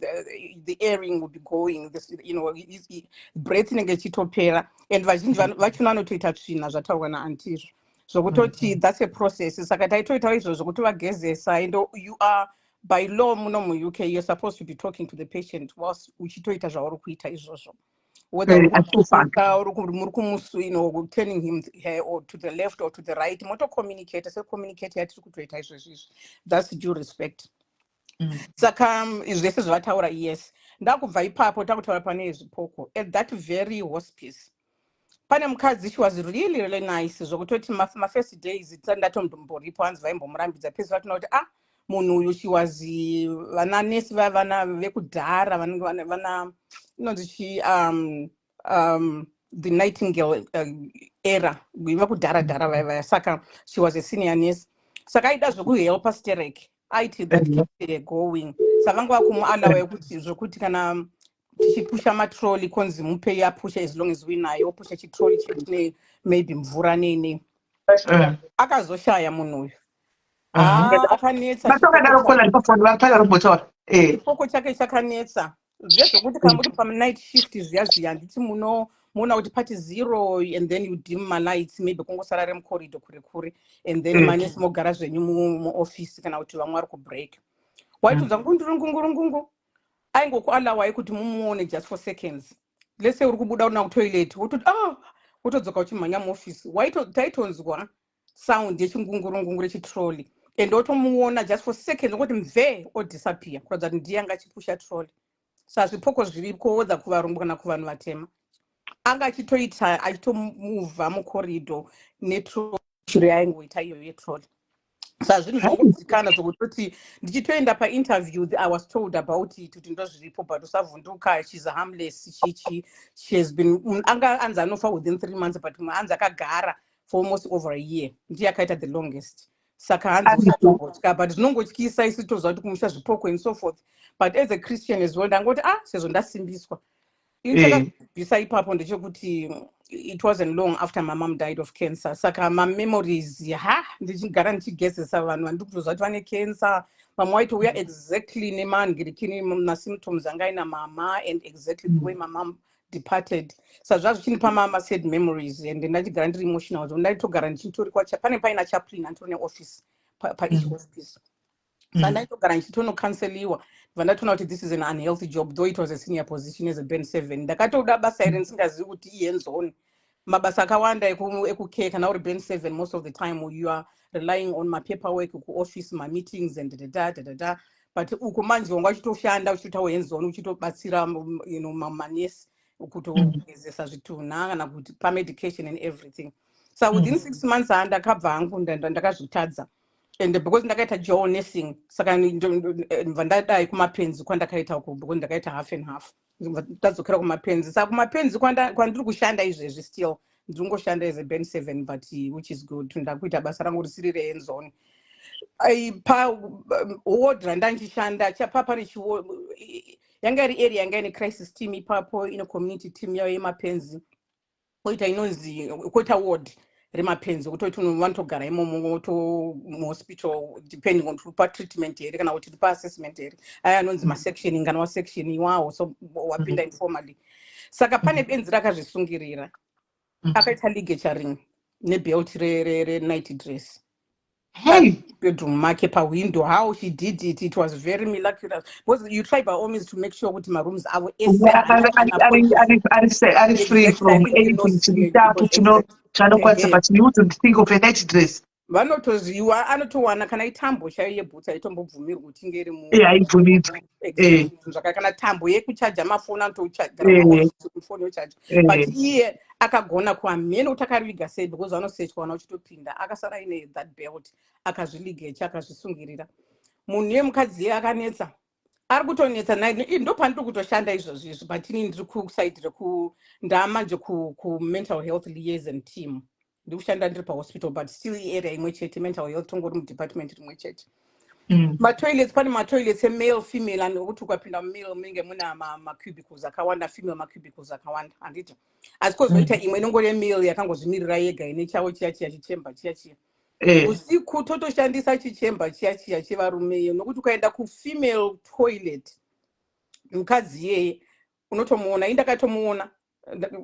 the airing would be going this, breath inenge ichitopera, and vazhinji vachona vanotoita tsvina, zvataurwa naAunty izvo zvokutoti that's a process. Saka taitoitawo izvozvo kuti vagezesa, and you are by law muno muUK, you're supposed to be talking to the patient whilst uchitoita zvauri kuita izvozvo, whether uri Achitofamba. kumusuka, muri kumusu turning him, her, or to the left or to the right, motocommunicate secommunicate yatiri kutoita izvozvo izvi. That's due respect. Saka zvese zvavataura, yes. Ndakubva ipapo takutaura pane zvipoko. At that very hospice pane mukadzi, she was really really nice, zvokutoti mafirst days tisati ndatomboripo, hanzi vaimbomurambidza pesi vatona kuti ah, munhu uyu, she was vana nesi vaya, vana vekudhara vanenge vana inonzi chi the Nightingale era, vekudhara dhara vaya vaya. Saka she was a senior nurse, saka aida zvekuhelpa sterek, aiti that kept her going. Saka vanga vakumualawa yekuti zvokuti kana tichipusha matrolley, konzi mupei apusha as long as uinayo, opusha chitrolley chedu ne maybe mvura nei nei. Akazoshaya munhu uyu. Ha, akanetsa. Matokadaro. Chipoko Caller ndipafoni vapana rombotaura. Chipoko chake chakanetsa zvezvokuti kana muri panight shift zviya zviya, handiti munoona kuti pati zero, and then you dim malights, maybe kungosara remucorridor kure kure, and then manesi mogara zvenyu muoffice kana kuti vamwe vari kubreak. Waitonzwa ngundurungungurungungu. Aingokualawai kuti mumuone just for seconds. Let's say uri kubuda una kutoilet, wototi ah, wotodzoka uchimhanya muoffice. Taitonzwa sound yechingungurungungu rechitrolley, and wotomuona just for seconds, ngokuti mvee, odisappear, kuratidza kuti ndiye anga achipusha trolley. Saka zvipoko zviriko, whether kuvarungu kana kuvanhu vatema. Anga achitoita, achitomuvha mucorridor netrolley yaingoita iyoyo yetrolley. Saka zvinhu zvangodzikana zvokutoti ndichitoenda painterview, I was told about it kuti ndozviripo, but usavhunduka, she's harmless. Chichi, she has been anga anzi anofa within 3 months, but mumwe anzi akagara for almost over a year, ndiye akaita the longest. Saka hanzi Aripo. Usatombotya, but zvinongotyisa. Isu toziva kuti kumusha zvipoko and so forth, but as a Christian as well, ndangoti, ah, sezvo ndasimbiswa ini, chakabvisa ipapo ndechekuti it wasn't long after my mom died of cancer. Saka mamemories, ha, ndichigara ndichigezesa vanhu vandiri kutoziva kuti vane cancer. Vamwe vaitouya exactly nemangirikini, masymptoms anga aina mama, and exactly the way my mom departed. Saka zvaa zvichinipa masad memories, and ndachigara ndiri emotional. So ndaitogara ndichitori pane paina chaplain anditori neoffice paeach hospice, saka ndaitogara ndichitonokanseliwa. Bva ndatoona kuti this is an unhealthy job, though it was a senior position as a band seven. Ndakatoda basa iri ndisingazivi kuti ihands-on. Mabasa akawanda ekucare, kana uri band seven, most of the time you are relying on mapaperwork kuoffice, mameetings and dadada dadada, but uku manje wanga uchitoshanda, uchitoitawo hands-on, uchitobatsira manesi kutogezesa zvitunha kana kuti pamedication and everything. So within 6 months, ha, ndakabva hangu, ndakazvitadza. And because ndakaita dual nursing, saka ndobva ndadai kumapenzi kwandakaita uku, because ndakaita half and half. Ndobva ndadzokera kumapenzi. Saka kumapenzi kwandiri kushanda izvezvi, still ndiri kungoshanda as a band seven, but which is good. Ndakuita basa rangu risiri rehands-on. Pa ward randandishanda chapa pane yanga iri area yanga ine crisis team ipapo, ine community team yayo yemapenzi, koita inonzi, koita ward remapenzi, kutoti vanotogara imomo to muhospital, depending on kuti uri patreatment here kana kuti uri paassessment here. Aya anonzi masectioning, kana wasection iwawo, so wapinda informally. Saka pane benzi rakazvisungirira, akaita ligaturing nebelt renight dress Hey. Bedroom make pawindow. How she did it, it was very miraculous, because you try by all means to make sure kuti marooms avo ese haana Ari free from anything chiri sharp chinokwanisa, but you wouldn't think of a night dress. Vanotoziwa, anotowana kana itambo chaiyo yebhutsu haitombobvumirwi kuti inge iri mu Haibvumidzwi. Exactly. Kana tambo yekuchaja mafoni, anotochagara foni yochaja, but iye akagona kuamhene kuti akariviga sei, because vanosechwa kana uchitopinda. Akasara aine that belt, akazviligature, akazvisungirira. Munhu yemukadzi iye akanetsa, ari kutonetsa naye. Ndo pandiri kutoshanda izvozvo izvi, but ini ndiri kuside reku ndamanje kumental health liaison team. Ndiri kushanda ndiri pahospital, but still iarea imwe chete, mental health, tongori mudepartment rimwe chete. Matoilets, pane matoilets emale, female, and okuti ukapinda mumale munenge muna macubicles akawanda, female macubicles akawanda, handiti? Asi kwozoita imwe inongori yemale yakangozvimirira yega, ine chavo chiya chiya chichamber chiya chiya. Usiku totoshandisa chichamber chiya chiya chevarume iyo, nokuti ukaenda kufemale toilet, mukadzi iyeye unotomuona. Indakatomuona.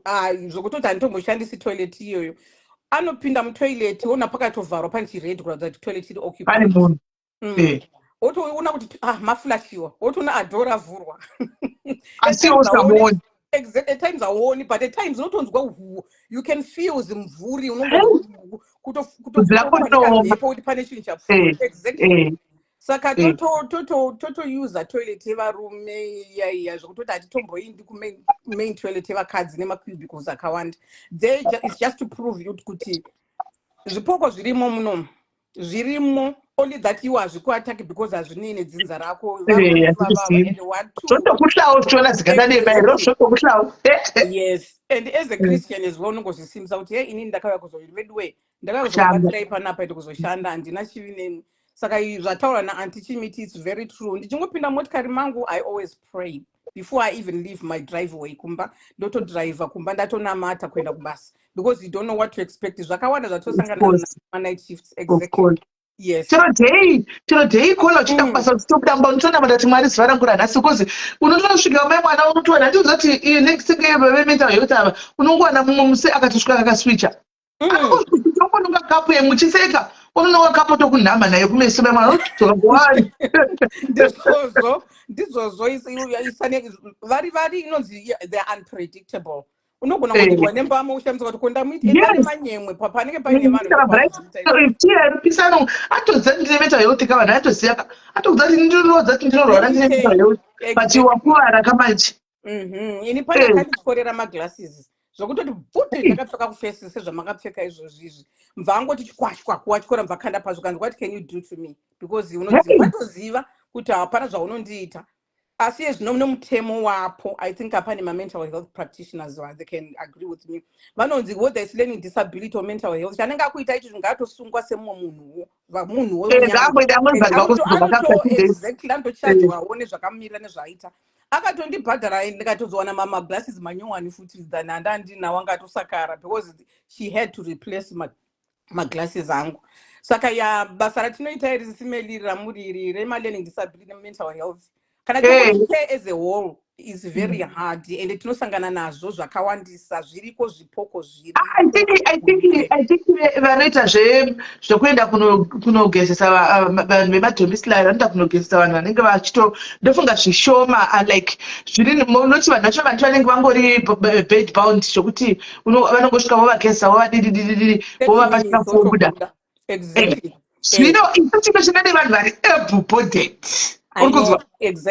Ah, zvokutoti handitomboshandisi toilet iyoyo. Anopinda mutoilet, ona pakatovharwa, pane chired kuratidza kuti toilet iri Pane occupied. munhu. Wotoona kuti, ah, maflashiwa, wotoona adhoo ravhurwa. Asi At times hauoni. usamuoni. At times hauoni, but at times unotonzwa hu, you can feel zimvuri, unongonzwa Kubvira kutooma. mhepo kuti pane chinhu chapfuura. Exactly. Saka totousa toilet yevarume iya, zvokutoti hatitomboindi kumain main toilet yevakadzi nemacubicles akawanda. It's just to prove you kuti zvipoko zvirimo munomu, zvirimo, only that iwo hazvikuataki because hazvinei nedzinza rako. Hazvikuzivi. And one two Zvotokuhlawo uchiona zikadadema iro, zvotokuhlawo. Yes, and as a Christian as well, unongozvisimbisa kuti, hey, inini ndakauya kuzoveduwe, ndakauya Kushanda. kuzobatsirai panapa ende kuzoshanda, handina chivi nemi. Saka zvataura naanti Chimiti, it's very true. Ndichingopinda motikari mangu, I always pray before I even leave my driveway kumba. Ndotodhiraivha kumba ndatonamata kuenda kubasa, because you don't know what to expect. Zvakawanda zvatosangana Course. manight shifts. Of Exactly. course. Yes. Chero day kola uchienda kubasa, uchitobuda mumba, unotonamata kuti, "Mwari, zuva rangu ranhasi," because unotosvika mai mwana, unotowana, handizoti kuti next thing vemental health ava, unongowana mumwe musi akatosvika akaswicha, anongononga kapu yemuchiseka, unononga kapu tokunhama naye kumeso, mai mwana otodzoka kuwani. Ndizvozvo, vari inonzi they are unpredictable. Unogona kudirwa nembamo, ushamisa kuti kondamuite pane manyemwe panenge paine vanhu ndopavanozviita. Tiya atoziva kuti ndine mental health ka, vanhu atoziva ka, atokudza kuti ndinorodza kuti ndinorwara, ndine mental health, but wakuvara kamanje. Ini pane akandityorera maglasses. Zvokutoti bvuti ndakapfeka kuface sezvamakapfeka izvozvi izvi. Mubva angoti chikwashwa kuwatyora, mubva kanda pazvo kanzi, "What can you do to me?" Because unoziva, vatoziva kuti hapana zvaunondiita. Asi yezvino nemutemo wapo, I think hapane ma-mental health practitioners, they can agree with me, vanonzi whether it's learning disability or mental health, chanenge akuita icho ngaatosungwa semumwe munhuwo, munhuwo. Ngaamboenda ambozvarwa kuzobva ka 30 days. Exactly, anotochajwawo nezvakamirira nezvaaita. Akatondibhadhara, ndikatozowana maglasses manyowani futi than andandinawo. Anga atosakara because she had to replace maglasses angu. Saka ya, basa ratinoita iri simeli ramuriri rema-learning disability ne-mental health kana care as a whole is very hard, ende tinosangana nazvo zvakawandisa. Zviriko zvipoko, zviri. I think vanoita zvekuenda kunogezesa vanhu vemadomiciliary, vanoenda kunogezesa vanhu vanenge vachito, ndofunga zvishoma, like zviri noti vanhu vacho, vanhu vanenge vangori bed bound, zvokuti vanongosvika vovagezesa, vovadididididi, vovapa chikafu, vobuda. Zvino isu chino chinode vanhu vari able bodied, uri kunzwa,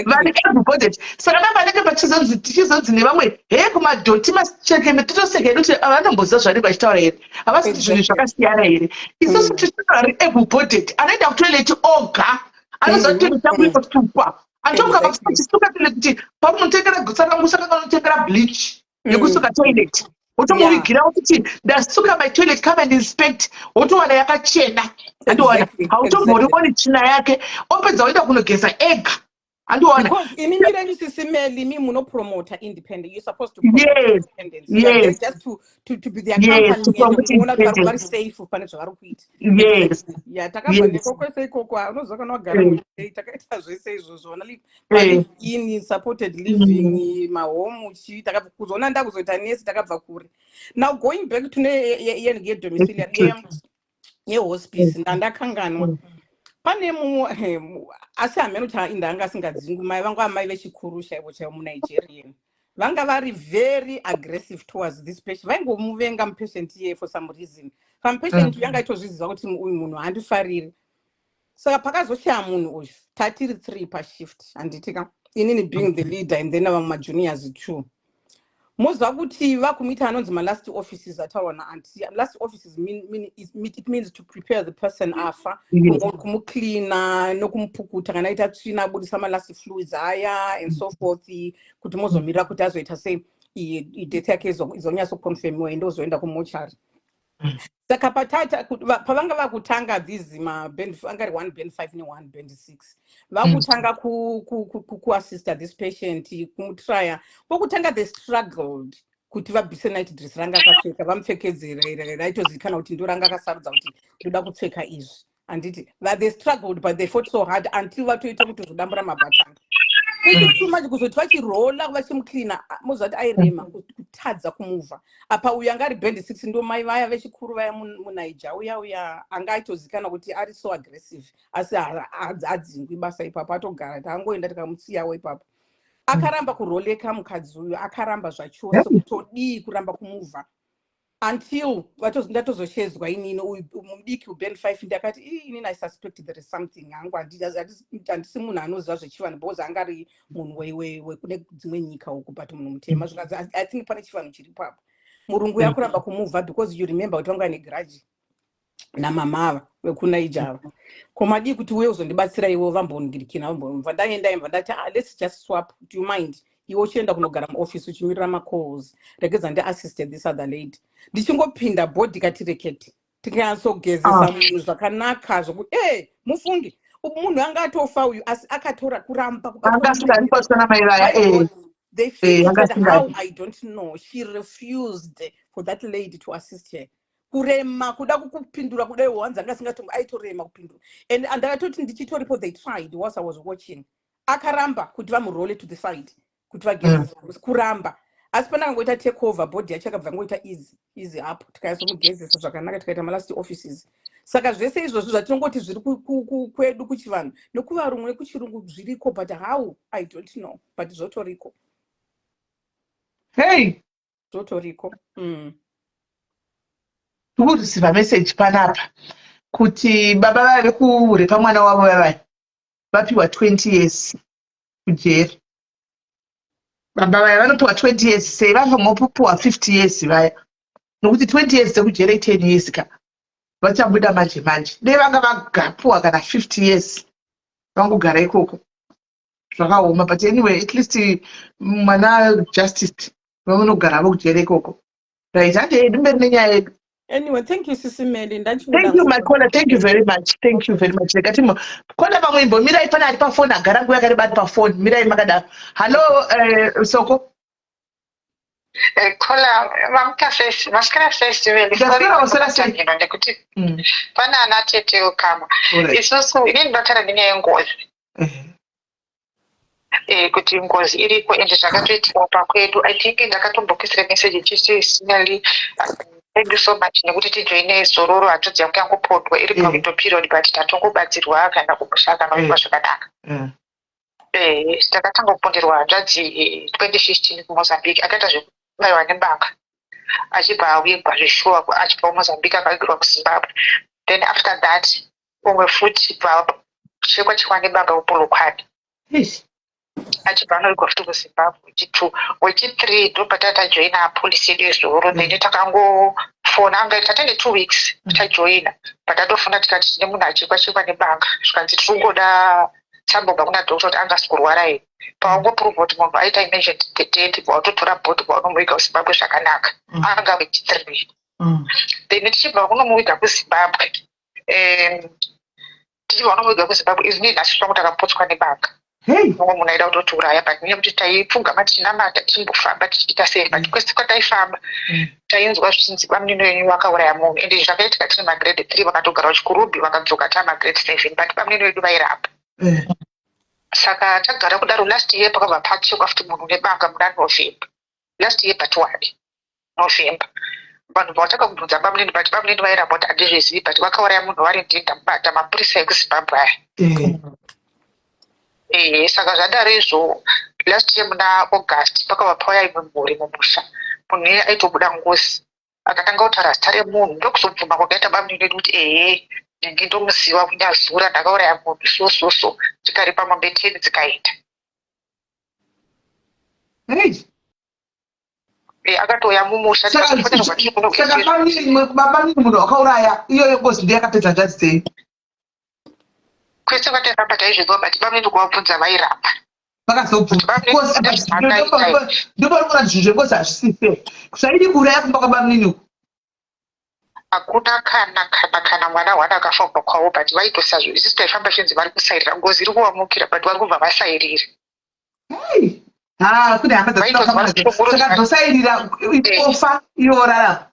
vari able bodied. Saka na vanenge vachizonzi, tichizonzi nevamwe, he, kumadhoti machekeme, totoseka hedu kuti vanomboziva zvanenge vachitaura here? Havasi kuti zvinhu zvakasiyana here? Isusu tichitaura vari able bodied, anoenda kutoilet oga, anoziva kuti toilet yangu inosukwa, anotomuka achisuka toilet, kuti pamunotengera gutsa rangu, saka kanotengera bleach yekusuka toilet, wotomuvigira kuti ndasuka my toilet, come and inspect, wotowana yakachena, andiwana. Hautomborioni tsvina yake. Opedza woenda kunogeza ega, andiwana. Imi mirenyu sisimeli, imi munopromota independent, you're supposed to promote independence. Just to be their company and kuona kuti vari safe pane zvavari kuita. Ya, takabva neko kwese ikoko, unoziva kana wagara, takaita zvese izvozvo, in supported living, mahome, chii. Takabva kuzoona ndakuzoita nesi, takabva kure. Now going back to yedomiciliary, yehospice, ndandakanganwa pane mumwe, asi hameno kuti indanga asingadzingu mai vangu, amai vechikuru chaivo chaivo muNigerian, vanga vari very aggressive towards this patient. Vaingomuvenga mupatient iyeye for some reason. Pamupatient yanga itozviziva kuti uyu munhu handifariri. Saka pakazoshaya munhu uyu, tatiri three pashift, handiti ka, inini being the leader and then vamwe majuniors two. Moziva kuti vakumuita anonzi malast offices ataurwa naanti. Last offices it means to prepare the person afa, kumucleana nokumupukuta kana aita tsvina, abudisa malast fluids aya and so forth, kuti mozomirira kuti azoita sei, death yake izonyatsoconfirmiwa, ende ozoenda kumochari. Saka patata pavanga vakutanga these maband, anga ri one band five ne-one band six, vakutanga kuassista this patient, kumutraya vokutanga, they struggled kuti vabvise night dress ranga akapfeka, vamupfekedzere raitozivikanwa kuti ndo ranga akasarudza kuti ndoda kupfeka izvi, handiti. They struggled, but they fought so hard until vatoita kuti zvodambura mabhatani kwechituma manje, kuzoti vachirola, vachimucleana, moziva kuti airema, kutadza kumuvha. Apa uyu anga ari band six, ndo mai vaya vechikuru vaya muNaija uya uya anga aitozikanwa kuti ari so aggressive, asi hadzingwi basa ipapo, atogara, taangoenda tikamusiyawo ipapo. Akaramba kuroleka mukadzi uyu, akaramba zvachose, kutodii, kuramba kumuvha until ndatozoshedzwa inini, uyu mudiki uband five. Ndakati, "Inini I suspect there is something hangu. Handisi munhu anoziva zvechivanhu," because anga ari munhu wekune dzimwe nyika uku, but munhu mutema. Zvikanzi, "I think pane chivanhu chiri papo." Murungu yakuramba kumuvha because you remember kuti vanga ane grudge namama ava vekuNaija ava. Komadii kuti uye uzondibatsira iwe, vambongirikina, vambomva. Ndaenda imva ndati, "Ah, let's just swap. Do you mind iwe uchienda kunogara muoffice uchimirira macalls, regedza ndiassiste this other lady?" Ndichingopinda, bhodhi kati rekete, tikanyatsogezesa munhu zvakanaka zvoku e mufungi munhu anga atofa uyu, asi akatora kuramba kubatwa. Anga asingadi kubatwa namai vaya. They Anga finished how asingadi. I don't know. She refused for that lady to assist her. Kurema kuda kukupindura kudai, wanzi anga asingatongo, aitorema kupindura. And ndakatoti ndichitoripo, they tried whilst I was watching. Akaramba kuti vamurole to the side kuti vagezese, kuramba. Asi pandakangoita take over, body yacho yakabva ngoita easy easy up, tikaisomugezesa zvakanaka, tikaita malast offices. Saka zvese izvozvo zvatinongoti zviri kwedu kuchivanhu nekuvarungu nekuchirungu zviriko, but how, I don't know, but zvotoriko. Hey. Zvotoriko. Tikureceiva message panapa kuti baba vaya vekurepa mwana wavo vavaya vapiwa 20 years kujeri. Baba vaya vanopiwa 20 years sei, vanofanirwa kupiwa 50 years vaya, nokuti 20 years dzekujere, 10 years ka, vachabuda manje manje. Dei vanga vagapuwa kana 50 years, vangogara ikoko. Zvakaoma, but anyway, at least mwana justice, vanogara vokujere ikoko. Right, hande yedu mberi nenyaya yedu. Anyway, thank you, Sisi Meli. Thank you, my caller. Thank you very much, thank you very much. Rega timo kona vamwe. Imbomirai, pane ari pafoni, agara nguva yakareba ari pafoni. Mirai makadaro. Hallo, Soko. Caller, vamuka sei? Maswera sei, Siveli? Ndaswera, waswera sei? Nekuti pane ana tete ukama. Isusu, inini ndinotaura nenyaya yengozi, kuti ngozi iriko, ende zvakatoitika pakwedu. I think ndakatombokisira message ichiti, "Sinali, thank you so much nekuti tijoine zororo." Hanzvadzi yangu yangopondwa iri pawindow period, but tatongobatsirwa kana kumusha akanoitwa zvakanaka. Takatanga kuponderwa hanzvadzi 2015 kuMozambique. Akaita zvekubayiwa nebanga, achibva awigwa zveshuwa, achibva kuMozambique, akavigirwa kuZimbabwe. Then after that, umwe futi bva chekwa chekwa nebanga kuPolokwane, achibva anovigwa futi kuZimbabwe. Wechi2, wechi3, ndobva tajoina polisi yedu yezororo. Then takangofona, anga tatine 2 weeks tajoina, patatofona tikati tine munhu achekwa chekwa nebanga. Zvikanzi tiri kungoda tsamba kuna doctor kuti angasi kurwara here. Pawangoprova kuti munhu aita imagine the death, watotora body, waunomuviga kuZimbabwe zvakanaka. Anga wechi3. Then tichibva kunomuviga kuZimbabwe, tichibva kunomuviga kuZimbabwe, izvi nhasi twangu takapotswa nebanga. Mumwe munhu aida kutotiuraya, but nenyaya yekuti taipfugama tichinamata, tichimbofamba tichiita sei, but kwese kwataifamba tainzwa zvichinzi bamunini wenyu vakauraya munhu. Ende izvi zvakaitika tiri magrade 3. Vakatogara kuChikurubhi, vakadzoka tamagrade 7, but bamunini vedu vairapa. Saka tagara kudaro, last year pakabva pachekwa futi munhu nebanga muna November last year, but wadi November vanhu vavatanga kubvunza bamunini, but bamunini vairamba kuti handizvizivi, but vakauraya munhu vari ndinda mubata mapurisa ekuZimbabwe aya. Saka zvadaro izvo, last year muna August pakabva pauya imwe mhuri mumusha. Munhu iye aitobuda ngozi, akatanga kutaura zita remunhu. Ndokuzobvuma kwakaita bamunini vedu kuti ehe, ndingi ndomuziva kunyazura, ndakauraya munhu so so so. Tikaripa mombe 10, dzikaenda. Akatouya mumusha. Saka tikazofonerwa tiri kuno. Saka bamunini munhu wakauraya, iyoyo ngozi ndiyo yakapedza hanzvadzi dzenyu? Kwese kwataifamba taizvinzwa, but bamunini kuvabvunza vairamba. Vakazobvunza, ndopari kuona zvinhu zvengozi hazvisi fair. Zvaidi kuuraya kumba kwabamunini uku. Hakuna kana mwana hwana akafa kubva kwavo, but vaitosazvo. Isusu taifamba chinzi vari kusairira, ngozi iri kuvamukira, but vari kubva vasairira. Ha, kune hama. Vaitoti vari Saka dzosairira, ofa, iwo orarama.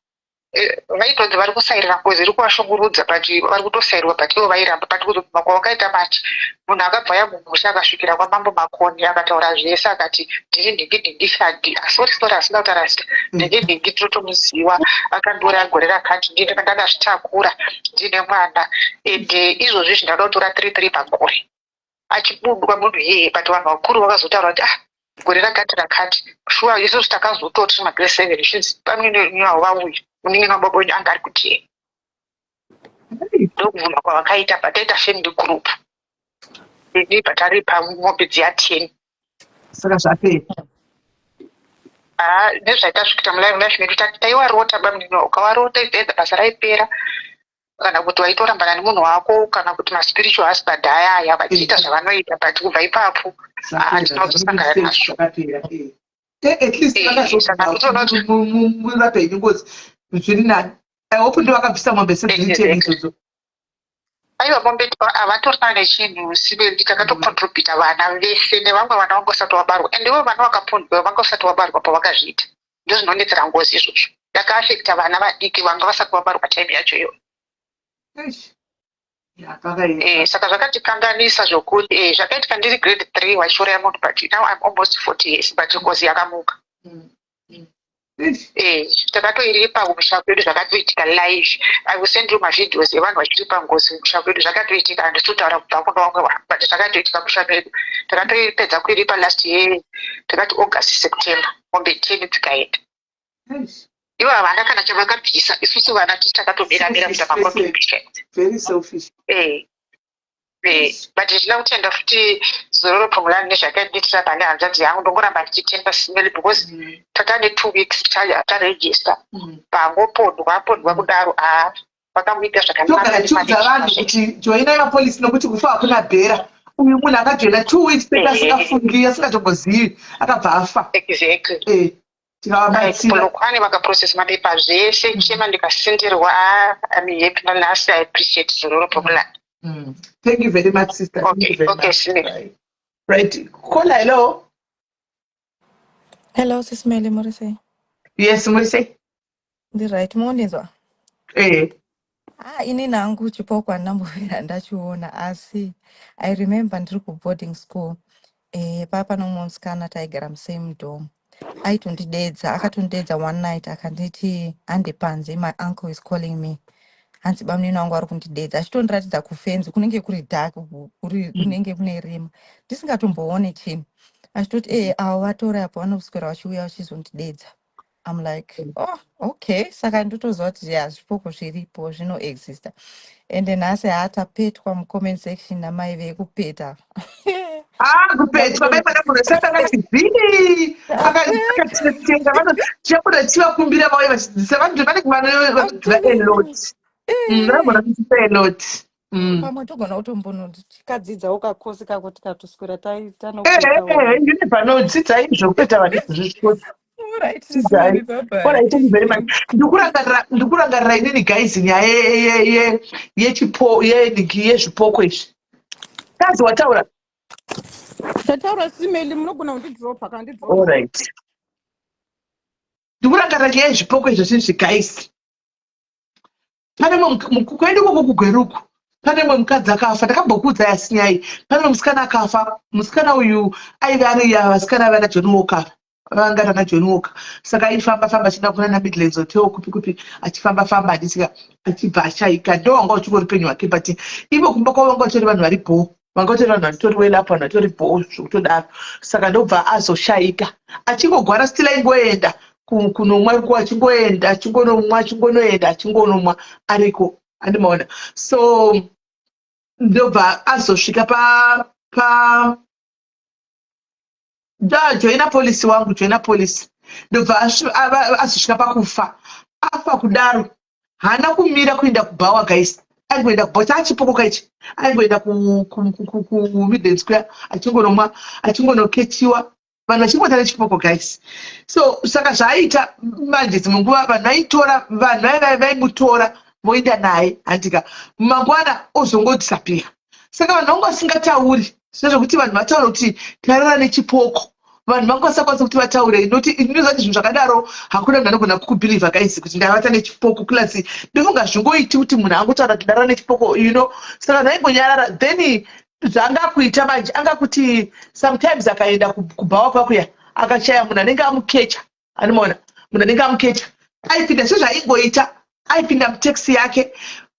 Vaitonzi vari kusairira, ngozi iri kuvashungurudza, but vari kutosairirwa, but ivo vairamba. But kuzobvuma kwavakaita manje, munhu akabva yamumusha, akasvikira kwamambo Makoni, akataura zvese, akati ndini nhingi nhingi shadi. Sorry, sorry, asina kutaura zita. Nhingi nhingi, tinotomuziva, akandiuraya gore rakati, ndini ndakazvitakura, ndine mwana, ende izvozvi izvi ndauda kutora three three pagore. Achibudwa munhu iyeye, but vanhu vakuru vakazotaura kuti, ah, gore rakati rakati, shuwa isusu takazototi magrade 7 zvinzi pamwe vauya, munin'ina wababa wenyu anga ari kujeri. Ndokubvuma kwavakaita, pataita family group, ini pataripa mombe dziya 10. Saka zvapera? Ah, nezvaita svikita mulife medu taiwarota bamunini. Ukawarota ibvedza basa raipera, kana kuti waitorambana nemunhu wako, kana kuti maspiritual husband ayaya vachiita zvavanoita. But kubva ipapo hatina kuzosangana nazvo. Zvakapera. At least vakazomurape henyu ngozi, zviri nani. I hope ndo vakabvisa mombe sedziri 10 idzodzo. Aiwa, mombe havatorina nechinhu, sibendi. Takatocontributa vana vese nevamwe vana vanga usati wabarwa, and ivo vana vakapondwa vanga usati wabarwa pavakazviita. Ndo zvinonetsera ngozi izvozvo, yakaafecta vana vadiki vanga vasati vabarwa time yacho iyoyo. Saka zvakatikanganisa zvokuti zvakaitika ndiri grade 3 vachiuraya munhu, but now I'm almost 40 years, but ngozi yakamuka. Takatoiripa kumusha kwedu, zvakatoitika live. I will send you mavideos evanhu vachiripa ngozi kumusha kwedu. Zvakatoitika, handisi kutaura kubva kuna vamwe vanhu, but zvakatoitika musha medu. Takatoipedza kuiripa last year, takati August, September, mombe 10 dzikaenda. Ivo havana kana chavakabvisa, isusu vana tisi takatomiramira kuita macontributions. Very selfish. Eh. But ndichida kutenda futi Zororo Phumulani nezvakaitira pane hanzvadzi yangu. Ndongoramba ndichitenda simeli because tatane 2 weeks taregister. Pangopondwa pondwa kudaro, haa, vakamuita zvakanaka. Togara tiudza vanhu kuti joinai mapolisi, nokuti kufa hakuna bhera. Uyu munhu akajoina 2 weeks pete, asingafungi, asingatombozivi, akabva afa. Exactly. Tikavabatsira. Polokwane vakaprocess mapepa zvese, chema ndikasindirwa. I'm happy nanhasi. I appreciate Zororo Phumulani. Thank you very much, sister. Thank you very Okay, much. Simeli. Right. Caller, hello. Hello, Sis Melly, muri sei? Yes, muri sei? Ndi right, munondinzwa? Eh. Ah, ini nangu chipoko handambobvira ndachiona, asi I remember ndiri kuboarding school. Papa nomumwe musikana taigara musame dorm. Aitondidedza, akatondidedza one night akanditi hande panze, my uncle is calling me. Hanzi bamunini wangu ari kundidedza, achitondiratidza kufenzi kunenge kuri dark, kuri kunenge kune rima. Ndisingatomboone chinhu. Achitoti avo vatori apo vanoswera vachiuya vachizondidedza. I'm like, "Oh, okay." Saka ndotoziva kuti ya, zvipoko zviripo, zvinoexista. Ende nhasi haatapetwa mucomment section namai vekupeta. Ah, kupetwa mai mwana munhu saka akati zii akatitenga tichabuda tichivakumbira vauye vachidzidzisa vanhu. Vanenge vanoziva a lot. Vanogona kudzidzisa a lot. Pamwe togona kutombonoti tikadzidzawo kakosi kako, tikatoswera tanopetawo. You never know. Dzidzai zvokupeta vanhu izvozvo. Alright, Dzidzai. Sis Melly, bye bye. Alright, thank you very much. Ndikurangarira inini, guys, nyaya yechipo yenhiki yezvipoko izvi. Kazi wataura. Tataura, Sis Melly, munogona kundidropa kana ndidropa. Alright, ndikurangarira nyaya yezvipoko izvo zvinzvi, guys. Pane mumwe kwedu ikoko kuGweruku, pane mumwe mukadzi akafa. Ndakambokuudzai asi nyai. Pane mumwe musikana akafa. Musikana uyu aive ari vasikana vana John Walker, vanga rana John Walker. Saka aifamba famba achienda kuna naMidlands Hotel, kupi kupi, achifamba famba, handisika, achibva ashaika. Ndo wanga uchingori upenyu hwake, but ivo kumba kwavo vanga vatori vanhu vari bho, vanga vatori vanhu vatori well up, vanhu vatori bho zvokutodaro. Saka ndobva azoshaika achingogwara, still aingoenda kunomwa iko, achingoenda achingonomwa, achingonoenda achingonomwa ariko, andimaona. So ndobva azosvika pa ndajoina polisi wangu, joina polisi. Ndobva azosvika pakufa. Afa kudaro, haana kumira kuenda kubhawa, guys. Aingoenda kubhawa chaachipokoka ichi, aingoenda kuMidlands kuya, achingonomwa, achingonokechiwa, vanhu vachingota nechipoko, guys. So saka zvaaita manje, dzimwe nguva vanhu vaitora, vanhu vaimutora voenda naye, handika, mangwana ozongodisappear. Saka vanhu vanga vasingatauri sezvokuti vanhu vataura kuti tarara nechipoko. Vanhu vanga vasakwanisa kuti vataure, nokuti inoziva kuti zvinhu zvakadaro hakuna munhu anogona kukubhilivha, guys, kuti ndavata nechipoko. Plus ndofunga zvingoiti kuti munhu angotaura kuti ndarara nechipoko. Saka vanhu vaingonyarara. Then zvaanga kuita manje, anga kuti sometimes akaenda kubhawa kwakuya, akashaya munhu anenge amukecha, anomaona munhu anenge amukecha, aipinda sezvaingoita, aipinda mutaxi yake.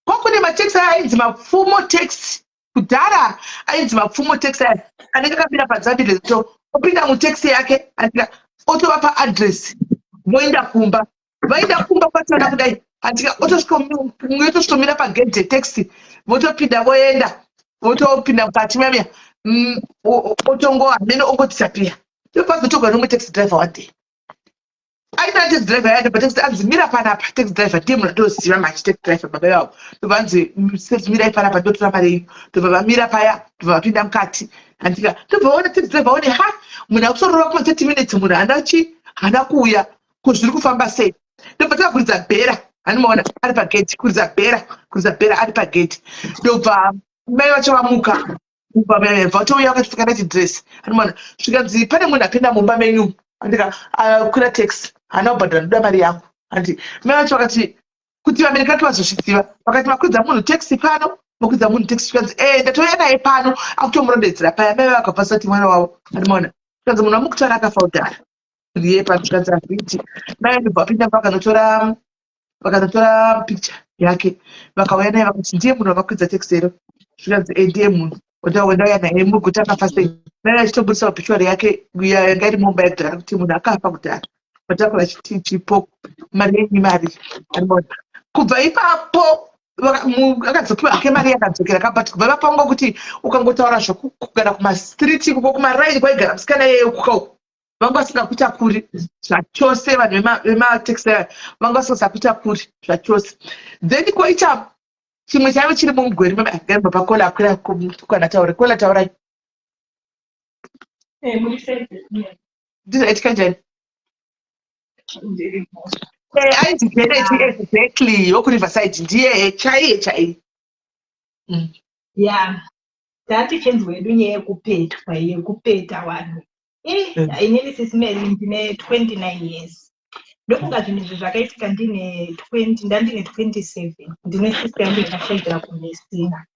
Kwakune mataxi aya ainzi Mapfumo Taxi kudhara, ainzi Mapfumo Taxi aya anenge akamira panzambile. Opinda mutaxi yake, andika, otovapa address, voenda kumba. Vaenda kumba kwatana kudai, andika, otosvikomira pagedhe taxi, votopinda, voenda, votopinda mukati mamia, otongo hamene ongodisappear. Ndopazotorwa nomwe taxi driver one day. Aita taxi driver yaenda pataxi, anzi mira panapa. Taxi driver ndiye munhu atoziva manje, taxi driver baba ivavo. Ndobva anzi, "Mirai panapa, ndotora mari yenyu." Ndobva vamira paya, ndobva vapinda mukati, handika. Ndobva vaona taxi driver one ha munhu akutorova kuma 30 minutes, munhu haana chi haana kuuya. Ko zviri kufamba sei? Ndobva takakuridza bhera, handimaona ari pageti, kuridza bhera, kuridza bhera ari pageti. Ndobva mai vacho vamuka mumba, vatouya vakapfeka night dress, handimaona. Zvikanzi pane munhu apinda mumba menyu, andika, akwira taxi, haana kubhadhara, ndoda mari yangu. Handi mai vacho vakati kuti vabereki vake vazozviziva, vakati makwidza munhu taxi pano, makwidza munhu taxi. Zvikanzi ndatouya naye pano, akutomurondedzera paya. Mai vakabva sati mwana wavo, handimaona. Zvikanzi munhu wamukutaura akafa kudhara, ndiye pano. Zvikanzi hazviiti. Mai ndobva vapinda, vakanotora picture yake, vakauya naye, vakati ndiye munhu wamakwidza taxi here? Zvikanzi ndiye munhu wandauya naye. Mugoti akafa sei? Mai vachitobudisa obituary yake yanga iri mumba yekudhara, kuti munhu akafa kudhara, vatakura chipoko, mari yenyu mari. Kubva ipapo. Akadzokiwa hake mari yakadzokera ka, but kubva vapangwa kuti ukangotaura zvekugara kumastreet ikoko, kumaraini kwaigara musikana iyeye ukauko, vanga vasingakutakuri zvachose. Vanhu vemataxi aya vanga vasingakutakuri zvachose. Then koita chimwe chaive chiri mumugweri. Pakola akwira kana taure kola, taurai. Ndizvaitika njani? Ainzi Janet, exactly, wokuriverside, ndiye chaiye chaiye. Ya, tatichinzwa hedu nyaya yekupetwa, yekupeta vanhu. Inini, Sis Mary, ndine 29 years. Ndofunga zvinhu izvi zvakaitika ndine 20, ndandine 27. Ndine sister yangu yakashaikira kuMessina.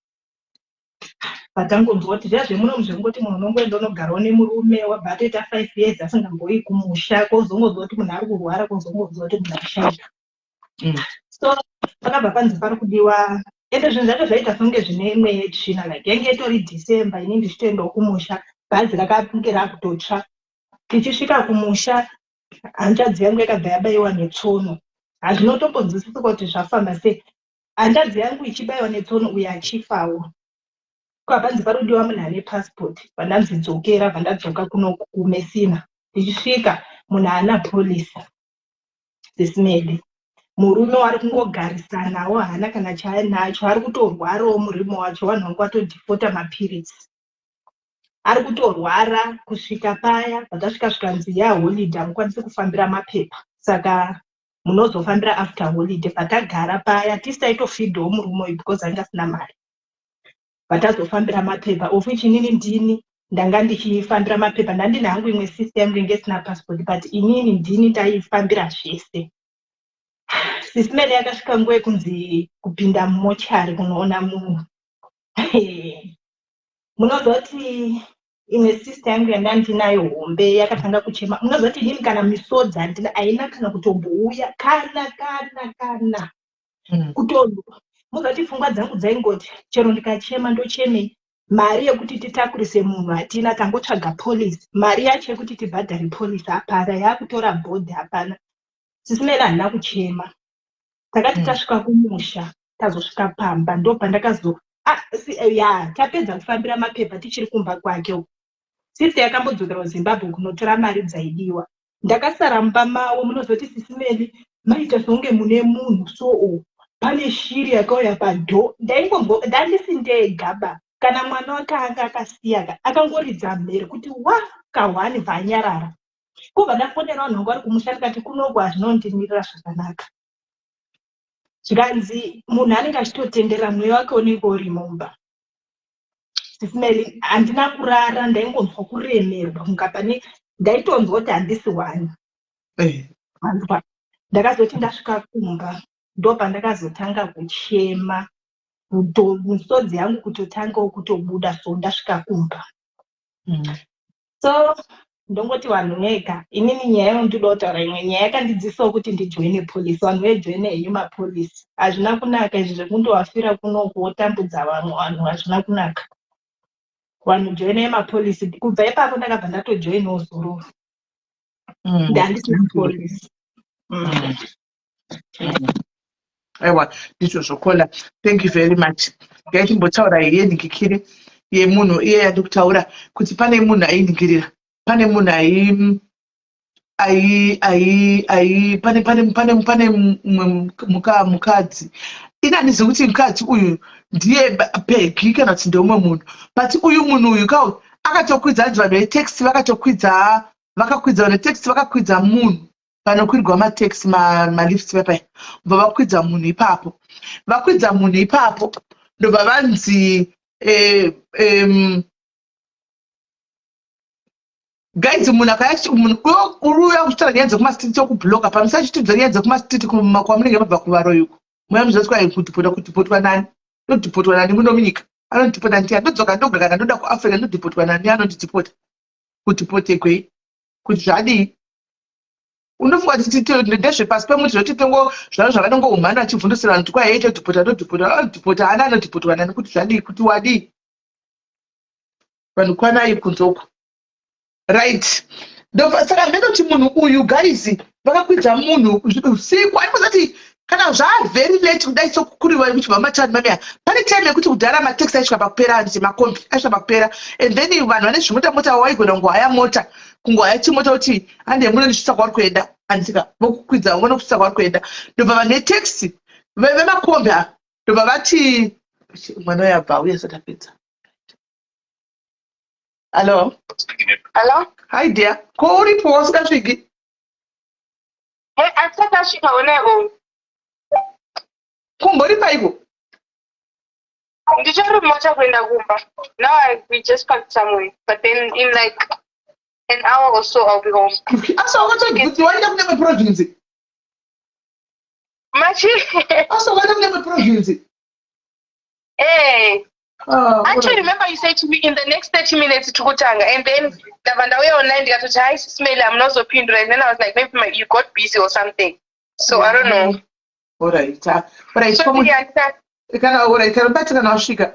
Patangonzwa kuti zviya zvemuno, zvekungoti munhu unongoenda unogarawo nemurume, wabva atoita 5 years asingambouyi kumusha, kozongonzwa kuti munhu ari kurwara, kozongonzwa kuti munhu ashaika. So pakabva panzi pari kudiwa, ende zvinhu zvacho zvaita songe zvine imwe yetsvina, like yange itori December, ini ndichitoendawo kumusha, bhazi rakange rakutotsva. Tichisvika kumusha, hanzvadzi yangu yakabva yabayiwa netsono. Hazvinotombonzwisisika kuti zvafamba sei, hanzvadzi yangu ichibayiwa netsono, uyo achifawo. Kwapanzi pari kudiwa munhu ane passport. Vandanzi dzokera, vandadzoka kuno kuMessina. Ndichisvika, munhu haana policy, Sis Mary. Murume wari kungogarisanawo, haana kana chaanacho, ari kutorwarawo murume wacho. Vanhu vanga vatodhifota mapiritsi, ari kutorwara. Kusvika paya patasvika, zvikanzi yaholiday, hamukwanisi kufambira mapepa, saka munozofambira after holiday. Patagara paya, tisi taitofidhawo murume uyu because anga asina mari. Patazofambira mapepa, of which inini ndini ndanga ndichifambira mapepa. Ndandine hangu imwe sister yangu inge isina passport, but inini ndini ndaifambira zvese. Sis Mary, yakasvika nguva yekunzi kupinda mumochari kunoona munhu. Munoziva kuti imwe sister yangu yandandinayo hombe yakatanga kuchema. Munoziva kuti inini kana misodzi handina, haina kana kutombouya, kana kana kana kutondo. Munoziva kuti pfungwa dzangu dzaingoti chero ndikachema ndochemei? Mari yekuti titakurise munhu hatina, tangotsvaga policy, mari yacho yekuti tibhadhare policy hapana, yakutora body hapana. Sis Mary, handina kuchema. Takati tasvika kumusha, tazosvika pamba, ndo pandakazo ah, ya tapedza kufambira mapepa, tichiri kumba kwake uko, sister yakambodzokera kuZimbabwe kunotora mari dzaidiwa. Ndakasara mumba mavo. Munozoti, Sis Mary, maita sekunge mune munhu so pane shiri yakauya padoor. Ndaingonzwa ndandisi ndega ba, kana mwana wake anga akasiya akangoridza mhere kuti wa kahwani, bvanyarara. Kubva ndafonera vanhu vangu vari kumusha, ndikati kunoku hazvinondimirira zvakanaka. Zvikanzi munhu anenge achitotenderera, mweya wake unenge uri mumba. Sis Mary, handina kurara, ndaingonzwa kuremerwa kunga pane, ndaitonzwa kuti handisi one. Anzwa, ndakazoti ndasvika kumba, ndo pandakazotanga kuchema, misodzi yangu kutotangawo kutobuda. So ndasvika kumba, so ndongoti vanhu vega, inini nyaya yondinoda kutaura, imwe nyaya yakandidzisawo kuti ndijoine police. Vanhu vejoine henyu mapolisi, hazvina kunaka izvi zvekundowafira kunoku wotambudza vamwe vanhu, hazvina kunaka. Vanhu joinai mapolisi. Kubva ipapo ndakabva ndatojoinawo Zororo. Ndandisina polisi. Aiwa, ndizvozvo Kola, thank you very much. Ngaitimbotaura yenhingikiri yemunhu iye yandi kutaura kuti pane munhu ainhingirira, pane munhu ai ai ai ai pane pane pane pane mumwe mukadzi. Ini handizivi kuti mukadzi uyu ndiye Pegi kana kuti ndeumwe munhu, but uyu munhu uyu kau akatokwidza, hanzi vanhu vetaxi vakatokwidza, vakakwidza vanhu vetaxi, vakakwidza munhu panokwirwa mataxi, malifts paipai, bva vakwidza munhu ipapo. Vakwidza munhu ipapo, ndobva vanzi guys, munhu akaya, munhu uri uya kuchitaura nyaya dzekumastreet, okubloka pamusachitidza nyaya dzekumastreet kwamunenge mabva kuvaroyi uko. Muya muzoti kwai kudhipotwa, kudhipotwa nani? Ndodhipotwa nani muno munyika? Anondipota ndiani? Ndodzoka ndoga kana ndoda kuAfrica, ndodhipotwa nani? Anondidhipota kudhipotegwei? Kuti zvadii? Unofunga kuti ndezvepasi pemuti zvoti tongo zvaro zvavanongoumhana vachivhundusira vanhu kuti kwai hei, todhipota, todhipota, anodhipota ana, anodhipotwa nani? Kuti zvadii? Kuti wadii? Vanhu kwanai kunze uko. Right, saka ndinoti munhu uyu, guys, vakakwidza munhu usiku. Andimozati Kana zvaa very late kudai sokukuriwa muchibva mumataundi mamiya, pane time yekuti kudhara mataxi aisvika pakupera, handiti makombi aisvika pakupera, and then vanhu vane zvimota mota waigona kungohaya mota, kungohaya chimota kuti hande munondisvitsa kwauri kuenda, handitika vokukwidza vonokusvitsa kwauri kuenda. Ndobva vanhu vetaxi vemakombi ava ndobva vati mwana uyo abva auya asati apedza. Hallo? Hello? Hi dear, ko uripo wasingasviki? Hey, asati asvika onewo. Kumbori paiko? Ndichari mota kuenda kumba. Now we just parked somewhere, but then in like an hour or so I'll be home. Asi wakatoti waenda kune imwe province? Machi? Asi wakaenda kune imwe province? Hey. Ah, Actually, remember you said to me in the next 30 minutes tukutanga, and then ndabva ndauya online ndikatoti hi Sismail, hamunozopindura, and then I was like maybe you got busy or something, so I don't know. All right. Ah, all right. So, yeah, Kana all right, kana bati kana wasvika.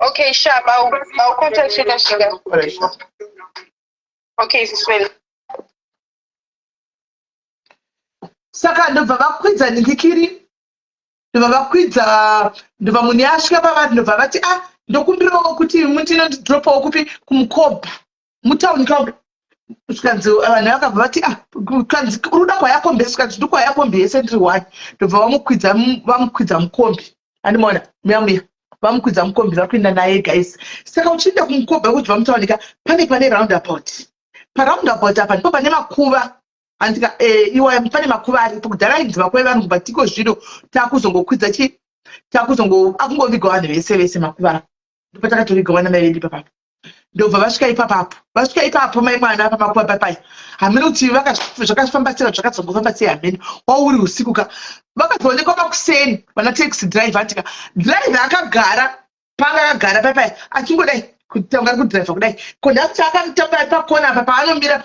Okay, sharp. I'll contact you ndasvika. All right. Sharp. Okay, Sismail. Saka ndobva vakwidza ndikiri ndobva vakwidza, ndobva munhu yasvika pavari, ndobva vati ah, ndokumbirawo kuti mutinondidropawo kupi, kumukobha mutauni ka. Zvikanzi vanhu vakabva vati ah, kanzi uri kuda kwaya kombi, zvikanzi ndiri kwaya kombi yese ndiri one. Ndobva vamukwidza, vamukwidza mukombi, andimaona muya muya, vamukwidza mukombi vari kuenda naye guys. Saka uchienda kumukobha kuti vamutauni ka, pane roundabout. Paroundabout apa ndipo pane makuva, andika iwaya pane makuva aripo. Kudhara ainzi makuva evanhu, but iko zvino takuzongokwidza chi takuzongo akungovigwa vanhu vese vese makuva. Ndipo takatovigwa vana mai vedu ipapapo. Ndobva vasvika ipapapo, vasvika ipapo mai mwana pamakuva papaya, hameno kuti zvakafamba sei, zvakazongofamba sei, hameno. Wauri usiku ka, vakazoonekwa makuseni vana taxi driver, andika driver akagara panga akagara papaya achingodai kutanga ari kudhiraivha kudai, kondakta akamutamba ari pakona apa paanomira,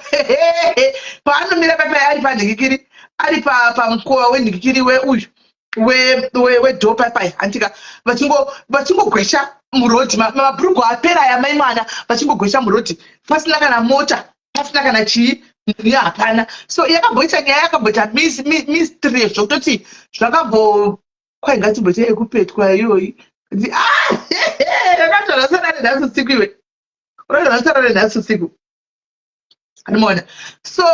paanomira papaya ari panhikikiri, ari pamukova wenhikikiri weuyu wedhoo papaya, handika vachingogwesha murodhi, mabhurugwa apera aya mai mwana, vachingogwesha murodhi pasina kana mota, pasina kana chii, munhu hapana. So yakamboita nyaya, yakamboita mystery zvokutoti zvakambo kwai ngatimboita yekupetwa iyoyi. Ah, rakatora sarare nhasi usiku, iwe rakatora sarare nhasi usiku, anomaona. So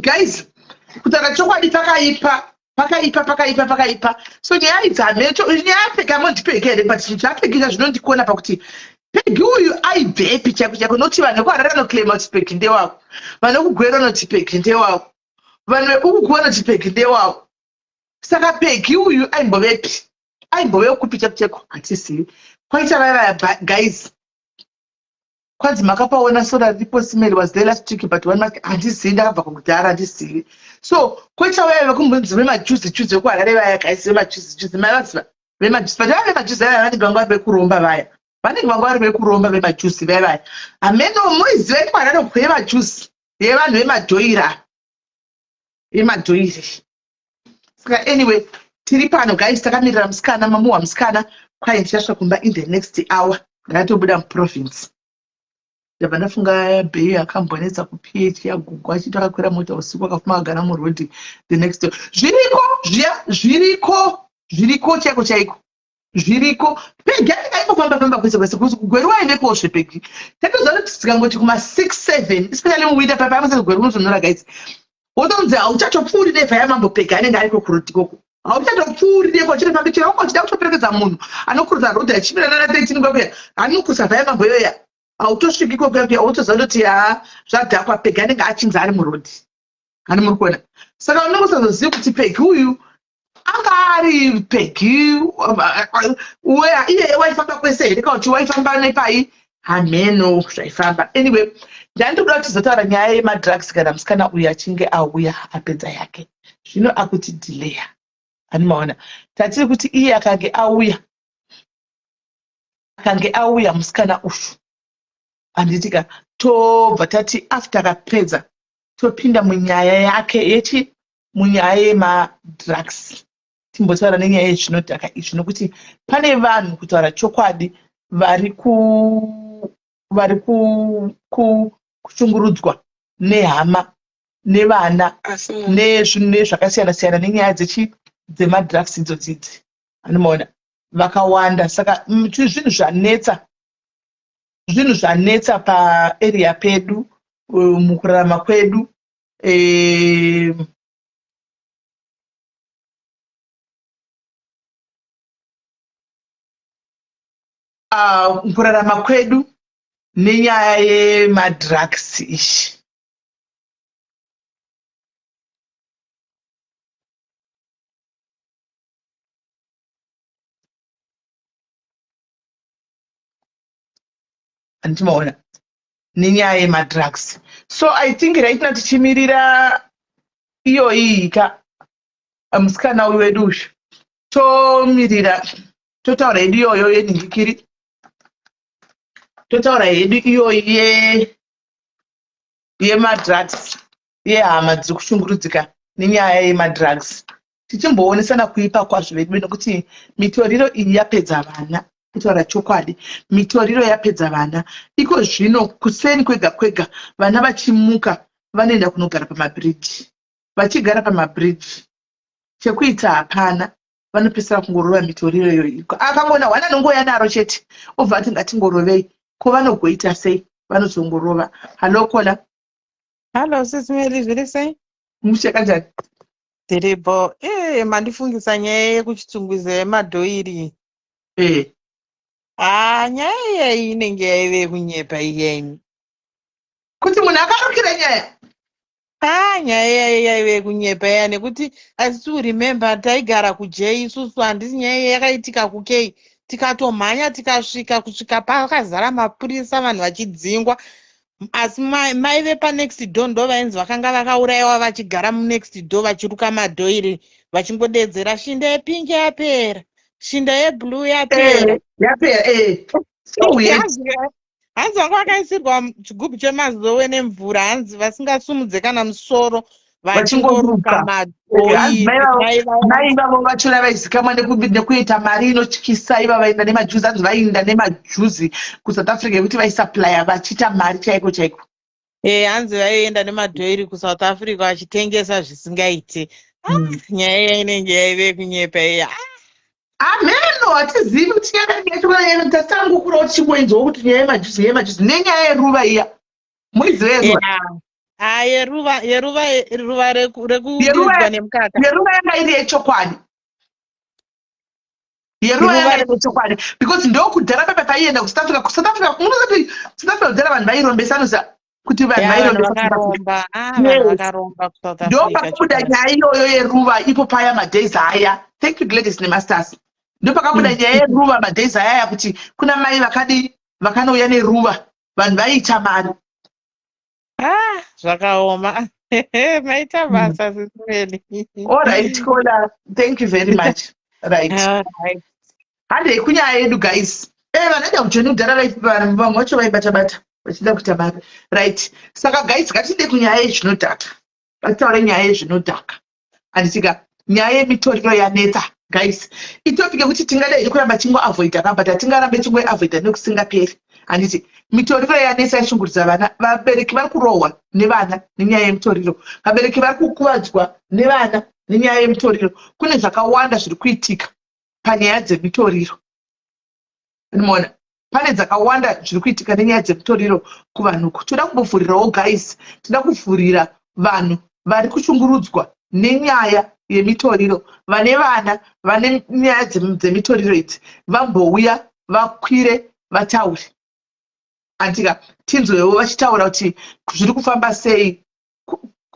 guys, kutaura chokwadi pakaipa, pakaipa, pakaipa, pakaipa. So nyaya idzi hameto nyaya yaPeggy amondipege here, but zvinhu zvaPeggy zvazvinondikona pakuti Peggy uyu aibvepi chaiko chaiko, nokuti vanhu vekuHarare vanoclaima kuti Peggy ndewavo, vanhu vekuGweru vanoti Peggy ndewavo, vanhu vekuku vanoti Peggy ndewavo. Saka Peggy uyu aimbovepi, aimbove kupi chaiko chaiko, hatizivi. Kwaita vaya vaya guys, kwanzi makapaona sora riripo simeli was there last week, but one month handizivi, ndakabva kudhara, handizivi. So kwaita vaya vekumbonzi vemajuzi juzi vekuHarare vaya guys, vemajuzi juzi maivaziva vemajuzi, but vaya vemajuzi vaya vanenge vanga vari vekuromba vaya, vanenge vanga vari vekuromba vemajuzi vaya vaya, hameno moiziva ikuHarare yemajuzi yevanhu vemadhoira, yemadhoiri. Saka anyway, tiri pano guys, takamirira musikana, mamuhwa musikana kwai ndichasvika kumba in the next hour. Ndakatobuda muprovince, ndabva ndafunga bei akambonetsa kuPH yaGugu achiti akakwira mota usiku akafuma akagara murodhi the next day. Zviriko zviya, zviriko, zviriko chaiko chaiko, zviriko. Peggy anenge aingofamba famba kwese kwese, kuGweru aiveposve Peggy. Tatoziva kuti tikangoti kuma 6 7, especially muwinter papa amusati Gweru unozonora guys, wotonzi hauchatopfuuri nevha yamambo, Peggy anenge ariko kurodi ikoko, hauchatopfuuri neko uchitofamba chero wanga uchida kutoperekedza munhu anokuruza rodhi achimira nana 13 kwakuya anokuruza vha yamambo iyoya, hautosviki ikoko yakuya, wotoziva kuti ha, zvadhakwa, Peggy anenge achinzi ari murodhi, hani muri kuona. Saka unenge usazozivi kuti Peggy uyu anga ari Peggy iyeye waifamba kwese here kana kuti waifamba nepai, hameno zvaifamba. Anyway, ndandiri kuda kuti tizotaura nyaya yemadrugs kana musikana uyu achinge auya apedza yake. Zvino akuti delaya, ani maona tatiri kuti iye akange auya, akange auya musikana uyu, handitika tobva tati after akapedza topinda munyaya yake yechi munyaya yemadrugs, timbotaura nenyaya yezvinodhaka izvi, nokuti pane vanhu, kutaura chokwadi, vari ku vari kushungurudzwa nehama. nevana nezvakasiyana siyana nenyaya dzechi dzemadrugs idzodzidzi anomaona vakawanda saka zvinhu zvanetsa zvinhu zvanetsa paarea pedu mukurarama kwedu eh, Kurarama kwedu nenyaya yemadrugs ishi andimaona nenyaya yemadrugs so i think right now tichimirira iyoyi ka musikana uyu wedu uyu tomirira totaura hedu iyoyo yenhingikiri totaura hedu iyoyi ye yemadrugs yehama dziri kushungurudzika nenyaya yemadrugs tichimboonesana kuipa kwazvo vedu nekuti mitoriro iyi yapedza vana kutaura chokwadi mitoriro yapedza vana iko zvino kuseni kwega kwega vana vachimuka vanoenda kunogara pamabridge vachigara pamabridge chekuita hapana vanopesera kungorova mitoriro iyoyi akangoona hwana anongouya naro chete obva ati ngatingorovei ko vanogoita sei vanozongorova hallo kola hallo sisi Meli zviri sei mushe kanjani tiripo ee mandifungisa nyaya yekuchitungwiza yemadhoiri ee haa nyaya iyayi inenge yaive yekunyepa iyaini kuti munhu akarukira nyaya Ah, nyaya iyayi yaive yekunyepa iya nekuti I still remember taigara kuJ isusu handisi nyaya iya yakaitika kuK tikatomhanya tikasvika kusvika pakazara mapurisa vanhu vachidzingwa asi mai vepanext door ndo vainzi vakanga vakaurayiwa vachigara munext door vachiruka madhoiri vachingodedzera shinda yepinki yapera shinda yeblue yapera eh, yapera eh. So weird. Hanzi vanga vakaisirwa chigubhu chemazowe nemvura hanzi vasingasumudze kana musoro vachingoruka madhoi mai vavo vachona vaizikamwa nekuita mari inotyisa iva vaenda nemajuzi hanzi vaienda nemajuzi kusouth africa yekuti vaisuplya vachiita mari chaiko chaiko e hanzi vaienda nemadhoiri kusouth africa vachitengesa zvisingaite ah, nyaya iya inenge yaive kunyepa iya Ameno hatizivi kuti nyaya tasangokurawo tichingoinzwawo kuti nyaya yemajuzi nyaya yemajuzi nenyaya yeruva iya muizive yeruva ah yeruva yeruva ruva rekudiridzwa nemukaka yeruva yanga iri yechokwadi yeruva yanga iri yechokwadi because ndokudhara pepe paienda kusouth africa kusouth africa munoziva kuti south africa kudhara vanhu vairombesa anoziva kuti vanhu vairombesa ah, ndopakabuda nyaya iyoyo yeruva ipo paya madays aya thank you gladys nemasters ndopakabuda nyaya yeruva madays aya aya kuti kuna mai vakadii vakanouya neruva vanhu vaiita mari ah, zvakaoma maita basa sismeli allright kola thank you very much right handei kunyaya yedu guys eh vanoenda kujoni kudhara vamwe vacho vaibata bata vachida kuita mari right saka guys ngatinde kunyaya yezvinodhaka ngatitaure nyaya yezvinodhaka handitika nyaya yemitoriro yanetsa guys itopic yekuti tingada here kuramba tingoavoida ka but hatingarambe tingoiavoida nekusingaperi handiti mitoriro yanetsa yashungurudza vana vabereki vari kurohwa nevana nenyaya yemitoriro vabereki vari kukuvadzwa nevana nenyaya yemitoriro kune zvakawanda zviri kuitika panyaya dzemitoriro unoona pane dzakawanda zviri kuitika nenyaya dzemitoriro kuvanhu uku toda kumbovhurirawo guys toda kuvhurira vanhu vari kushungurudzwa nenyaya yemitoriro vane vana vane nyaya dzemitoriro idzi vambouya vakwire vataure andika tinzwewo vachitaura kuti zviri kufamba sei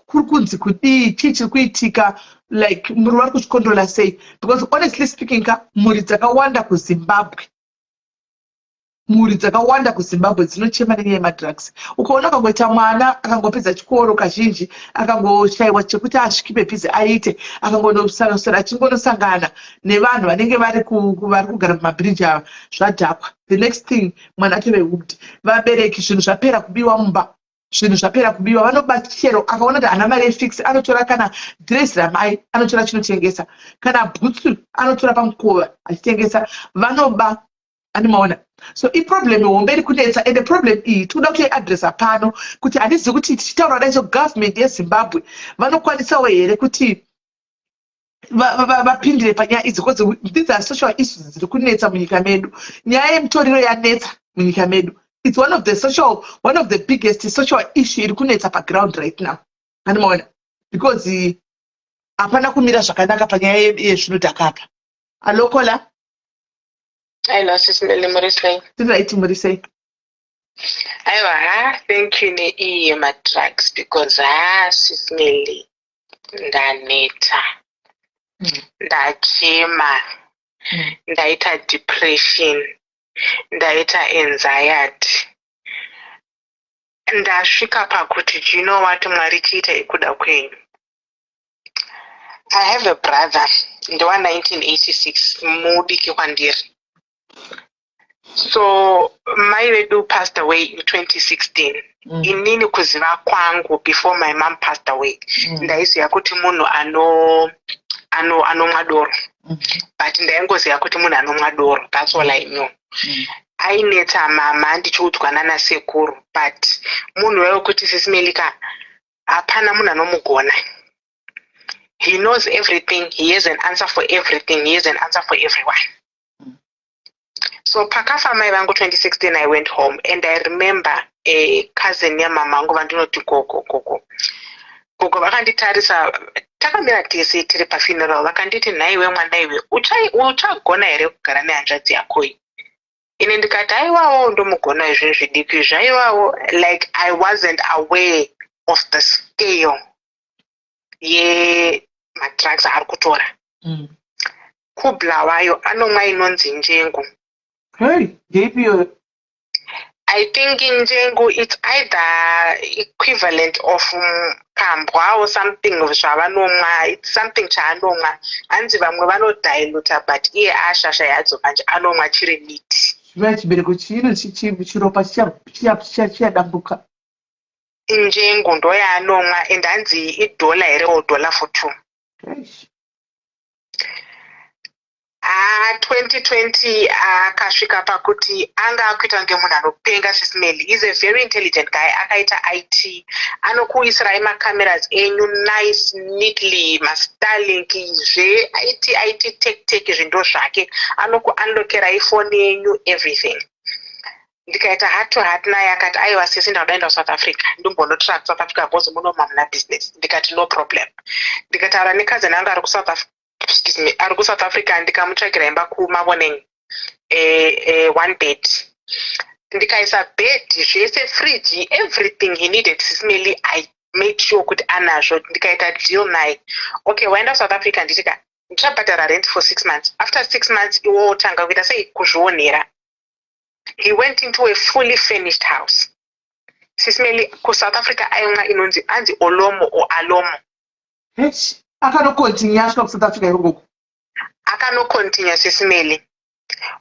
kuri kunzi kudii chii chiri kuitika like muri vari kuzvikontrola sei because honestly speaking ka mhuri dzakawanda kuzimbabwe mhuri dzakawanda kuzimbabwe dzinochema nenyaya yemadrugs ukaona akangoita mwana akangopedza chikoro kazhinji akangoshayiwa chekuti asvikipe bhizi aite akangonosarasara achingonosangana nevanhu vanenge vari vari kugara pamabhiriji ava zvadhakwa the next thing mwana atove hooked vabereki zvinhu zvapera kubiwa mumba zvinhu zvapera kubiwa vanoba chero akaona kuti haana mari yefix anotora kana dress ramai anotora chinotengesa kana bhutsu anotora pamukova achitengesa vanoba andimaona So iproblem hombe iri kunetsa, ende problem iyi tikuda kutoiadresa pano, kuti handizivi kuti tichitaura dai so, government yeZimbabwe vanokwanisawo here kuti vapindire panyaya idzi, because these are social issues dziri kunetsa munyika medu. Nyaya yemutoriro yanetsa munyika medu. It's one of the biggest social issue iri kunetsa paground right now, anomaona, because hapana kumira zvakanaka panyaya yezvinodhakapa. Alokola. Aiwa, Sisi Melly, muri sei? Tiright, muri sei? Aiwa, ha, thank you neiyi yemadrugs, because ha, Sisi Melly, ndaneta, ndachema, ndaita depression, ndaita anxiety, ndasvika pakuti, do you know what, Mwari, chiita ikuda kwenyu. I have a brother ndewa 1986, mudiki kwandiri. So mai vedu passed away in 2016. Inini kuziva kwangu, before my mom passed away, ndaiziva kuti munhu anomwa ano, doro, but ndaingoziva kuti munhu anomwa doro, that's all I knew. Ainetsa mama, ndichiudzwa nanasekuru, but munhu wewekuti, Sisi Melly ka, hapana munhu anomugona. He knows everything, he has an answer for everything, he has an answer for everyone. So pakafa mai vangu 2016, I went home and I remember a cousin yamama vangu vandinoti gogo. Gogo, gogo vakanditarisa, takamira tese tiri pafuneral, vakanditi, "Nhaiwe mwana iwe, uchagona here kugara nehanzvadzi yakoi?" Ine ndikati, "Aiwawo, ndomugona izvinhu zvidiki izvi, aiwawo." Like, I wasn't aware of the scale yemadrugs aari kutora. KuBulawayo anomwa inonzi njengu. Hey, ndeipi iyoyo? I think njengu, it's either equivalent of kambwa or something zvavanomwa. It's something chaanomwa. Hanzi vamwe vanodiluta, but iye ashasha yadzo manje, anomwa chiri neat. Chiva chibereko chino chiropa chichadambuka. Njengu ndoyaanomwa, and hanzi idhola here or dollar for two. Eish. Ah, 2020 akasvika pakuti anga akuita kunge munhu anopenga. Sisi Melly is a very intelligent guy, akaita IT, anokuisirai macameras enyu nice, neatly, maStarlink, zve-IT, IT, tech tech, zvindo zvake, anokuunlockerai foni yenyu, everything. Ndikaita heart to heart naye, akati, "Aiwa sisi, ndauda enda kuSouth Africa, ndimbonotora kuSouth Africa because muno hamuna business." Ndikati, "No problem." Ndikataura necousin angu ari kuSouth Africa, excuse me, ari kuSouth Africa, ndikamutsvagira imba kuMaboneng, one bed, ndikaisa bed, zvese, fridge, everything he needed. Sisi Melly, I made sure kuti anazvo. Ndikaita deal naye, "Okay, waenda kuSouth Africa, nditika ndichabhadhara rent for 6 months. After 6 months iwo wotanga kuita sei, kuzvionera." He went into a fully furnished house. Sisi Melly, kuSouth Africa aimwa inonzi, anzi olomo or alomo. Eish, akanokontinya asvika kuSouth Africa ikokoko? Akanokontinya. Sisi Melly,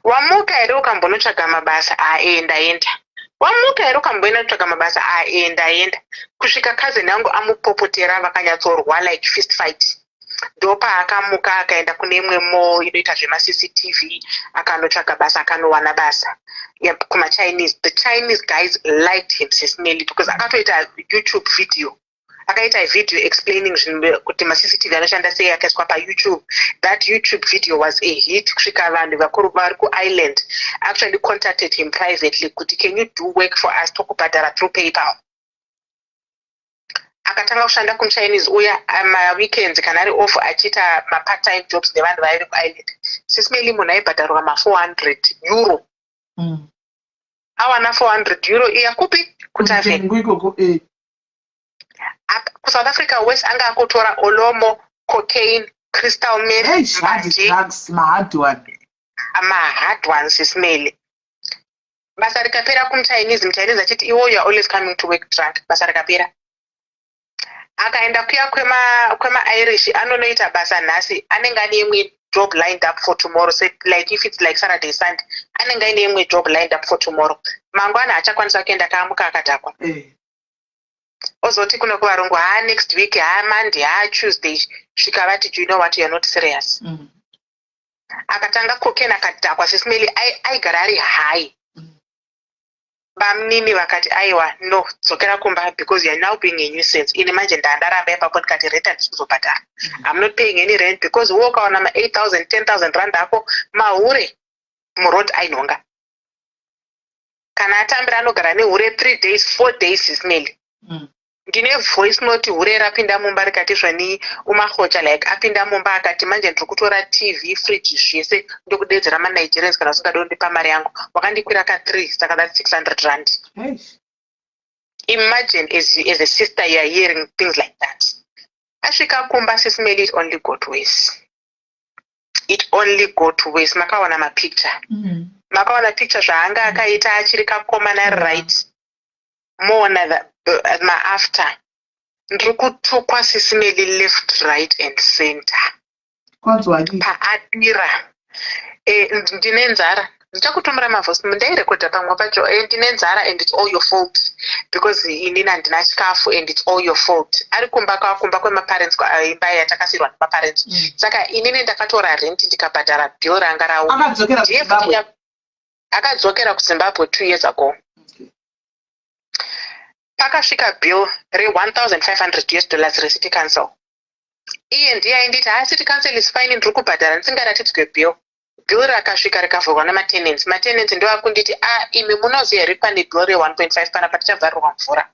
wamuka here ukambonotsvaga mabasa? Aenda enda. Wamuka here ukamboenda kutsvaga mabasa? Aenda enda, kusvika cousin yangu amupopotera, vakanyatsorwa like fist fight. Ndopaakamuka akaenda kune imwe mall inoita zvemaCCTV, akanotsvaga basa, akanowana basa kumaChinese. The Chinese guys liked him, Sisi Melly, because akatoita YouTube video, akaita video explaining zvinhu kuti maCCTV anoshanda sei, akaiswa paYouTube. That YouTube video was a hit, kusvika vanhu vakuru vari kuIreland actually contacted him privately kuti, "Can you do work for us, tokubhadhara through PayPal?" Akatanga kushanda kumuChinese uya maweekends kana ari off, achiita mapart time jobs nevanhu vaive kuIreland. Sisi Melly, munhu aibhadharwa ma400 euro. Awana 400 euro iya kupi? Kutavern. Kutengo ikoko, eh. KuSouth Africa west anga akutora olomo, cocaine, crystal meth. Eish, hard mbanje. Drugs, mahard one. Mahard ones. Sisi Melly, basa rikapera kumuChinese, muChinese achiti, "Iwo, you are always coming to work drunk." Basa rikapera, akaenda kuya kwemaIrish, anonoita basa nhasi, anenge ane imwe job lined up for tomorrow. So like if it's like Saturday, Sunday, anenge aine imwe job lined up for tomorrow. Mangwana haachakwanisa kuenda, kaamuka akadhakwa. Ozoti kuno kuvarungu, "Ha, next week, ha, Monday, ha, Tuesday." Svika vati, "Do you know what, you are not serious." Akatanga cocaine, akadhakwa. Sisi Melly, aigara ari high. Bamnini vakati aiwa, no, dzokera kumba because you are now being a nuisance. Ini manje ndandaramba ipapo ndikati rent handisi kuzobhadhara. I'm not paying any rent because wo ukawana ma 8000 10000 rand ako mahure muroad ainhonga. Kana atambira anogara nehure 3 days 4 days ismeli. Ndine voice note hure rapinda mumba rikati zvoni umahocha like apinda mumba akati manje ndiri kutora TV, fridge zvese ndokudeedzera maNigerians kana usingade kundipa mari yangu. Wakandikwira ka 3 saka that's 600 rand. Imagine as a sister you are hearing things like that. Asvika kumba Sis Melly it only got worse. It only got worse. Makaona mapicture. Makaona picture zvaanga akaita achiri kakomana right. Moona maafter. Ndiri kutukwa Sis Melly left, right and center. Kwanzwadi. Paadira. Ndine nzara. Ndichakutumira mavoice ndairekodha pamwe pacho. Ndine nzara and it's all your fault because inini handina chikafu and it's all your fault. Ari kumba kumba kwemaparents, imba yatakasirwa nemaparents. Saka inini ndakatora rent ndikabhadhara bill ranga rauya. Akadzokera Ndiye futi kuZimbabwe. Akadzokera kuZimbabwe 2 years ago. Pakasvika bill re1500 US dollars recity council. Iye ndiye ainditi ha city council is fine, ndiri kubhadhara ndisingaratidzwe bill. Bill rakasvika rikavhurwa nematenants. Matenants ndo akunditi a imi munoziva here pane bill re1.5 panapa tichabvarirwa mvura.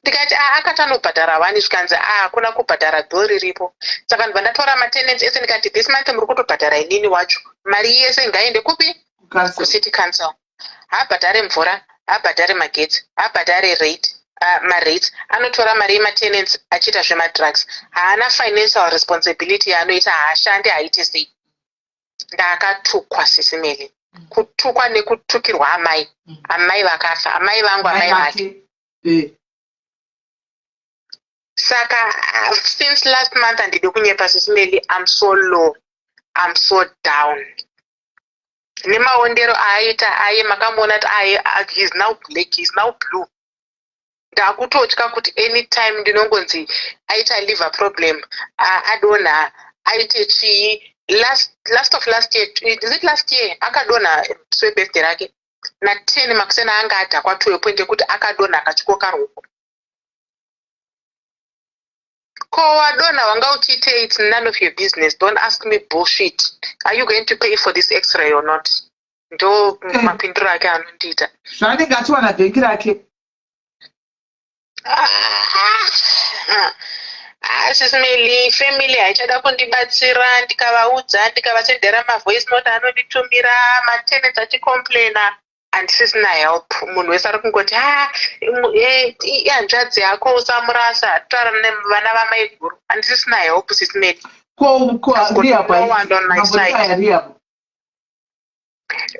Ndikati a akati anobhadhara wani, zvikanzi a hakuna kubhadhara, bill riripo. Saka ndibva ndatora matenants ese ndikati this month muri kutobhadhara inini wacho, mari yese ngaende kupi? Kucity council. Habhadhare mvura, habhadhare magetsi, habhadhare rate, marates anotora mari yematenants achiita zvemadrugs. Haana financial responsibility yaanoita, haashandi, haaite sei. Ndakatukwa Sis Melly, kutukwa nekutukirwa amai, amai vakafa, amai vangu, amai vake. Saka since last month, handidi kunyepa Sis Melly, I'm so low, I'm so down. Nemaondero aaita aye makamuona kuti aye he's now black, he's now blue. Ndakutotya kuti anytime ndinongonzi aita liver problem, adonha, aite chii. Last of last year, is it last year, akadonha swebirthday rake na10 makuseni, anga adhakwa to a point yekuti akadonha akatyoka ruoko. Ko wadonha wanga uchiitei? It's none of your business, don't ask me bullshit. Are you going to pay for this x-ray or not? Ndo mapinduro ake anondiita. Zvaanenge achiwana bhengi rake. Ah, Sis Melly, family haichada kundibatsira. Ndikavaudza, ndikavasendera mavoice note anonditumira, matenants achicomplaina, handisisina help. Munhu wese ari kungoti ha ihanzvadzi yako, usamurasa, taura nevana vamaiguru. Handisisina help, Sis Melly. Ko I've got rehab? no one on my side. Mambotaya rehab?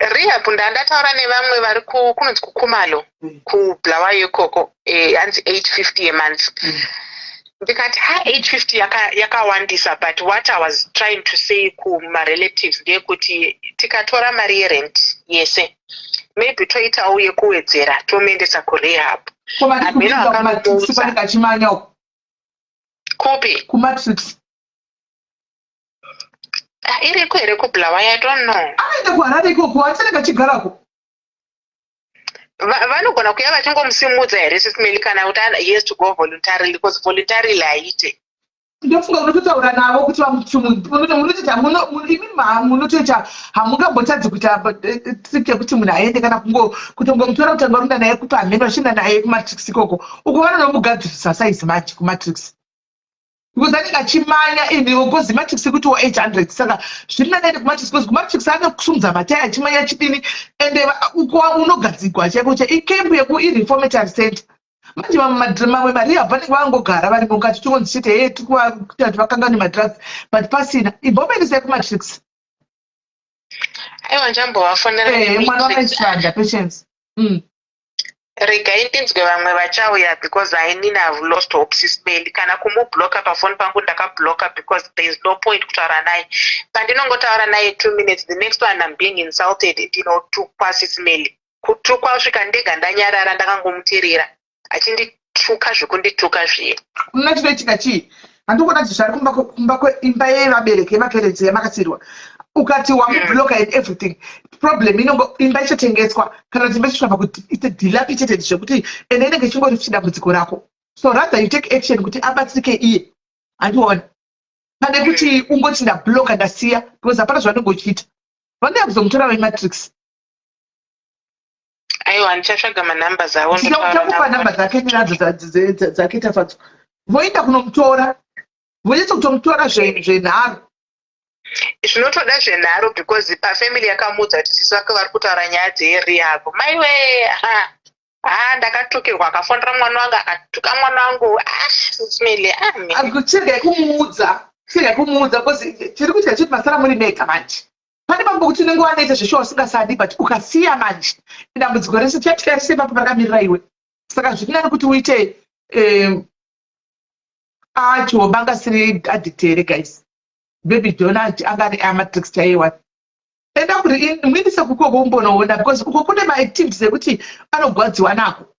Rehab ndandataura nevamwe vari kunonzi kuKumalo, kuBulawayo ikoko, hanzi 850 a month. Ndikati ha 850 yakawandisa, but what I was trying to say kumarelatives ndeyekuti tikatora mari yerent yese, maybe toitawo yekuwedzera, tomuendesa kurehab. Ko vari Hameno kupinda kumatrix akamuudza. panenge achimanya uko. Kupi? Kumatrix. Ah, iriko here kuBulawayo? I don't know. Anoenda kuHarare ikoko, achanenge achigarako. Vanogona kuya vachingomusimudza here Sis Melly, kana kuti he has to go voluntarily? Because voluntarily haiite. Ndofunga unototaura navo kuti munotoita imi munotoita, hamungambotadzi kuita trick yekuti munhu aende kana kutongomutora kutanga ruenda naye kupa hameno achienda naye kumatrix ikoko uko vanonomugadzirisa saizi manje kumatrix, because anenge achimanya ini, because matrix ekuti wa 800. Saka zviri nani aende kumatrix, because kumatrix anokusumudza mataya achimanya chidini, ende uko unogadzigwa chaiko cha icamp yeku ireformatory center. Manje mamwe marehab vanenge vangogara varimo mukati, tongonzi chete he tiri kuvakuita kuti vakangane madrugs, but pasina. Imbomuendesai kumatrix. Aiwa, ndichambovafonera. Mwana wakaishanda Patience. Regai ndinzwe vamwe vachauya, because inini have lost hope, Sis Melly. Kana kumubloka pafoni pangu ndakabloka, because there is no point kutaura naye. Pandinongotaura naye 2 minutes, the next one I'm being insulted. Ndinotukwa Sis Melly, kutukwa kusvika ndega ndanyarara ndakangomuteerera achindituka zvekundituka zviye. Kuna chinoitika chii? Handikuona kuti zvari kumba kweimba yevabereki, yemaparents yamakasirwa, ukati wamubloka and everything. Problem inongo imba ichatengeswa kana kuti imba ichisvika pakuti ite dilapidated zvekuti ende inenge ichingori futi dambudziko rako. So rather you take action kuti abatsirike iye, handiona, pane kuti ungoti ndabloka, ndasiya, because hapana zvavanenge uchiita. Vanouya kuzomutora vematrix. Aiwa, ndichatsvaga manumbers avo. Tinokupa namba dzake nenadzo dzake Tafadzwa. Voenda kunomutora, vonyatso kutomutora zvenharo. Zvinotoda zvenharo because pafamily yakamuudza kuti sisi vake vari kutaura nyaya dzerehab. Maiwe, ha ha, ndakatukirwa. Akafonera mwana wangu, akatuka mwana wangu. Ah, Smile, ah. Chiregai kumuudza, chiregai kumuudza, because chiri kuita chiti masara muri mega manje. Pane pamwe pokuti unenge wanoita zveshuwa usingasadi, but ukasiya manje dambudziko rese tichatika rese papo rakamirira iwe. Saka zviri nani kuti uite acho bangasiri addict here, guys? Baby John anga ari amatrix chaiwa. Enda kuri muindise kukoko umbonoona, because uko kune maactivities ekuti anogwadziwa nako.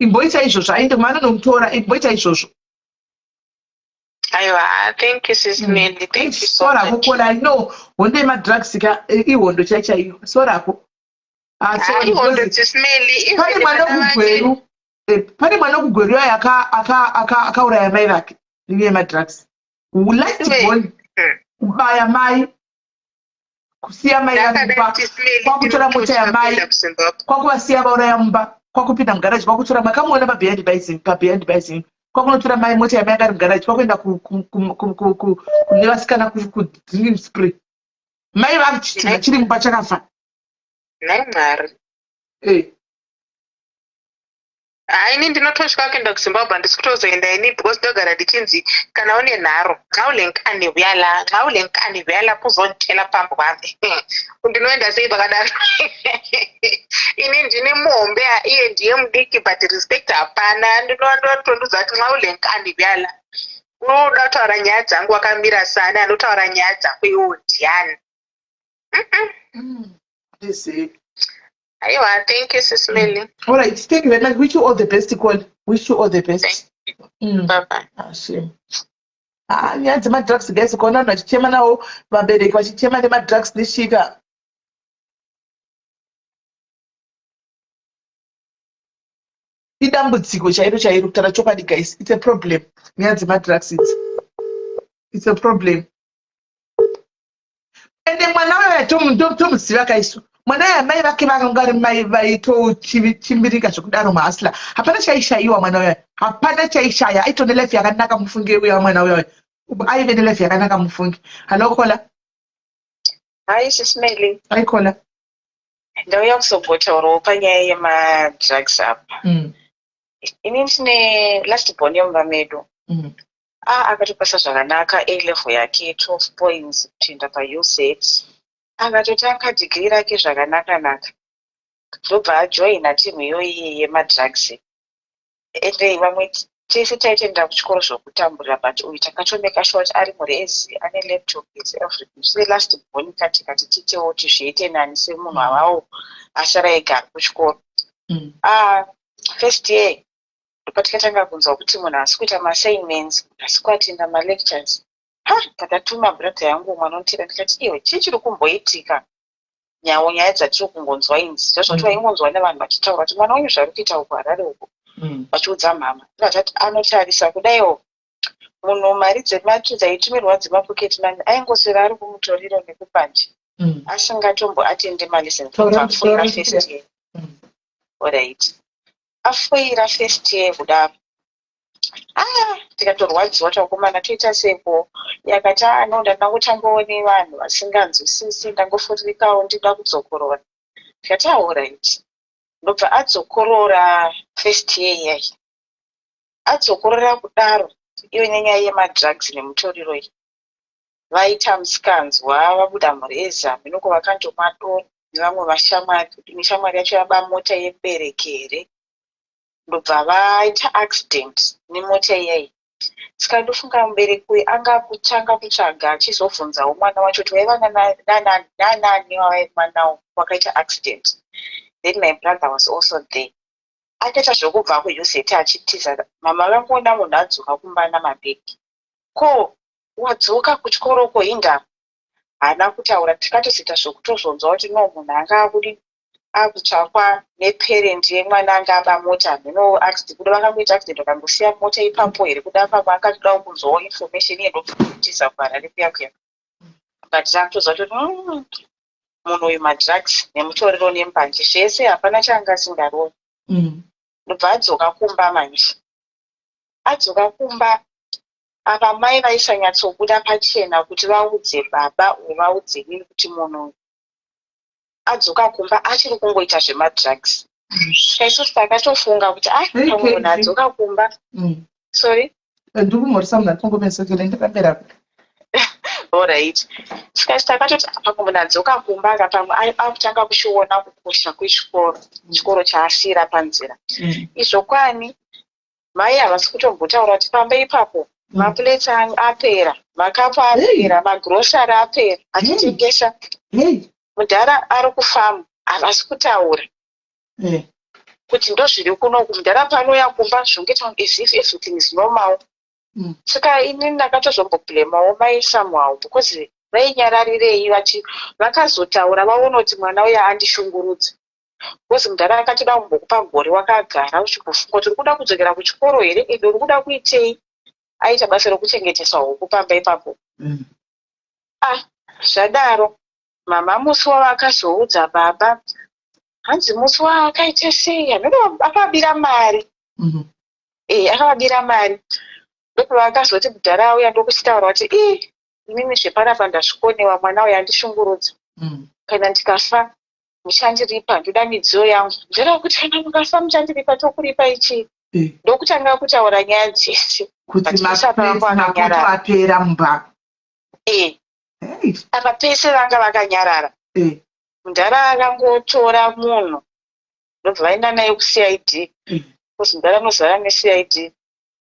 Imboita izvozvo, aende kumanonomutora, imboita izvozvo. Aiwa, thank you, Sis Melly. Thank you so Sorry hako. much. Kola, I know hondo yemadrugs ka ihondo chai chaiyo. Sorry hako. Ah, sorry, Ihondo, because Sis Melly. Pane Even mwana vana vake wekugweru, pane mwana wekugweru uya akauraya mai vake nenyaya yemadrugs. Last born, kubaya mai, kusiya mai vari mumba, kwakutora mota yamai, kwakuvasiya vauraya mumba, kwakupinda mugaraji, kwakutora. Makamuona pabehind by pabehind by, kwakunotora mai mota yamai anga ari mugaraji, kwakuenda kune vasikana kudrinking spree. Mai vachitinha chiri mumba chakafa. Nhai Mwari. Hai, ini ndinototya kuenda kuZimbabwe. Handisi kutozoenda ini because ndogara ndichinzi kana une nharo, nxa ulenkani vuya la, nxa ulenkani vuya la kuzonditela pambi kwami. Ndinoenda sei pakadaro? Ini ndine muhombe, iye ndiye mudiki, but respect hapana. Ndinotondiudza kuti nxa ulenkani vuya la, unoda kutaura nyaya dzangu wakamira sani? Anotaura nyaya dzako iwo ndiani? Aiwa, thank you, Sis Melly. All right, thank you very much. Wish you all the best, Cole. Wish you all the best. Bye bye. Ah, shame. Ah, nyaya dzemadrugs, guys, ukaona vanhu vachichema nawo, vabereki vachichema nemadrugs neshika, idambudziko chairo chairo. Kutaura chokwadi, guys, it's a problem. Nyaya dzemadrugs idzi, it's a problem. Ende mwana uyo tomuziva kaisu. Mwana uyo amai vake vakanga vari mai vaitochimbirika zvekudaro, mahustler. Hapana chaishayiwa mwana uyo, hapana chaishaya. Aitone life yakanaka, mufunge. Uya mwana uyo aive nelife yakanaka, mufunge. Hallo, caller. Hi, Sis Melly. Hi, caller. Ndauya kuzombotaurawo panyaya yemadrugs apa. Ini ndine last born yemumba medu. Ah, akatopasa zvakanaka A level yake, 12 points kutoenda paUZ. Akatotanga degree rake zvakanaka-naka. Ndobva ajoina timu iyoyi yemadrugs. Ende vamwe tese taitoenda kuchikoro zvokutamburira, but uyu takatomeka sure kuti ari murezi, ane laptop, is everything. Se last born kati kati tiitewo kuti zviite nani semunhu avawo asara ega ari kuchikoro. Ah, first year ndopatikatanga kunzwa kuti munhu haasi kuita maassignments, munhu haasi kuatenda malectures. Ha, ndakatuma brother yangu umwe anonditera, ndikati, "Iwe, chii chiri kumboitika? Nyawo nyaya dzatiri kungonzwa idzi?" Zvezvoti vaingonzwa nevanhu vachitaura kuti mwana wenyu zvari kuita uku Harare uku, vachiudza mama. Ndikati anotarisa kudaiwo munhu mari dzemati dzaitumirwa dzemapocket money, aingoswera ari kumutoriro nekupanje, asingatomboatende malessons. Afoira first year. Alright, afoira first year kudaro. Ah, tikatorwadziwa, takomana, toita seiko? Yakati, "Ah, no, ndandangotambawo nevanhu vasinganzwisisi, ndangofuririkawo, ndinoda kudzokorora." Tikati, "Alright." Ndobva adzokorora first year iyai. Adzokorora kudaro, iyo nenyaya yemadrugs nemutoriro iyi, vaita musikanzwa, vabuda mureza minoko, vakandomwa doro nevamwe vashamwari. Neshamwari yacho yaba mota yemubereki here, ndobva vaita accident nemota iyai. Saka ndofunga mubereki uyu anga kutanga kutsvaga, achizobvunzawo mwana wacho kuti waiva nanani wavaiva nawo wakaita accident. Then my brother was also there. Akaita zvokubva kuUZ achitiza. Mama vangoona munhu adzoka kumba namabhegi. "Ko, wadzoka kuchikoro ko, hindava?" Haana kutaura tikatozoita zvekutozonzwa kuti no munhu anga akudi akutsvakwa neparent yemwana anga aba mota hameno accident kuda vakangoita accident vakangosiya mota ipapo here kuda pamwe akatodawo kunzwawo information iye ndokutiza kuHarare kuya kuya but takutoziva kuti munhu uyu madrugs nemutoriro nembanje zvese hapana chaanga asingarovi. Ndobva adzoka kumba manje. Adzoka kumba apa mai vaisanyatsobuda pachena kuti vaudze baba or vaudze inini kuti munhu uyu adzoka kumba achiri kungoita zvemadrugs. Saka isusu takatofunga kuti ah Hey, pamwe munhu KG. adzoka kumba. Sorry? Ndikumhoresa munhu atongomesokele ndakapera. Alright. Saka isu takatoti ah, pamwe munhu adzoka kumba ka pamwe akutanga kuchiona kukosha kwechikoro, chikoro chaasiira panzira. Izvo kwani mai havasi kutombotaura kuti pamba ipapo maplates apera, makapu apera, magrocery apera, achitengesa. Mudhara ari kufamu havasi kutaura kuti ndozviri kunoku. Mudhara paanouya kumba zvongoita as if everything is normal. Saka ini ndakatozomboblemawo mai somehow because vainyararirei vachi vakazotaura vaona kuti mwana uya andishungurudza. Because mudhara akatoda kumbokupa gore wakagara uchimbofunga kuti uri kuda kudzokera kuchikoro here ende uri kuda kuitei. Aita basa rokuchengetesa huku pamba ipapo. Ah, zvadaro mama musi wavakazoudza baba hanzi musi waakaita sei hameno akabira mari. Akavabira mari ndopavakazoti mudhara auya ndokuchitaura kuti ii inini zvepanapa ndazvikonewa mwana uyu andishungurudza. Kana ndikafa muchandiripa ndoda midziyo yangu. Mudhara kuti kana mukafa muchandiripa tokuripa ichii. Ndokutanga kutaura nyaya dzese. Kuti But pese apa vanga maplates mapoto vakanyarara. apera mumba. Apa pese vanga vakanyarara. Mudhara akangotora munhu ndobva vaenda naye kuCID. Kuzi mudhara anozara neCID.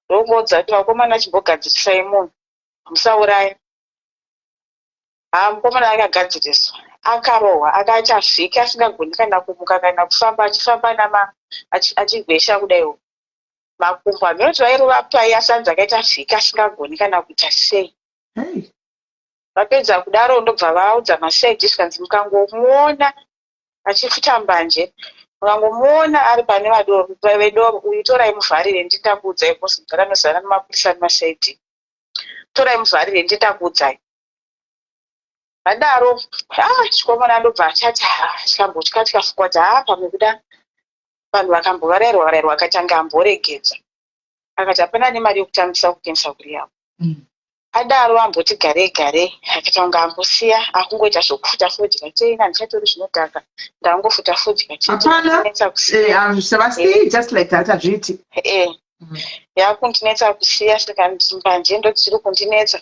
Ndokungoudza kuti vakomana chimbogadzirisai munhu. Musauraya. Haa mukomana akagadziriswa. Akarohwa akaita vhiki asingagoni kana kumuka kana kufamba achifamba nama achigwesha kudaiwo. Makumbo hameno kuti vairova pai asi hanzi akaita vhiki asingagoni kana kuita sei. Vapedza kudaro ndobva vaudza maCID zvikanzi mukangomuona achifuta mbanje, mukangomuona ari pane vedoro uyu torai muvharire ndindakuudzai because mudhara anozara nemapurisa nemaCID. Torai muvharire ndindakuudzai. Vadaro chikomana ndobva achati chikambotya chikafunga kuti pamwe kuda vanhu vakambovarairwa varairwa akatanga amboregedza. Akati hapana nemari yekutambisa kuendesa kurehab. Adaro amboti garei garei akaita kunge ambosiya akungoita zvekufuta fodya chete ini handichatori zvinodhaka ndangofuta fodya chete Hapana. Kundinetsa kusiya. Havasiyi just like that hazviiti. Yakundinetsa kusiya saka mbanje ndodziri kundinetsa.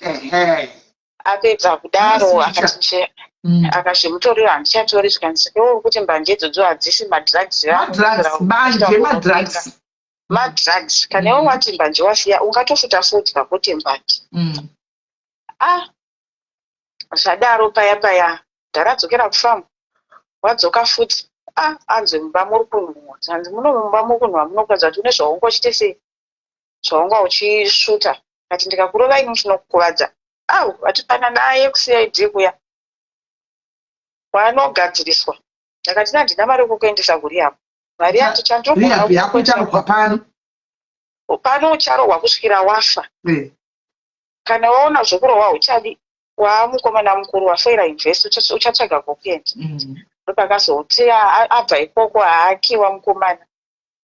Apedza kudaro Anoswitcha. akati nje akazvimutorero handichatori zvikanzi saka iwe uri kuti mbanje idzodzo hadzisi madrugs Madrugs, mbanje madrugs. Madrugs kana iwe wati mbanje wasiya ungatofuta fodya kwete mbanje. Zvadaro paya paya ndaradzokera kufamu wadzoka futi anzi mumba muri kunhuhwa hanzi muno mumba muri kunhuhwa munokuratidza kuti une zvaunga uchiite sei zvaunga uchisvuta kati ndikakurova ini ndinokukuvadza au vatipana naye kuCID kuya kwaanogadziriswa ndakati handina mari yekukuendesa kurehab mari yacho chandinogona Rehab yako icharohwa pano. Pano ucharohwa kusvikira wafa. Kana waona zvekurohwa huchadi waamukomana mukuru wafoira university uchatsvaga kwekuenda. Ndopakazoti abva ikoko haakiwa mukomana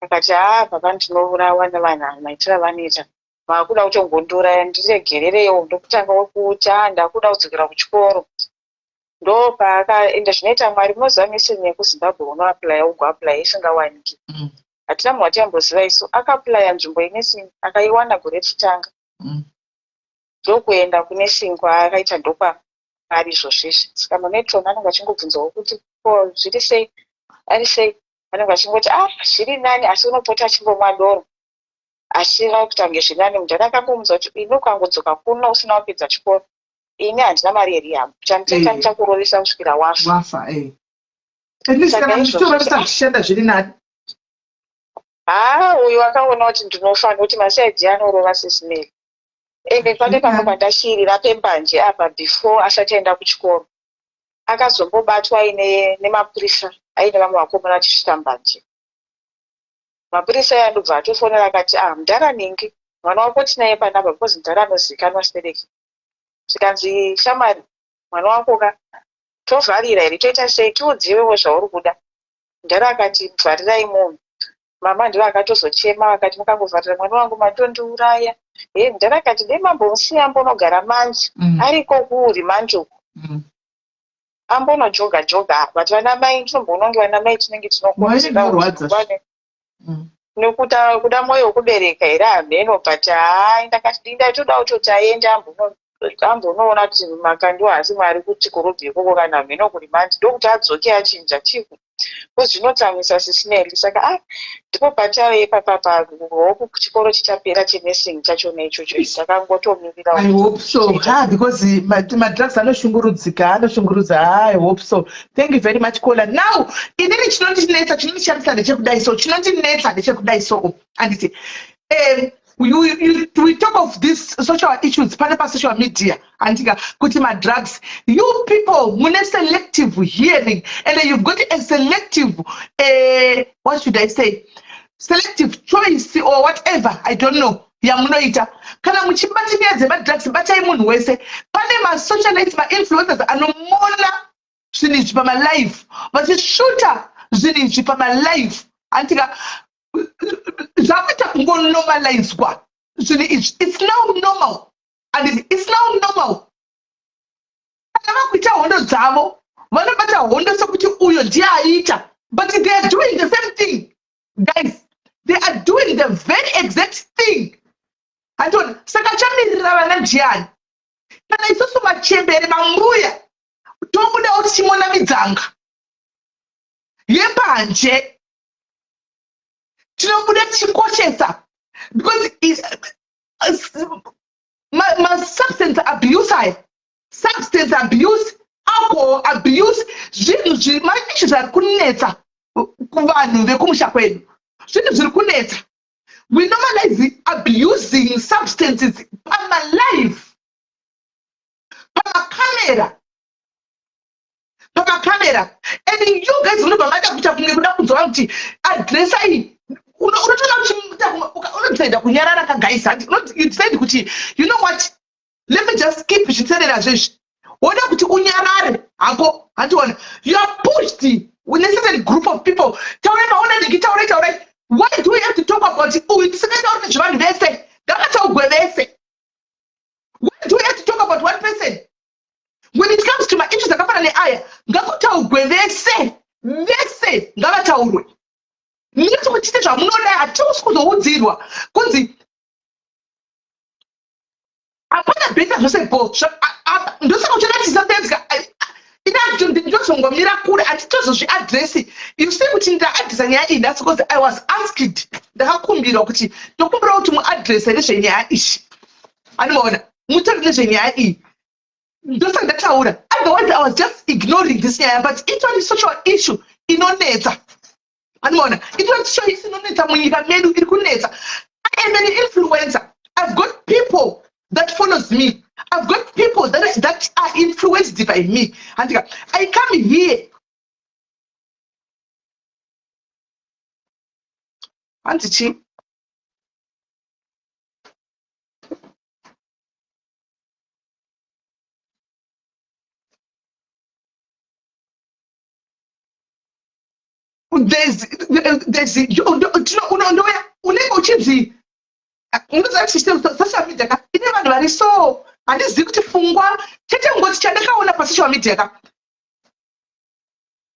akati haa baba ndinourawa nevanhu ava maitiro avanoita maakuda kutongondiuraya ndiregerereiwo ndokutanga kuti haa ndakuda kudzokera kuchikoro. Ndopaakaenda zvinoita Mwari munoziva mission yekuZimbabwe unoaplya ugoaplya isingawaniki. Hatina munhu wataimboziva isu. Akaplya nzvimbo yenursing akaiwana gore rechitanga. Ndokuenda kunursing kwaakaita ndokwaari izvozvizvi. Saka mametron anenge achingobvunzawo kuti ko zviri sei ari sei anenge achingoti zviri nani asi unopota achimbomwa doro. Asi vakuita kunge zviri nani mudhara akangomuudza kuti ini ukangodzoka kuno usina kupedza chikoro ini handina mari yerehab chandichaita ndichakurovesa kusvikira wafa. Wafa. At least Saka kana izvozvo muchitorovesa zvichishanda zviri nani. Haa uyu akaona kuti ndinofa nekuti maCID anorova sesimeli. Ende pane pamwe pandashirira pembanje apa before asati aenda kuchikoro. Akazombobatwa aine nemapurisa aine vamwe vakomana achisvika mbanje. Mapurisa aya ndobva atofonera akati ah mudhara ningi mwana wako tinaye panapa because mudhara anozivikanwa stereki. Zvikanzi shamwari mwana wako ka tovharira here toita sei tiudziwewo zvauri kuda. Mudhara akati vharirai munhu. Mama ndivo akatozochema vakati mukangovharira mwana wangu matondiuraya. He mudhara akati dai mambomusiya ambonogara manje ariko kurimanje uku. Ambonojoga joga but vana mai ndinomboona kunge vana mai tinenge tinokonzera kuti nekuda kuda mwoyo wekubereka here hameno but haa ndakati ndaitoda kutoti aende ambonoona kuti makandiwa haasi mwari kuti korobhi ikoko kana hameno kurimandi ndokuti adzoke achinja chiku Because zvinotsamwisa sisi Melly saka ah ndipo patave ipapapa hope chikoro chichapera chenursing chachona ichocho takangotomirira I hope so ha because madrugs anoshungurudzika anoshungurudza ha I hope so thank you very much caller now inini chinondinetsa chinondishamisa ndechekudai so chinondinetsa ndechekudai so anditi you, you, we talk of this social issues pane pasocial media handika kuti madrugs you people mune selective hearing and you've got a selective what should I say selective choice or whatever I don't know yamunoita kana muchibata nyaya dzemadrugs batai munhu wese pane masocialites mainfluencers anomona zvinhu izvi pamalive vachishuta zvinhu izvi pamalive handika zvakuita kungonormalizwa zvinhu izvi it's now normal and it's now normal kana vakuita hondo dzavo vanobata hondo sekuti uyo ndiye aita but they are doing the same thing guys they are doing the very exact thing handiona saka chamirira vana ndiani kana isusu machembere mambuya tobudawo tichimona midzanga yembanje tinobuda tichikoshesa because masubstance abuse aya substance abuse alcohol abuse zvinhu zvimaishu zvari kunetsa kuvanhu vekumusha kwedu zvinhu zviri kunetsa we normalize abusing substances pamalive pamakamera pamakamera and you guys munobva mada kuita kunge kuda kunzwa kuti adressa iyi unotoona unodecide kunyarara kagaisa you decide kuti you know what let me just keep zvitserera zvezvi woda kuti unyarare hako handiona you are pushed with a certain group of people taurai maona ndiki taurai taurai why do we have to talk about uyu tisingatauri nezvevanhu vese ngavataugwe vese why do we have to talk about one person when it comes to maissues akafanana neaya ngakutaugwe vese vese ngavataurwe nekuti muchiite zvamunoda hatiusi kuzoudzirwa kunzi hapana bheta zvose bo ndosaka uchiona tisapenzi ndozongomira kure hatitozozviadresi you see kuti ndaadresa nyaya iyi that's because I was asked ndakakumbirwa kuti ndokumbira kuti muadrese nezvenyaya iyi anomaona mutaure nezvenyaya iyi ndosaka ndataura otherwise I was just ignoring this nyaya but itori social issue inonetsa anomaona itori social issue inonetsa munyika medu iri kunetsa I am an influencer I've got people that follows me I've got people that are influenced by me handika I come here hanzi chii there's there's unondouya unenge uchinzi unoziva kuti social media ka ine vanhu vari so handizivi kuti pfungwa chete ngoti chandakaona pasocial media ka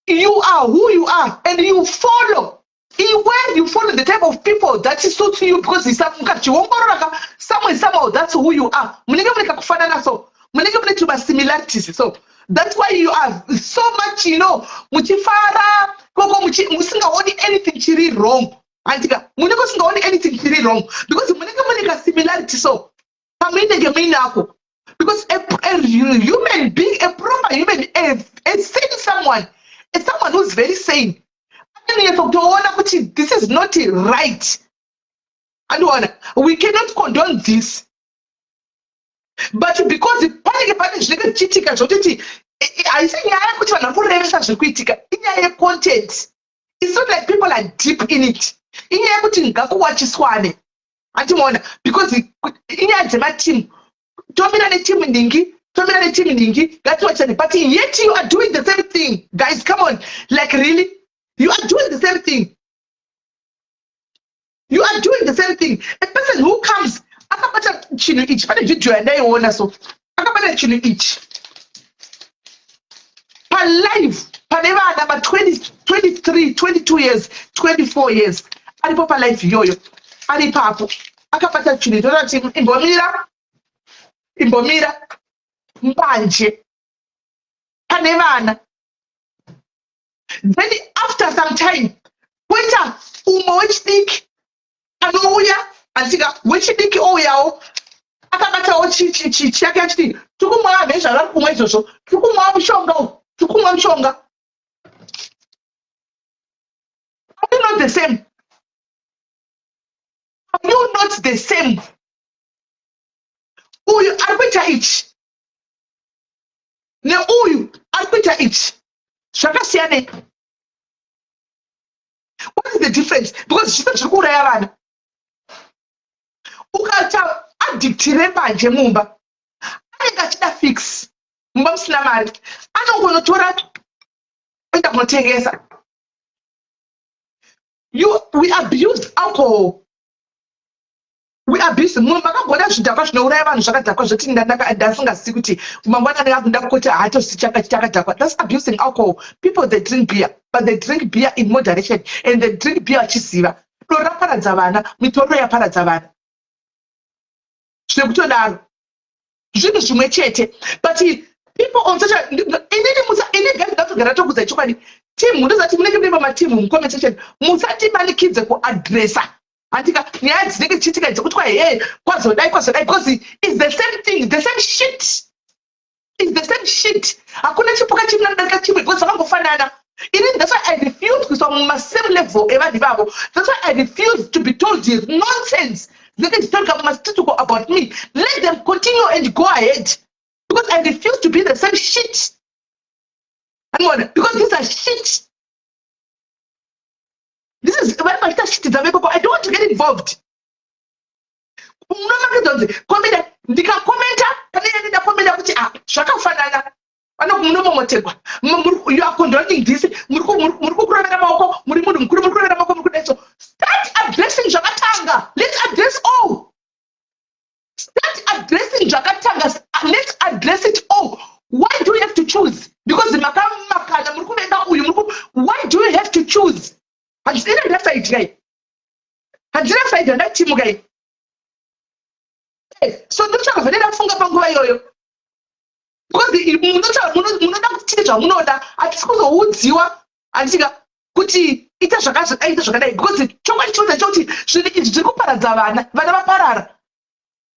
you are who you are and you follow iwe you follow the type of people that suits you because mukachiongorora ka somewhere somehow that's who you are munenge mune kakufanana so munenge mune tuma similarities so that's why you are so much you know muchifara koko musingaoni anything chiri wrong andika munenge musingaoni anything chiri wrong because munenge mune kasimilarity so pamunenge muinako because a human being a proper human a sane someone a someone who's very sane anonyatsa kutoona kuti this is not right andiona we cannot condone this but because panenge pane zvinenge zvichiitika zvotiti Haisi nyaya yekuti vanhu vari kurevesa zviri kuitika, inyaya yecontent. It's not like people are deep in it. Inyaya yekuti ngakuwachiswane, handimuona, because inyaya dzematimu. Tomira netimu ningi, tomira netimu ningi, ngatiwachisane. But yet you are doing the same thing, guys. Come on, like, really, you are doing the same thing. You are doing the same thing. A person who comes akabata chinhu ichi, pane vhidhiyo yandaiona, so akabata chinhu ichi palive pane vana ma20, 23, 22 years, 24 years, aripo palive iyoyo, ari ipapo akabata chinhu. Itoda kuti imbomira, imbomira mbanje pane vana. Then after some time koita umwe wechidiki anouya, andika, wechidiki ouyawo akabatawo chiyake achiti tiri kumwa vezvavari kumwa izvozvo, tiri kumwa mushonga uyu, tiri kumwa mushonga. Are you not the same? Are you not the same? Uyu ari kuita ichi neuyu ari kuita ichi zvakasiyanei? What is the difference? Because zvise zviri kuuraya vana. Ukaita addict rembanje mumba, anenge achida fix. Mumba musina mari, anongonotora oenda kunotengesa. We abuse alcohol, we abuse. Munhu makagona zvidhakwa zvinouraya vanhu, zvakadhakwa zvoti ndasingazivi kuti mangwanani akuda kuti haatosi chakadhakwa. That's abusing alcohol. People, they drink beer, but they drink beer in moderation and they drink beer vachiziva. Doro raparadza vana, mitoriro yaparadza vana zvekutodaro. Zvinhu zvimwe chete, but people on social, inini musa, ini guys, ndatogara tokudza chokwadi. Team, ndozati munenge mune pamatimu mucomment section, musatimanikidze kuadresa, handika, nyaya dzinenge dzichiitika dzekuti kwa he kwazodai, kwazodai, because is the same thing, the same shit, is the same shit. Hakuna chipuka chimwe anodarika chimwe because zvakangofanana. Inini, that's why I refuse kuiswa mumasame level evanhu ivavo. That's why I refuse to be told nonsense dzinenge dzichitaurika mumastreet about me. Let them continue and go ahead, because I refuse to be the same shit. Anoona, because these are shit. This is vari vachiita shit dzavo ikoko. I don't want to get involved. Munomakidza kunzi komenda, ndikakomenta pane yandida ndakomenda kuti ah, zvakafanana, munomomotegwa. You are condoning this. Muri kukurovera maoko, muri munhu mukuru, muri kurovera maoko, muri kudai. So start addressing zvakatanga. Let's address all. Start addressing zvakatanga. Let's address it all. Why do you have to choose? Because makamakana, muri kuvenga uyu, muri, why do you have to choose? Handina ndaside kai, handina side, handatimu kai. So ndotsvaka zvandafunga panguva iyoyo, because munoda kuti tiite zvamunoda. Hatisi kuzoudziwa, handitika, kuti ita zvakazodai, ita zvakadai, because chokwadi chinoita chokuti zvinhu izvi zviri kuparadza vana. Vana vaparara,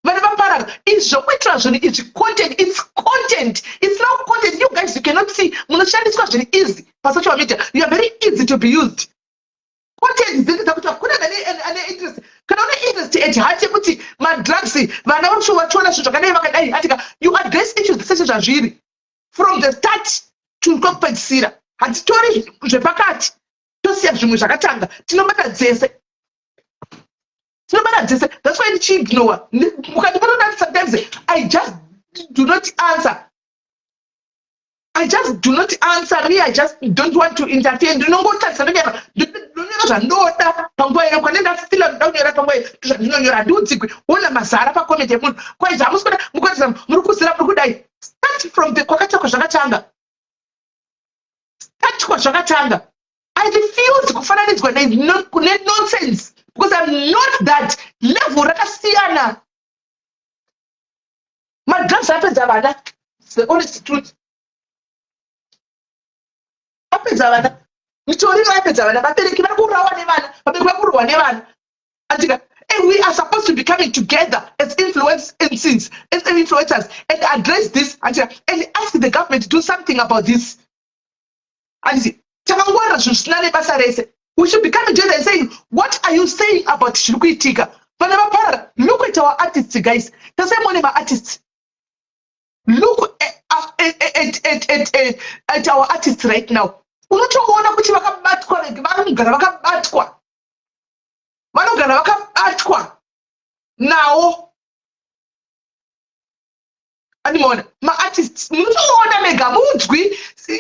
vana vaparara. Izvi zvokuitira zvinhu izvi content, it's content, it's now content. You guys, you cannot see, munoshandiswa zviri easy pasocial media. You are very easy to be used. Content dzinenge dzakuti hakuna ane interest. Kana une interest at heart yekuti madrugs, vana vari vachiona zvinhu zvakadai vakadai, atika, you address issues dzese zvazviri from the start to kwekupedzisira. Hatitori zvepakati tosiya zvimwe zvakatanga. Tinobata dzese, tinobata dzese. That's why ndichiignore. Mukandibona, sometimes I just do not answer. I just do not answer me. I just don't want to interfere. Ndinongotarisa, ndonyora, ndinonyora zvandoda panguva iyo kwane ndafila ndoda kunyora panguva iyo zvandinonyora. Handiudzigwi wona mazara pacomment yemunhu kwaizvo. Hamusi kuda mukuratidza muri kuzira, muri kudai. Start from the kwakatanga zvakatanga. Start kwazvakatanga. I refuse kufananidzwa nenonsense because I'm not that level. Rakasiyana. Madrugs apedza vana, the honest truth. Apedza vana, mitoriro yapedza vana, vabereki vari kuurawa nevana, vabereki vari kurwa nevana, andika. And we are supposed to be coming together as influencers, as influencers, and address this, andika, and ask the government to do something about this. Anditi takangwarira zvinhu zvisina nebasa rese. We should be coming together and saying, what are you saying about zviri kuitika? Vana vaparara. Look at our artists, guys. Tasai muone maartists. Look at, at, at, at, at, at our artists right now, unotoona kuti vakabatwa, vanogara vakabatwa, vanogara vakabatwa nawo. Andimaona maartists, munotoona mega munzwi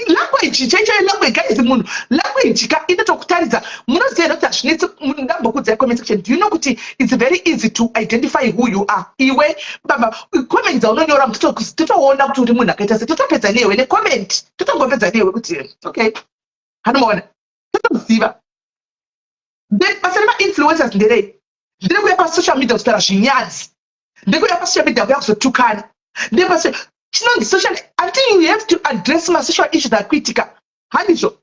language chaicho, language guys, munhu language ka inotokutaridza. Munoziva here kuti hazvinetsi? Ndambokudzai comment section. Do you know kuti it's very easy to identify who you are? Iwe baba, comment dzaunonyora, totoona kuti uri munhu akaita sei. Totopedza newe necomment, totongopedza newe kuti okay. Hanomaona, totoziva. Then basa remainfluencers nderei? Nderekuya pasocial media kutaura zvinyadzi, ndekuya pasocial media kuya kuzotukana. Ndepasi chinonzi social until you have to address masocial issues ari kuitika, handizvo?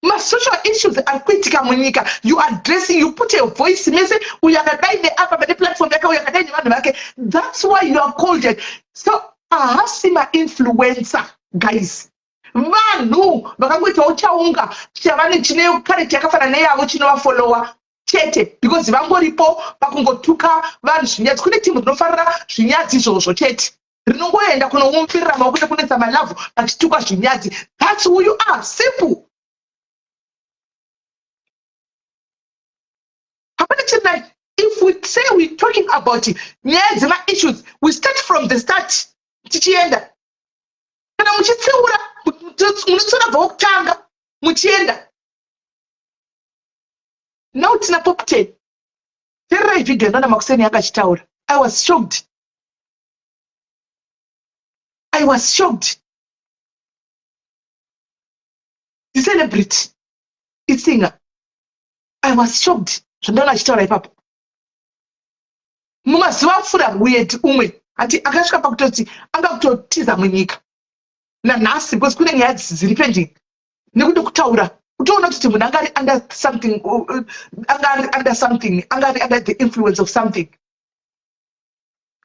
Masocial issues ari kuitika munyika, you addressing, you put a voice. Mese uyo akadai neapa pane platform yake, uyo akadai nevanhu vake. That's why you are called it. So ahasi mainfluencer guys, vanhu vakangoitawo chaunga chavane chine kareti yakafanana neyavo chinovafollowa chete, because vangoripo pakungotuka vanhu zvinyadzi. Kune timu rinofarira zvinyadzi izvozvo chete, rinongoenda kunoumbirira maoko nekunetsa malavhu vachitukwa zvinyadzi. That's who you are, simple. Hapana chiri. If we say we're talking about nyaya dzemaissues, we start from the start tichienda. Kana muchitsiura, munotsiura bva wokutanga muchienda. Now tina Poptain. Tererai vhidhiyo yandona makuseni yanga achitaura. I was shocked, I was shocked. The celebrity isinger, I was shocked zvandaona achitaura ipapo. Mumazuva apfuura weird umwe hati akasvika pakutoti anga kutotiza munyika nanhasi because kune nyaya dziri pending nekuti kutaura kutoona kuti munhu anga ari under something, anga ari under something, anga ari under the influence of something.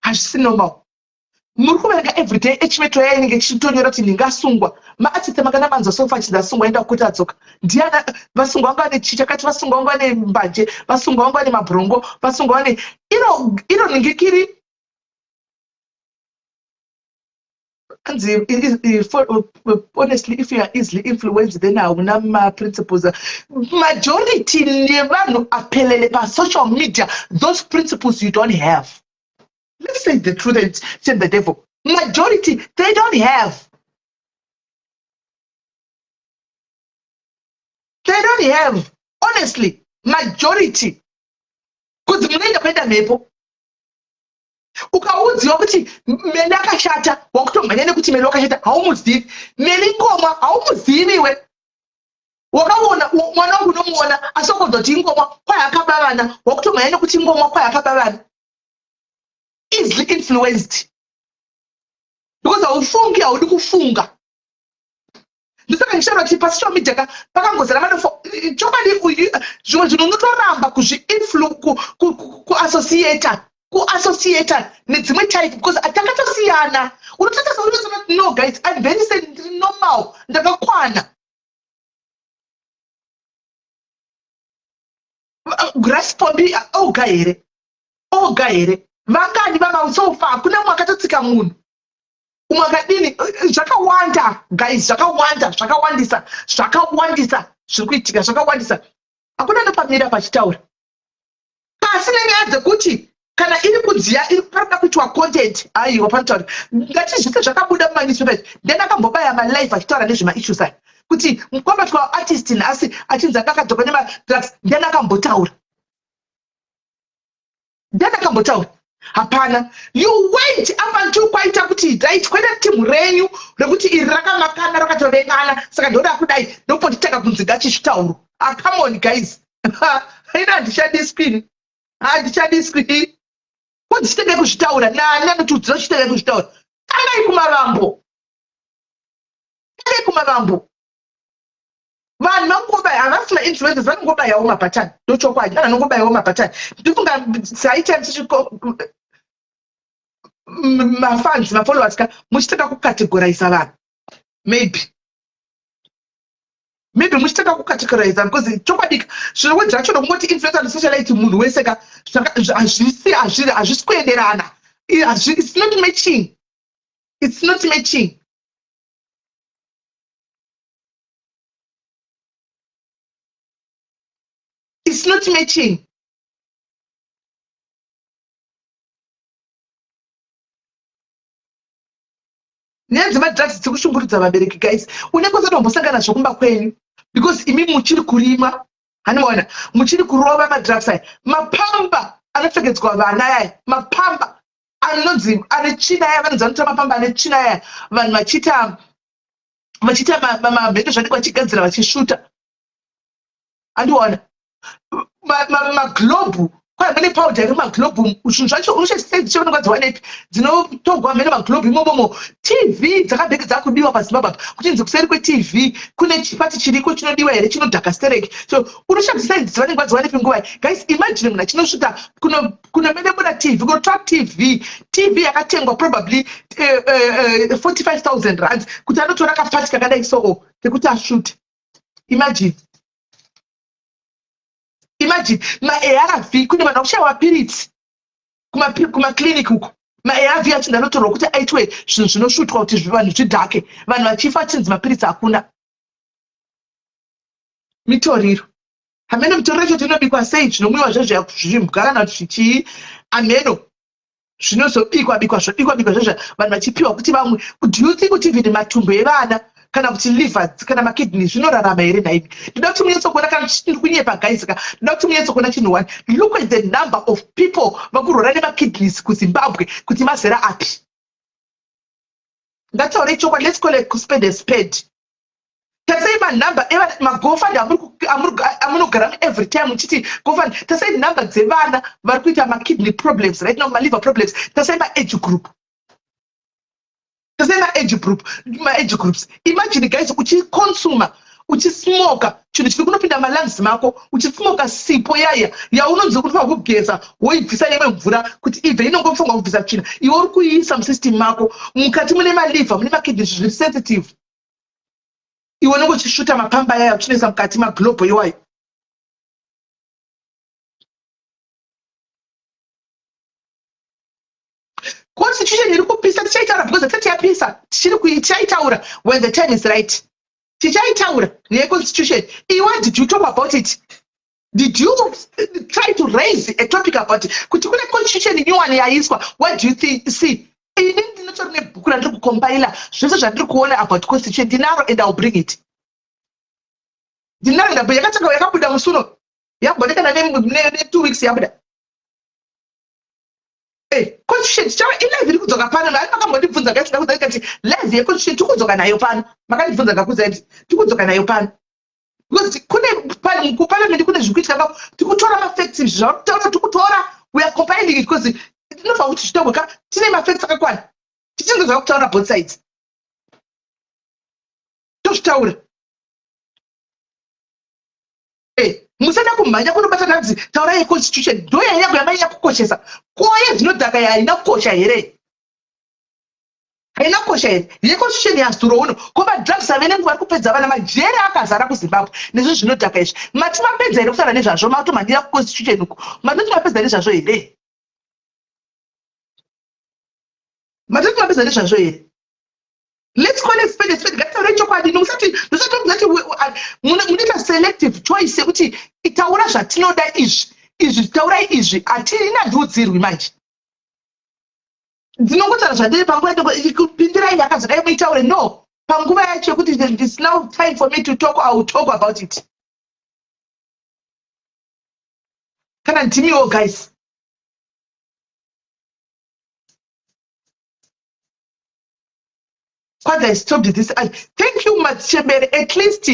Hazvisi normal. Muri kuverenga everyday H-Metro yainenge ichitonyora kuti ndingasungwa. Maartist makana manzwa sofa achinzi asungwa, enda kuti adzoka ndiana. Vasungwa vanga vane chichakati, vasungwa vanga vane mbanje, vasungwa vanga vane mabhurongo, vasungwa vane iro iro ningikiri. Anzi honestly, if you are easily influenced, then hauna maprinciples. Majority nevanhu apelele pasocial media, those principles you don't have. Let's say the truth and shame the devil. Majority, they don't have, they don't have, honestly, majority. Kuti munoenda kuenda mhepo, ukaudziwa kuti Meli akashata, wakutomhanya nekuti Meli wakashata. Haumuzivi Meli ngoma, haumuziviwe. Wakaona mwana wangu, unomuona, asi wakunzwa kuti ingomwa kwai akaba vana, wakutomhanya nekuti ingomwa kwai akaba vana. Easily influenced because haufungi, haudi kufunga. Ndosaka ndichitaura kuti pasocial media ka pakangozara madofo. Chokwadi, zvimwe zvinhu unotoramba kuzviassociata, kuassociata nedzimwe type because takatosiyana. Unotoita saunotoona, no guys, I'm very ndiri normal, ndakakwana. Grass Pombi oga here? Oga here? Vangani vama so far? Hakuna mumwe akatotsika munhu umwe akadini. Zvakawanda guys, zvakawanda, zvakawandisa, zvakawandisa zviri kuitika, zvakawandisa. Hakuna anopamira pachitaura pasi nenyaya dzekuti kana iri kudziya iri parikuda kuitwa content. Aiwa, panotaura ngati zvese zvakabuda mumanewspaper. Then akambobaya malive achitaura nezvemaissues aya kuti kwabatwa artist nhasi achinzi akakadhokwa nemadrugs. Ndiani akambotaura? Ndiani akambotaura? Hapana. You wait up until kwaita kuti right, kwaita timu renyu rekuti iri rakamakana, rakatovengana, saka ndoda kudai, ndoponditanga kunzi ngachizvitauro. Ah, come on guys, ina handishandiswi, handishandiswi. Kunzi kuzvitaura nani? Anotiudzira chitenge kuzvitaura? Tangai kumavambo, tangai kumavambo. Vanhu vangobaya, havasi mainfluencers, vanongobayawo mabhatani. Ndochokwadi, vanhu vanongobayawo mabhatani. Ndifunga saita mafans, mafollowers ka, muchitanga kucategoriza vanhu maybe. Maybe muchitanga kucategoriza because chokwadika zvinowedzera choda kungoti influencer nesocialite munhu wese ka hazvisi hazvisi kuenderana. It's not matching. It's not matching. It's not matching. Nyaya dzemadrugs dziri kushungurudza vabereki guys. Unenge usati wambosangana nazvo kumba kwenyu because imi muchiri kurima hanimaona muchiri kurova madrugs aya. Mapamba anopfekedzwa vana aya mapamba anonzi ane tsvina aya vanonzi vanotora mapamba ane tsvina aya vanhu vachiita vachiita mamhendo zvanenge vachigadzira vachisvuta andiona maglobhu kwai mune powder iri mumaglobhu zvinhu zvacho unochaisedzichionekwa dziwanepi dzinotogwa mhene maglobhu imomomo tv dzakabheke dzakudiwa pazimbabwe apa kuchinzi kuseri kwetv kune chipati chiriko chinodiwa here chinodhaka stereki so unoshandisa idzi dzavanenge vadziwanepi nguva guys imagine munhu achinosvika kunomedemura tv kunotora tv tv yakatengwa probably 45000 rands kuti anotora kapati kakadai soo kekuti ashute imagine imagine maarv kune vanhu vakushaya mapiritsi kumaclinic uko maarv achinzi anotorwa kuti aitwe zvinhu zvinoshutwa kuti vanhu zvidhake vanhu vachifa achinzi mapiritsi hakuna mitoriro hameno mitoriro yacho tinobikwa sei zvinomwiwa zvezvimbwa kana kuti zvichii hameno zvinozobikwa bikwa zvobikwa bikwa zvezva vanhu vachipiwa kuti vamwe do you think kuti even matumbu evana kana kuti liver kana makidney zvinorarama here nhaimi ndoda kuti munyatsokuona kana ndiri kunyepa guys ka ndoda kuti munyatsokuona chinhu one look at the number of people vakurwara nemakidneys kuzimbabwe kuti mazera api ngataurei chokwadi let's call a spade a spade tasai manumber magofund amunogara every time muchiti gofund tasai number dzevana vari kuita makidney problems right now maliver problems tasai maage group tasai maage group maage groups imagine guys uchiconsuma uchismoka chinhu chiri kunopinda malungs mako uchismoka sipo yaya yaunonzi unofanira kugeza woibvisa imwe mvura kuti ibve inongofanirwa kubvisa tsvina iwe uri kuiisa musystem mako mukati mune maliver mune makidney zviri sensitive iwe unenge uchisvuta mapamba yaya uchinoisa mukati maglobho iwayo constitution iri kupisa tichaitaura because tisati yapisa tichiri tichaitaura when the time is right tichaitaura neconstitution iwe did you talk about it did you try to raise a topic about it kuti kune constitution nyowani yaiswa what do you think see ini ndinotori nebhuku randiri kucompiler zvese zvandiri kuona about constitution ndinaro and ill bring it ndinaro ndabo yakatanga yakabuda musi uno yabuda kana netwo weeks yabuda Eh, constitution tichava ilive iri kudzoka pano nani makambondibvunza guys ndakudza ndikati live yeconstitution tikudzoka nayo pano makandibvunza ndakudza kuti tikudzoka nayo pano because kune kuparliament kune zviri kuitika pa tikutora mafacts izvi zvauri tikutora we are compiling it because tinofanira kuti zvitaurwe ka tine mafacts akakwana tichinge zvava kutaura both sides tozvitaura eh, musada kumhanya kunobata kanzi taurai yeconstitution ndoyaiya yamaiya kukoshesa koye zvinodhaka yaina kukosha here haina kukosha here yeconstitution yazuro uno ko madrugs ave nenguva vari kupedza vana majere akazara kuzimbabwe nezvo zvinodhaka izvi mati mapedza here kutaura nezvazvo matomhanyira kuconstitution uko matoti mapedza nezvazvo here matoti mapedza nezvazvo here let's call it spade spade ngatitaure chokwadi nomusati ndosati muzati munoita selective choice yekuti taura zvatinoda izvi izvi taurai izvi hatina ndiudzirwi manje ndinongotaura zvandiri panguva pindirai yakazodai muitaure no panguva yacho yekuti its now time for me to talk i will talk about it kana ndimiwo guys kwanzi i stopped this thank you machembere at least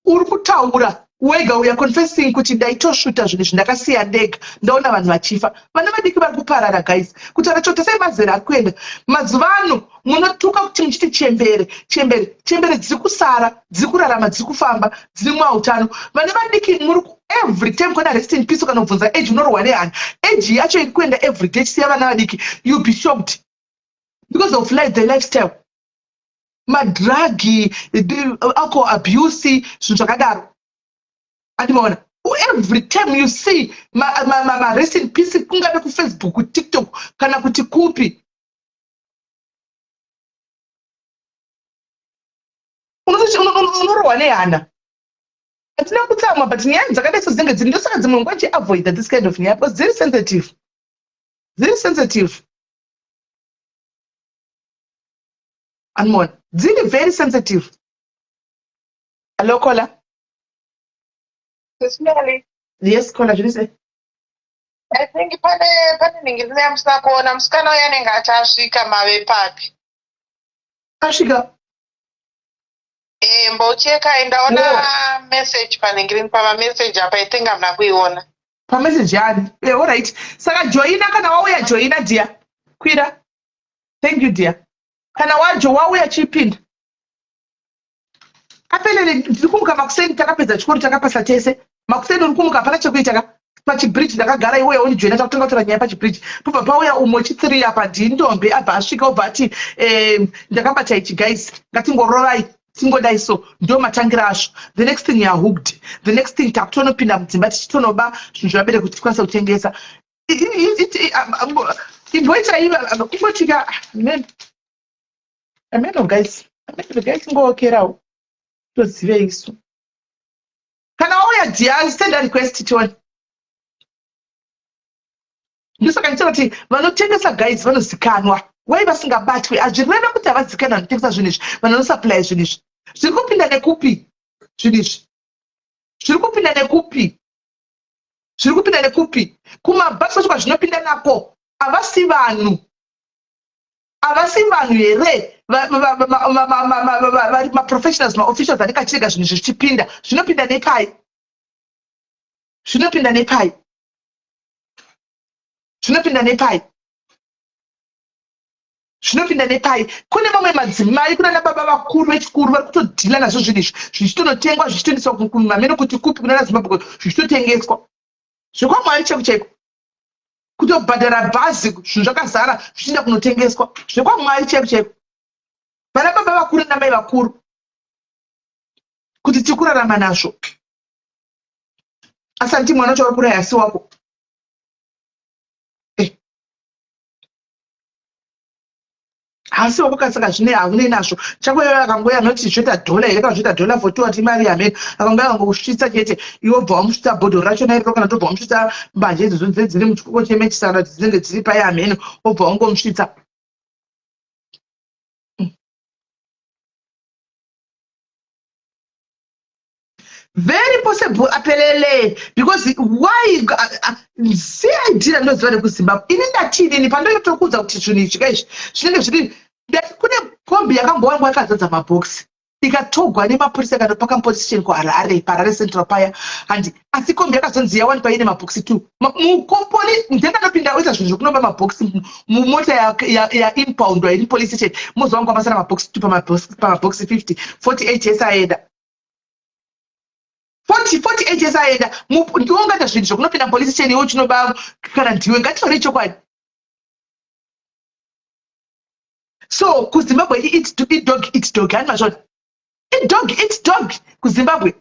uri kutaura wega uya confessing kuti ndaitosvuta zvinhu izvi ndakasiya ndega ndaona vanhu vachifa vana vadiki vari kuparara guys kutaura chote sei mazera ari kuenda mazuva ano munotuka kuti muchiti chembere chembere chembere dziri kusara dziri kurarama dziri kufamba dziri mwautano vana vadiki muri every time kwana rest in peace ukanobvunza age unorohwa nehana age yacho iri kuenda every day chisiya vana vadiki you be shocked because of life, the lifestyle. Madrug, alcohol abuse, zvinhu zvakadaro. Andimaona every time you see ma-rest in peace, kungave kuFacebook, TikTok kana kuti kupi, unorohwa nehana. Hatina kutsamwa, but nyaya dzakadai so dzinenge dziri, ndosaka dzimwe nguva chiavoida this kind of nyaya, because dziri sensitive, dziri sensitive. Anmona dziri very sensitive. Hello, caller. Sismeli. Yes, caller, zviri sei? I think pane nhingi ndine yamusina kuona, musikana uyo anenge ati asvika mave papi? Asvika. Eh, mbocheka, ndaona message panhingirini, pamamessage apa, I think hamuna kuiona. Pamessage yani? Eh, alright, saka joina kana wauya, joina dear, kwira. Thank you dear. Kana wajo wauya, chipinda. Apelele, ndiri kumuka makuseni, takapedza chikoro, takapasa tese. Makuseni uri kumuka, hapana chekuita ka. Pachibridge ndakagara, iwe undijoina, takutanga kutora nyaya pachibridge. Pobva pauya umwe chi3 apa, ndindombe, abva asvika, obva ati, "Ndakabata ichi guys, ngatingorovai, tingodai." So ndo matangira azvo. The next thing you are hooked, the next thing takutonopinda mudzimba tichitonoba zvinhu zvevabereki kuti tikwanise kutengesa. Imboitai kungotika man. Ameno guys, ameno guys, tingookerawo tozive isu. Kana wauya dear, send a request tione. Ndosaka ndichita kuti vanotengesa guys vanozikanwa, wai vasingabatwi? Hazvireve kuti havazikanwa vanotengesa zvinhu izvi, vanhu vanosupplya zvinhu izvi. Zviri kupinda nekupi zvinhu izvi? Zviri kupinda nekupi? Zviri kupinda nekupi? Kumabhasi kwacho kwazvinopinda nako, havasi vanhu, havasi vanhu here vari maprofessionals, maofficials anenge achirega zvinhu izvi zvichipinda? Zvinopinda nepai? Zvinopinda nepai? Zvinopinda nepai? Zvinopinda nepai? Kune mamwe madzimai, kuna nababa vakuru vechikuru vari kutodhila nazvo zvinhu izvi, zvichitonotengwa, zvichitoendeswa kumameno kuti kupi, kuna naZimbabwe, zvichitotengeswa zvekwamwari chaiko chaiko, kutobhadhara bhazi, zvinhu zvakazara zvichienda kunotengeswa zvekwamwari chaiko chaiko. Vana baba vakuru namai vakuru kuti tiri kurarama nazvo, asi handiti mwana wacho vari kuraya asi wako. Asi wako kasaka zvine haunei nazvo chako iwe. Akangoya anoti zvoita dhola here, kana zvoita dhola 40, ati mari yamene. Akangoya akangokusvitsa chete, iwe obva wamusvitsa bhodhoro racho nairoro, kana tobva wamusvitsa mbanje idzodzo dzinenge dziri muchikoko chemechisa, kana kuti dzinenge dziri pai amene, obva wangomusvitsa. Very possible, apelele, because why CID randinoziva rekuZimbabwe ini, ndati inini pandotokuudza kuti zvinhu izvi kaizvi zvinenge zviri, ndati kune kombi yakambowanikwa yakazadza mabhokisi, ikatogwa nemapurisa, ikanopaka mupolice station kuHarare, paHarare Central paya, handi? Asi kombi yakazonzi yawanikwa ine mabhokisi two mukopoli. Ndendanopinda oita zvinhu zvekunoba mabhokisi mumota yaimpoundwa iri police station, mozowanikwa masara mabhokisi two pamabhokisi 50, 48 yese aenda, 40, 48 yese aenda. Ndiwo ungaita zvinhu zvekunopinda mupolice station iwe uchinoba kana ndiwe? Ngatitorei chokwadi. So kuZimbabwe idog eat dog, hani mazvona? Idog eat dog kuZimbabwe.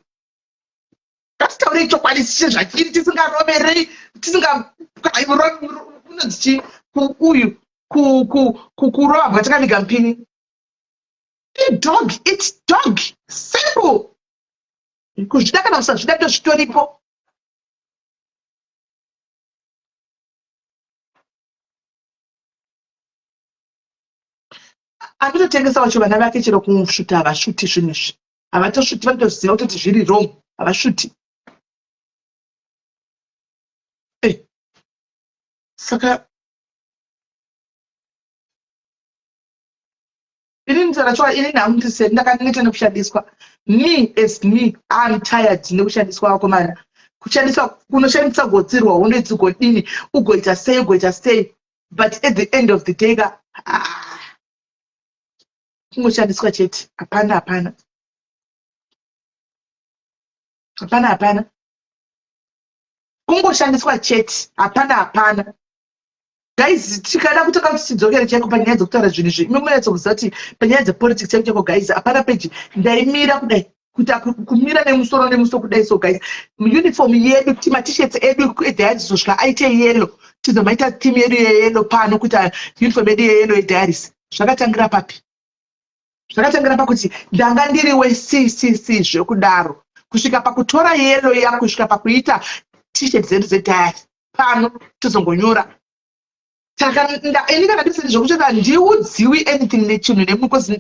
Ngatitaurei chokwadi sezvachiri, tisingaroverei, tisinga unonzi chi uyu kurova bwa takaviga mupini. Idog eat dog, simple. Kuzvida kana kusazvida, ndozvitoripo. Anototengesa wacho vana vake chero kusvuta havasvuti zvinhu izvi, havatosvuti, vanotoziva kutoti zviri wrong, havasvuti. Saka ini nditaura chokwadi, ini hangu ndise ndakaneta nekushandiswa. Me as me, I'm tired nekushandiswa, vakomana. Kushandiswa kunoshandisa gotsirwa hondo idzi, ugodini, ugoita sei, ugoita sei, but at the end of the day ka, ah, kungoshandiswa chete, hapana, hapana, hapana, hapana, kungoshandiswa chete, hapana, hapana. Guys, tikada kutanga kuti tidzokere chaiko panyaya dzekutaura zvinhu izvi, imi munonyatso kuziva kuti panyaya dzepolitics chaiko chaiko guys, hapana peji ndaimira kudai kuita kumira nemusoro nemuso kudai. So guys, uniform yedu, matishirts edu ediaries zosvika aite yellow, tizomaita team yedu yeyellow pano, kuita uniform yedu yeyellow yediaries. Zvakatangira papi? Zvakatangira pakuti ndanga ndiri weCCC zvekudaro, kusvika pakutora yellow iya, kusvika pakuita t-shirt dzedu dzediary pano, tozongonyora. Ini kana ndisiri zvekuti handiudziwi anything nechinhu nemu, because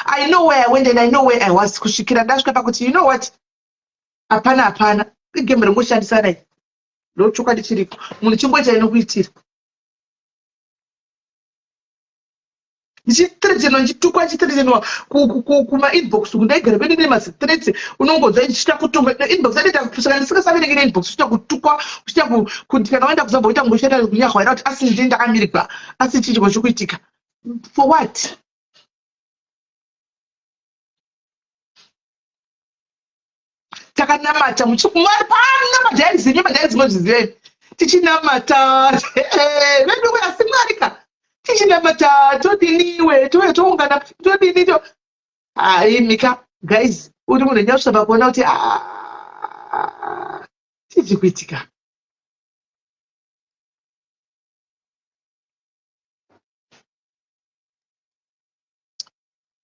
I know where I went and I know where I was, kusvikira ndasvika pakuti, you know what, hapana, hapana, igame ringoshandisa rai. Ndo chokwadi chiripo. Munhu chingoita inokuitira. Ndichithreatenwa, ndichitukwa, ndichithreatenwa kumainbox uku. Ndaigara kwedu nemazithreats, unongonzwa ndichiita kutukwa inbox, andoita kusvika ndisingasaverenge neinbox, uchiita kutukwa, uchiita kuti kana waenda kuzambwa kuita ngoshanda kunyahwaira kuti asi ndini ndakamirigwa, asi chii chiko chikuitika, for what? Takanamata muchimwari pano, madiaries enyu, madiaries mozvizivei, tichinamata vedu, asi Mwari ka, tichinamata, todiniwe, touya toungana, todini to hai mika. Guys, uri munhu nyasvika pakuona kuti ah, chii kuitika?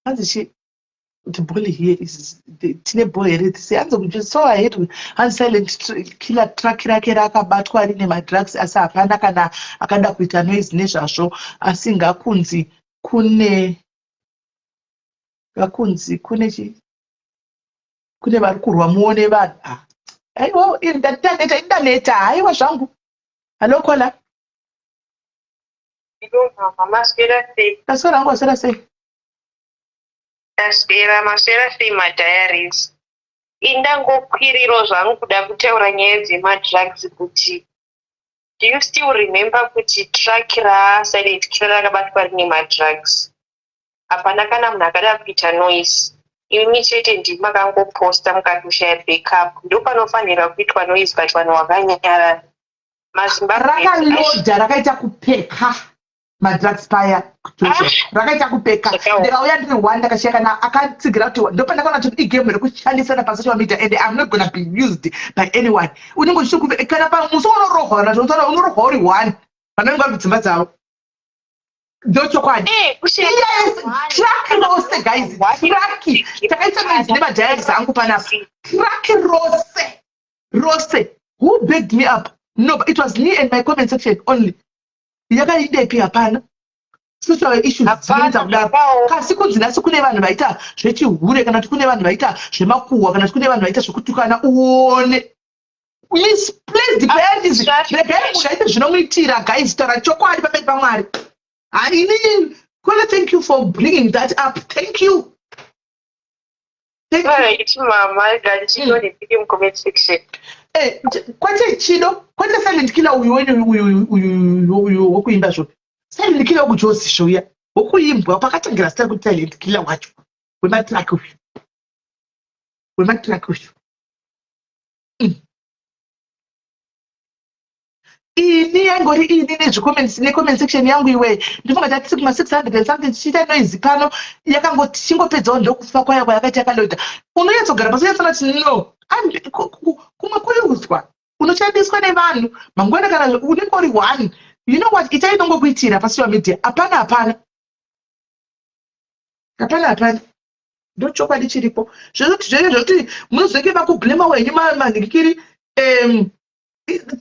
Hanzi chi the ball here is tine ball here tise, hanzi kuti so ahead. Hanzi Silent Killer, truck rake rakabatwa rine madrugs, asi hapana kana akada kuita noise nezvazvo. Asi ngakunzi kune chi kune vari kurwa, muone vanhu. Ah, aiwa, ndaneta, indaneta, haiwa zvangu. Hallo caller. Maswera sei? Taswera hangu, waswera sei? Taswera, maswera sei madiaries? Indangokwiriro zvangu kuda kutaura nyaya dzemadrugs, kuti do you still remember kuti truck raSilent Killer rakabatwa rine madrugs? Hapana kana munhu akada kuita noise. Imi chete ndimi makangoposta mukatoshaya backup. Ndo panofanirwa kuitwa noise, but vanhu vakanyarara. MaZimbabwe Rakaloda, rakaita kupeka madrugs paya, Joshua. Rakaita kupeka. Ndikauya ndiri one, ndakashiya kana akatsigira kuti ndopandakaona kuti igame rekushandisana pasocial media, and I'm not gonna be used by anyone. Unenge uchitokuve kana pamusi unorohwa, kana kuti unorohwa uri one, vanenge vari kudzimba dzavo. Ndochokwadi. Truck rose guys, truck takaita noise nemadiaries angu panapa, truck rose rose. Who backed me up? No, it was me and my comment section only. Yakaidepi? Hapana. Social issues dzinoita kudaro, kasi kunzi nhasi kune vanhu vaita zvechihure, kana kuti kune vanhu vaita zvemakuhwa, kana kuti kune vanhu vaita zvekutukana, uone misplaced priorities. Regai munhu aite zvinomuitira. Guys, taura chokwadi pamberi paMwari. Haini kola. Thank you for bringing that up, thank you. Right, mama, ngandinonipike mucomment section. Eh, kwete Chido, kwete Silent Killer uyu wenyu uyu, uyu uyu wokuimba zvo, Silent Killer wekuJozi zvo, uya wokuimbwa pakatangira zita rekuti Silent Killer wacho, wematruck uyu, wematruck uyu. Ini yangori ini nezvicomments necomment section yangu iwe. Ndifunga tati kuma 600 and something tichiita noise pano, yakangoti chingopedzawo ndokufa kwayo kwayakaita, yakaloda. Unonyatsogara pasi unyatsona kuti no, kumwe kuriudzwa, unoshandiswa nevanhu mangwana kana unenge uri one. You know what, itai inongokuitira pasocial media. Hapana, hapana, hapana, hapana. Ndochokwadi chiripo. Zvezvoti zvese zvekuti munozenge makublema wenyu manhikiri,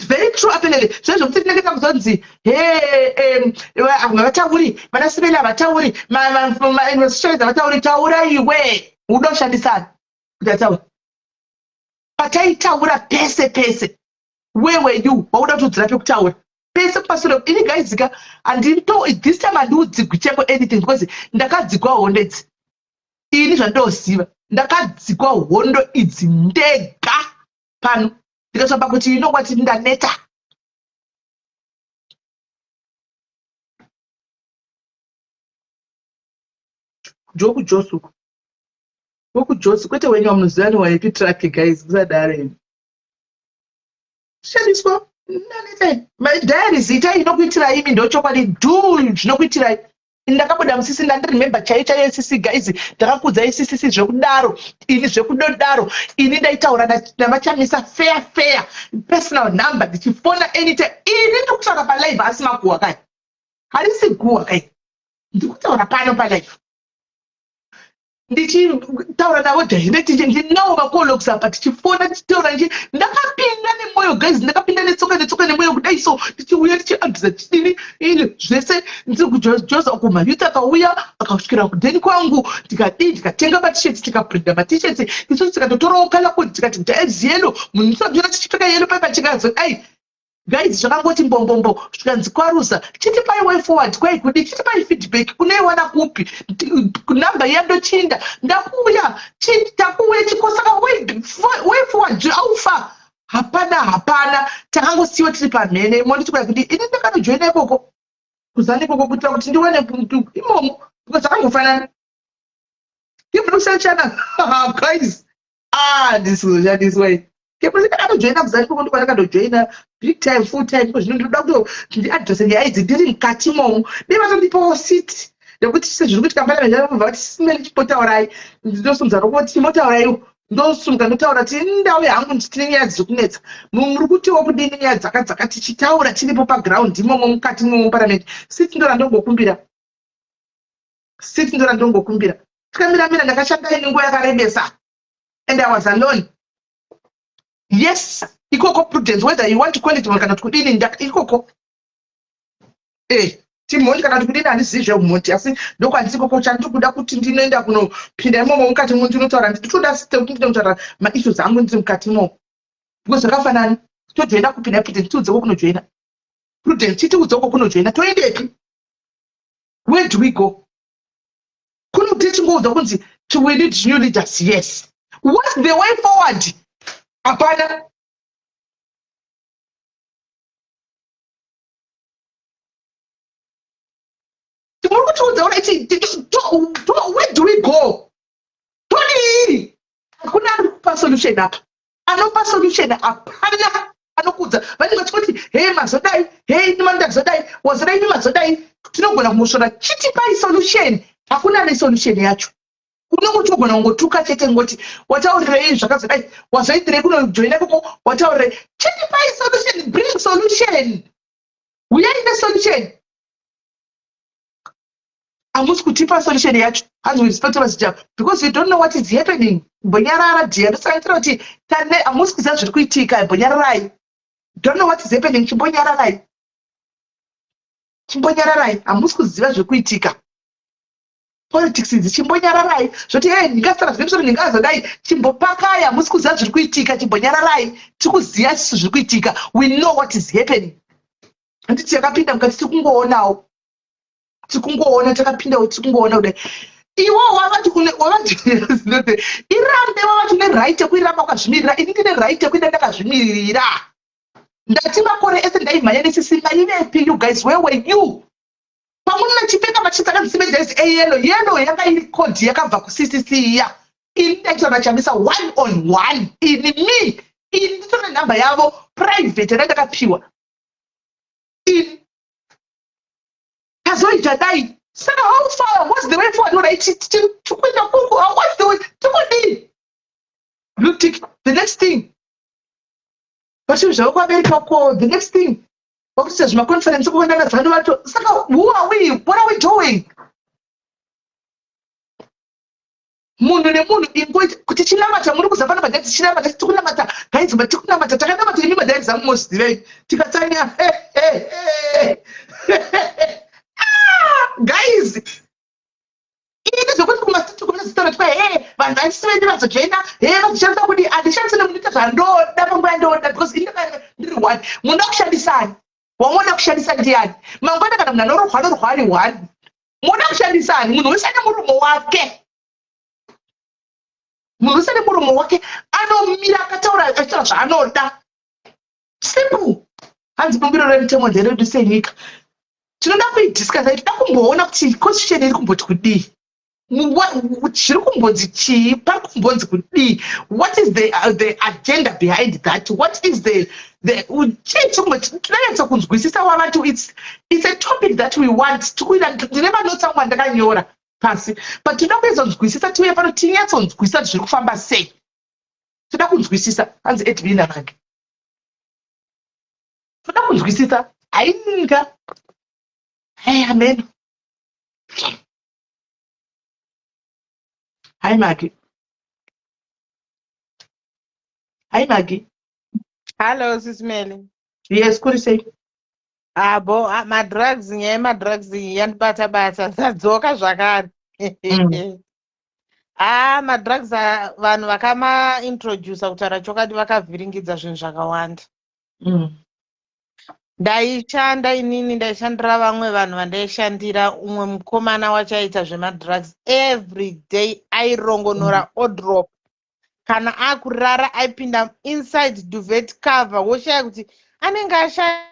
very true. Apelele zvezvo zvekuti tinenge takuzonzi he vanhu havatauri, vanasiveli havatauri, mainvestors havatauri. Taura iwe, uda kushandisana kuti ataure. Pataitaura pese pese, where were you? Wauda kutodzira pekutaura pese kumasure. Ini guys ka, handito this time handiudzigwi cheko anything, because ndakadzigwa hondo idzi. Ini zvandoziva, ndakadzigwa hondo idzi ndega pano, ndikasvamba kuti you know what, ndaneta. Jokujosi uku, wekuJosi, kwete wenyu wamunoziva newaepi truck. Guys, musadaro imi, shandiswa. Madiaries itai inokuitirai imi ndochokwadi do zvinokuitirai. Ndakabuda musisi ndandiremember chaiyo chaiyo sisi guys ndakakuudzai sisisi zvekudaro ini zvekudodaro ini ndaitaura navachamisa fair fair personal number ndichifona anytime ini ndikutaura palive asi makuhwa kai harisi guhwa kai ndikutaura pano palive ndichitaura navo direct ndinawo macologs apa tichifona tichitaura ndichi ndakapinda nemwoyo guys ndakapinda netsoka netsoka nemwoyo kudai so tichiuya tichiabhiza tichidini ini zvese ndiri kujoza uko mayouth akauya akasvikira kudeni kwangu ndikadii ndikatenga matishets tikaprinda matishets isusu tikatotorawo color code tikati dives yellow munhu tisabvira tichipfeka yellow paipa chikazodai Guys zvakangoti mbombombo zvikanzi kwaruza chitipai way forward kwai kudi chitipai feedback unoiwana kupi number iya ndochinda ndakuuya takuuya chikosaka way forward aufa hapana hapana takangosiyiwa tiri pamhene monditi kwai kudi ini ndakanojoina ikoko kuzana ikoko kuitira kuti ndiwane imomo because zvakangofanana imunoshashana guys ah ndisizoshandiswa iyi kepose ndakatojoina kuzani koko ndiko ndakatojoina big time full time ko zvino ndinoda kuto ndiadrese nyaya idzi ndiri mukati imomo dei vatondipawo seat nekuti sezviri kuitika parliament vanobva vati simeni chimotaurai ndinosimudza roko kuti chimotaurai ndosumuka ndotaura ti ndauya hangu tine nyaya dziri kunetsa muri kutiwo kudini nyaya dzakadzaka tichitaura tiripo paground imomo mukati imomo muparliament seat ndorandongokumbira seat ndorandongokumbira tikamiramira ndakashanda ini nguva yakarebesa and i was alone yes ikoko prudence whether you want to call it kana kuti kudini ikoko eh timhondi kana kuti kudini handizivi zveumhondi asi ndokwandisi ikoko chandiri kuda kuti ndinoenda kunopinda imomo mukati mo ndinotaura nditoda system kuti ndinotaura maissues angu ndiri mukati imomo because zvakafanana tojoina kupi nhai prudence tiudze ko kunojoina prudence chitiudze ko kunojoina toendepi where do we go kuno tichingoudza kunzi we need new leaders yes what's the way forward hapana muri kutiudza kuti where do we go todii hakuna ari kupa solution apa anopa solution hapana anokuudza vanenge vachingoti hei mazodai hei ini mandazodai wazodai ini mazodai tinogona kungosvora chitipai solution hakuna ane solution yacho unenge uchigona kungotuka chete ngoti wataurirei zvakazodai wazoitirei kunojoina ikoko wataurirei chitipai solution bring solution huyai nesolution hamusi kutipa solution yacho hanzi we respect vasijava because you don't know what is happening bonyarara dear ndosanganisira kuti tane hamusi kuziva zviri kuitika bonyararai don't know what is happening chimbonyararai chimbonyararai hamusi kuziva zviri kuitika politics idzi chimbonyararai zvoti hey ndingasara zvine musoro ndingazodai chimbopakai hamusi kuziva zviri kuitika chimbonyararai tiri kuziva isu zviri kuitika we know what is happening handiti yakapinda mukati tiri kungoonawo tiri kungoona takapindawo tiri kungoona kudai iwo wavati une wavati irambe wavati une right yekuiramba wakazvimirira ini ndine right yekuida ndakazvimirira ndati makore ese ndaimhanya nesisi maivepi you guys where were you pamunona chipfeka machitsa kanzi sibe eyelo yelo yanga iri code yakabva kuccc iya ini ndaitaura chamisa one on one ini me ini nditora nhamba yavo private yandandakapiwa ini tazoita dai saka how far what's the way forward right tikuenda kuku what's the way tikudii blue tick the next thing vachiri zvavo kuamerica ko the next thing vakutoita zvimaconference kuvanana zanu vato saka who are we what are we doing munhu nemunhu ingoita kuti chinamata muri kuza pana madhadhi chinamata tikunamata guys but tikunamata takanamata imi madhadhi zangu mozivei tikatsanya ah, guys ini zvekuti kumasiti kunozitaura twa he vanhu vaisivende vazojoina he vazoshandisa kudi handishandise nemunoita zvandoda panguva yandoda because ini ndiri one munoda kushandisani wamoda kushandisa ndiyani mangwana kana munhu anorohwa anorohwa ari one Moda kushandisa ani? Munhu wese ane muromo wake. Munhu wese ane muromo wake anomira akataura achitaura zvaanoda. Simple. Hanzi bumbiro remutemo nderedu senyika. Tinoda kuidiscussa, tinoda kumboona kuti constitution iri kumboti kudii. Zviri kumbonzi chii? Pari kumbonzi kudii? What is the agenda behind that? What is the chii chiri tinonyatsa kunzwisisa wavati it's a topic that we want. Tikuida ndine manotsi angu andakanyora pasi, but tinoda kunyatsokunzwisisa. Tiuye pano tinyatsonzwisisa kuti zviri kufamba sei. Toda kunzwisisa. Hanzi Edwin amange toda kunzwisisa. Hainga hey, amen. Hi Maggie. Hi Maggie. Hello, Sis Melly. Yes, kuri sei? Abo, ah, madrugs, nyaya yemadrugs iyi yandibata bata, dzadzoka zvakare. Ah, madrugs ah, vanhu vakamaintroducer, kutaura chokwadi, vakavhiringidza zvinhu zvakawanda. Ndaishanda inini, ndaishandira vamwe vanhu vandaishandira. Umwe mukomana wacho aiita zvemadrugs every day, airongonora odrop. Kana akurara aipinda inside duvet cover, woshaya kuti anenge ashaya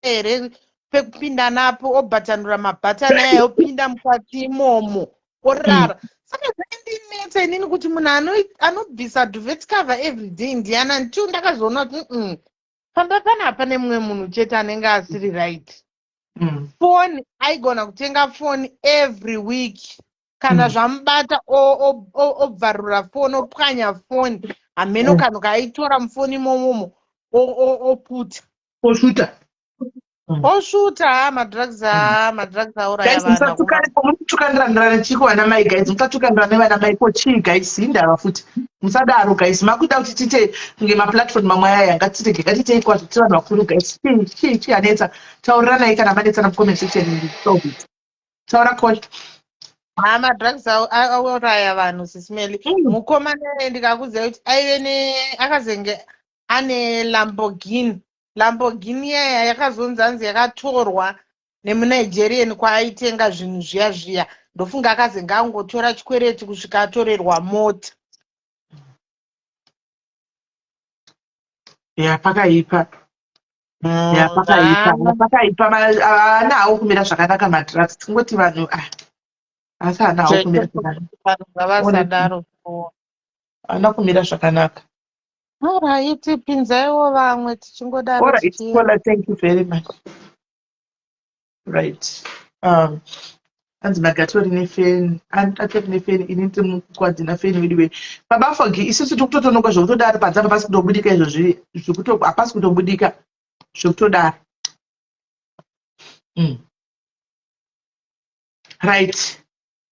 here pekupinda napo, obhatanura mabhatani aya opinda mukati imomo orara. Saka zvaindinetsa inini kuti munhu anobvisa duvet cover every day ndiani, until ndakazoona kuti pamba panapa pane mumwe munhu chete anenge asiri right. Foni, aigona kutenga foni every week. Kana zvamubata obvarura foni, opwanya foni, hameno kanhu kaaitora mufoni imomomo oputa. Oshuta. Oshuta. Ha, madrugs, ha, madrugs auraya Guys, vana. Musatukane. Mutukanirana chiko vana mai? Guys, musatukanirana nevana mai. Ko chii guys? Indava futi musadaro guys. Makuita kuti tiite kunge maplatform mamwe aya. Ngatitege, ngatitei kwazvo tiri vanhu vakuru guys. Chii chii chii anetsa? Tauriranai kana manetsana mucomment section. Solve it. Taura call. Ha, madrugs auraya vanhu, Sis Melly. Mukomana, ndikakuziva kuti aive ne akazenge ane Lamborghini. Lamborghini yaya yakazonzi anzi yakatorwa nemuNigerian kwaaitenga zvinhu zviya zviya. Ndofunga akazenge angotora chikwereti kusvika atorerwa mota. Ya, pakaipa. Ya, pakaipa. Pakaipa. Haana hawo kumira zvakanaka madrugs. Tingoti vanhu, ah, asi haana hawo kumira zvakanaka. Vanhu ngavasadaro. Haana kumira zvakanaka. Alright, pinzaiwo vamwe tichingodaro. All right, Paula, thank you very much. Right. Hanzi magatori nefeni, atori nefeni. Ini ndiri mukwadzina feni wedu. Baba Fogi, isusu tiri kutotonoka zvekutodaro. Panze apa pasi kutobudika izvozvi, zvekuto hapasi kutobudika zvekutodaro. Right,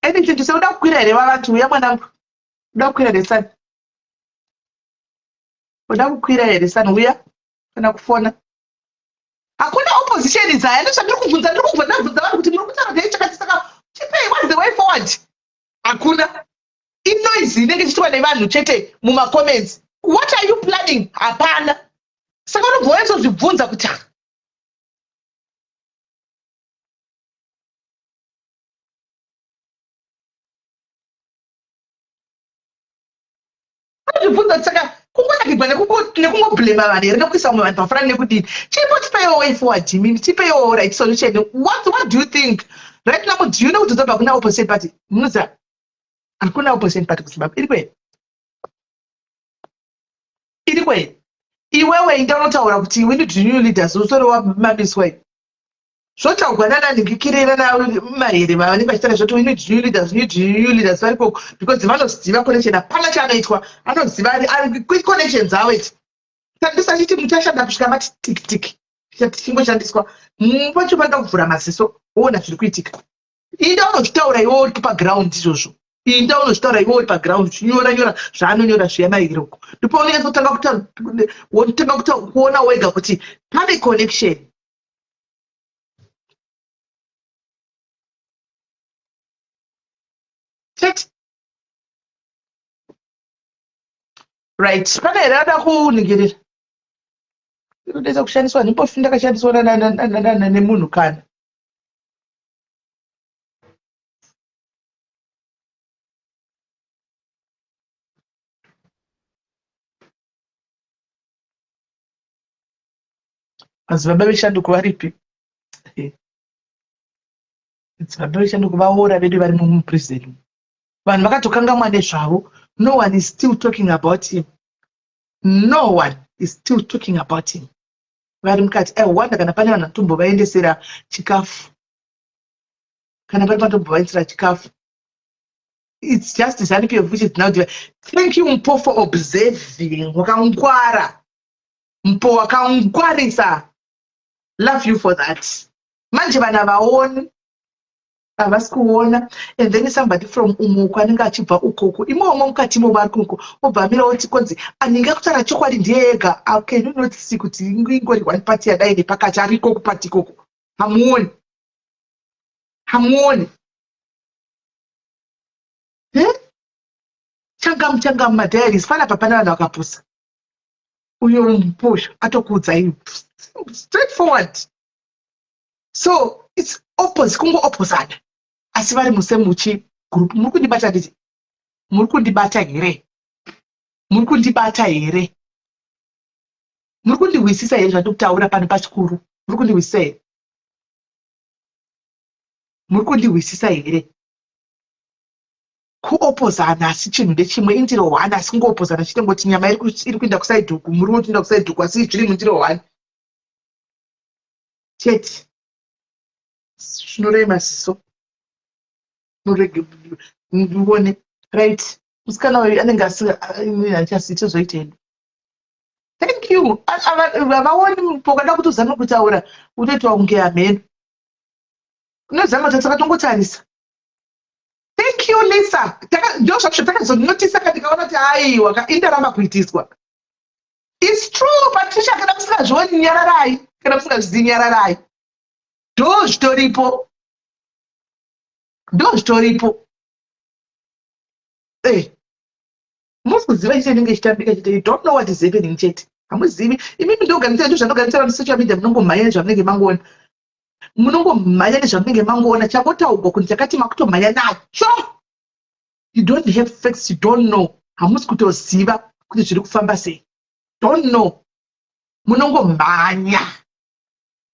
anything to say? Uda kukwira here vavati? Uya mwanangu, uda kukwira here sani? Uda kukwira here sani? Uya kana kufona. Hakuna opposition dzaya. Ndozvandiri kubvunza. Ndiri kubva ndabvunza vanhu kuti muri kutaura dei chakati, saka chipei, what's the way forward? Hakuna. Inoise inenge ichiitwa nevanhu chete mumacomments. What are you planning? Hapana. Saka unobva wanyatsodzibvunza kuti ah, unozvibvunza kuti saka kungonakigwa nekungoblema vanhu here, nekuisa vamwe vanhu pafanani nekudini? Chipo, tipeiwo way forward imimi, tipeiwo right solution. What do you think right now? Do you know kuti Zimbabwe hakuna opposition party? Munoziva hakuna opposition party kuZimbabwe? Iri kwei? Iri kwei? Iwewe inda unotaura kuti we need new leaders, usori wamamiswa. Zvotaurwa nananhingikirira namahere vanenge vachitaura zvoti we need new leaders, we need new leaders. Variko because vanoziva connection. Hapana chaanoitwa, anoziva connection dzavo idzi. Tandisa chiti muchashanda kusvika mati tik tik, tichingoshandiswa. Pacho panoda kuvhura maziso woona zviri kuitika. Inda unozvitaura iwe uri paground izvozvo. Inda unozvitaura iwe uri paground, uchinyora nyora zvaanonyora zviya mairoko. Ndipo unonyatsotanga kuona wega kuti pane connection. Chete. Right, pane here ada kuningirira? Inodetsa kushandiswa nhimbofi. Ndakashandiswa nemunhu kana madzibaba veshanduko varipi? Baba vechando vaora vedu vari muprison. Vanhu vakatokangamwa nezvavo. No one is still talking about him. No one is still talking about him. Vari mukati. I wonder kana pane vanhu vanotombovaendesera chikafu. Kana pane vanotombovaendesera chikafu. It's just ZANU PF which is now thank you Mpo for observing. Wakangwara. Mpo wakangwarisa. Love you for that. Manje vana vaoni havasi kuona and then somebody from umuko anenge achibva ukoko imomo mukati imomo ari kuko obva amira oti konzi anenge akutaura chokwadi ndiye ega ah, can you not see kuti ingori one party yadai nepakati ariko kupati ikoko hamuoni hamuoni eh? changamu changamu madiaries panapa pane vanhu vakapusa uyo mposho atokuudzai straight forward so its opposite kungoopposana asi vari musemuchi group muri kundibata nditi muri kundibata here muri kundibata here muri kundihwisisa here zvandiri kutaura pano pachikuru muri kundihwisisa here muri kundihwisisa here kuopozana asi chinhu ndechimwe indiro one asi kungoopozana chete ngoti nyama iri kuenda kusaidhi uku muriwo uchienda kusaidhi uku asi zviri mundiro one chete zvinorei maziso murege ndione right musikana uyu anenge asi tozoita hedu thank you havaoni pokada kuti uzame kutaura unoitwa kunge hameno unozama kuti takatongotarisa thank you lisa ndo zvazvo takazonotisa ka ndikaona kuti aiwa indaramba kuitiswa its true patricia kana musingazvioni nyararai kana musingazvizivi nyararai ndo zvitoripo ndo zvitoripo eh musi kuziva chete inenge ichitambika chete you don't know what is happening chete hamuzivi imimi ndoganisira ndo zvandoganisira vanhu social media munongomhanya nezvamunenge mangoona munongomhanya nezvamunenge mangoona changotaugwa kunhu chakati makutomhanya nacho you don't have facts you don't know hamusi kutoziva kuti zviri kufamba sei don't know munongomhanya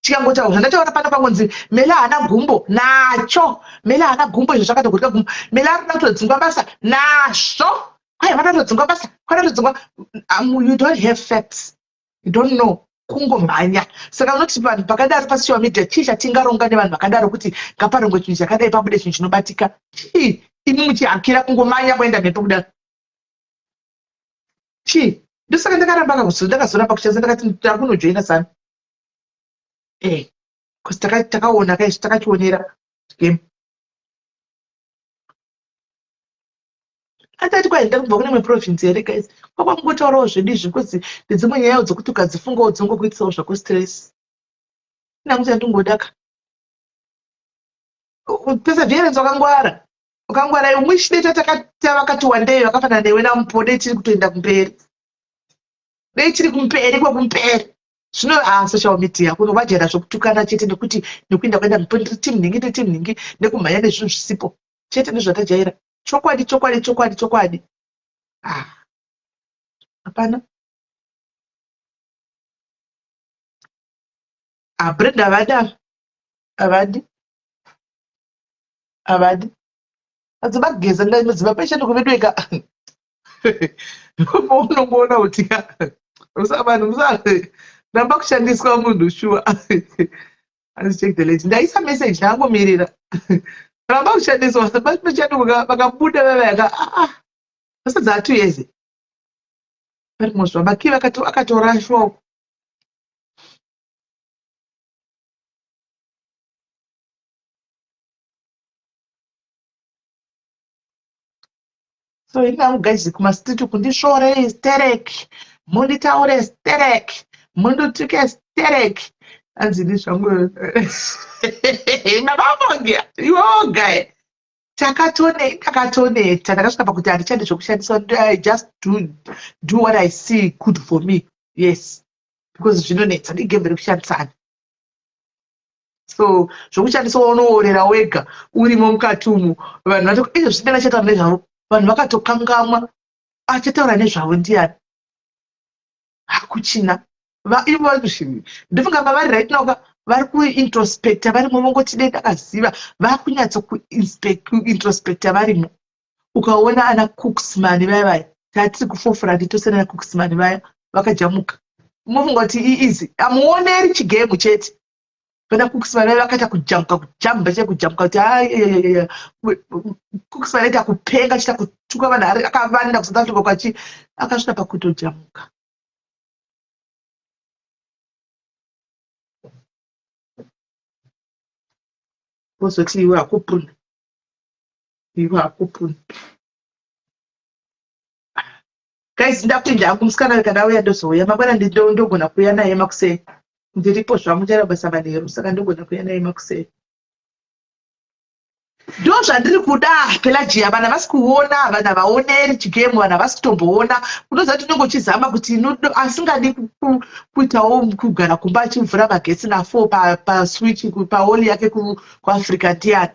chikangotaura zvandataura pano pangonzi mele haana gumbo nacho mele haana gumbo izvo zvakatogurika gumbo mele arikuda kutodzingwa basa nazvo kwai vada kutodzingwa basa kwada kutodzingwa um, you don't have facts you don't know kungomhanya saka unoti vanhu pakadaro pasocial media chii chatingaronga nevanhu vakadaro kuti ngaparongwe chinhu chakadai pabude chinhu chinobatika chii imi muchihakira kungomanya kuenda mhepo kudaro chii ndosaka ndakaramba ndakazoramba kushandisa ndakati ndakunojoina zanu eh bcause takaona kaizvi takachionera game atati kwaenda kubva kune imwe province here guys kwakwangotaurawo zvedu izvi because ndedzimwe nyayawo dzekuti ukadzifungawo dzinongokuitisawo zvako stress inangu chandingodaka perseverance wakangwara wakangwara imwe chideta takati wandei vakafanana newe namupo dei tiri kutoenda kumberi dei tiri kumberi kwekumberi zvino ah, social media kuno vajaira zvekutukana chete nekuti nekuenda kuenda mpo ndiri team nhingi ndiri team nhingi nekumhanya nezvinhu zvisipo chete ndozvatajaira chokwadi chokwadi chokwadi chokwadi ah hapana ah brenda havadi ava havadi havadi adzibageza ndinoziva pesheni kuvedueka unongoona kuti vanhu musaramba kushandiswa munhu shuwa Hanzi check the late. Ndaisa message ndangomirira. Ramba kushandiswa vakabuda vava yaka ah vasadza 2 years. Pari mozwa maki vakato akatorashwa. So ini hangu guys kumastreet uku ndisvorei sterek munditaure sterek mundituke sterek anzi ini zvangu mababonge iwoga takatone takatoneta ndakasvika pakuti handichadi zvokushandiswa i just do, do what i see good for me yes because zvinonetsa ndigame rekushandisana so zvokushandisa unoorera wega urimo mukati umu vanhu vato izvo zvisina vachataura nezvavo vanhu vakatokangamwa achataura nezvavo ndiyani hakuchina ivo ndofunga mavari right now ka Vari kuintrospecta varimo, vongoti dei ndakaziva. Vakunyatso kuintrospecta varimo. Ukaona ana Cooksman vaya vaya, tatiri kufofurandi tose nana Cooksman vaya vakajamuka, unofunga kuti iizi amuoneri chigemu chete. Vana Cooksman vaya vakaita kujamuka, kujamba chete, kujamuka kuti aiaiaiai. Cooksman aita kupenga, achiita kutuka vanhu ari akavanda kuSouth Africa kwachi, akasvika pakutojamuka. Wozoti iwe hakupuna, iwe hakupuna. Guys, ndakuenda hangu. Musikana kana auya ndozouya mangwana. Ndogona kuuya naye makuseni. Ndiripo zvangu, ndichaita basa manheru, saka ndogona kuuya naye makuseni. Ndo zvandiri kuda, Pelagia. Vanhu havasi kuona, vanhu havaoneri chigemu, vanhu havasi kutomboona. Unoziva kuti unenge uchizama kuti asingadi kuitawo kugara kumba achivhura magetsi na4 paswitch paoli yake kuAfrica ndiani?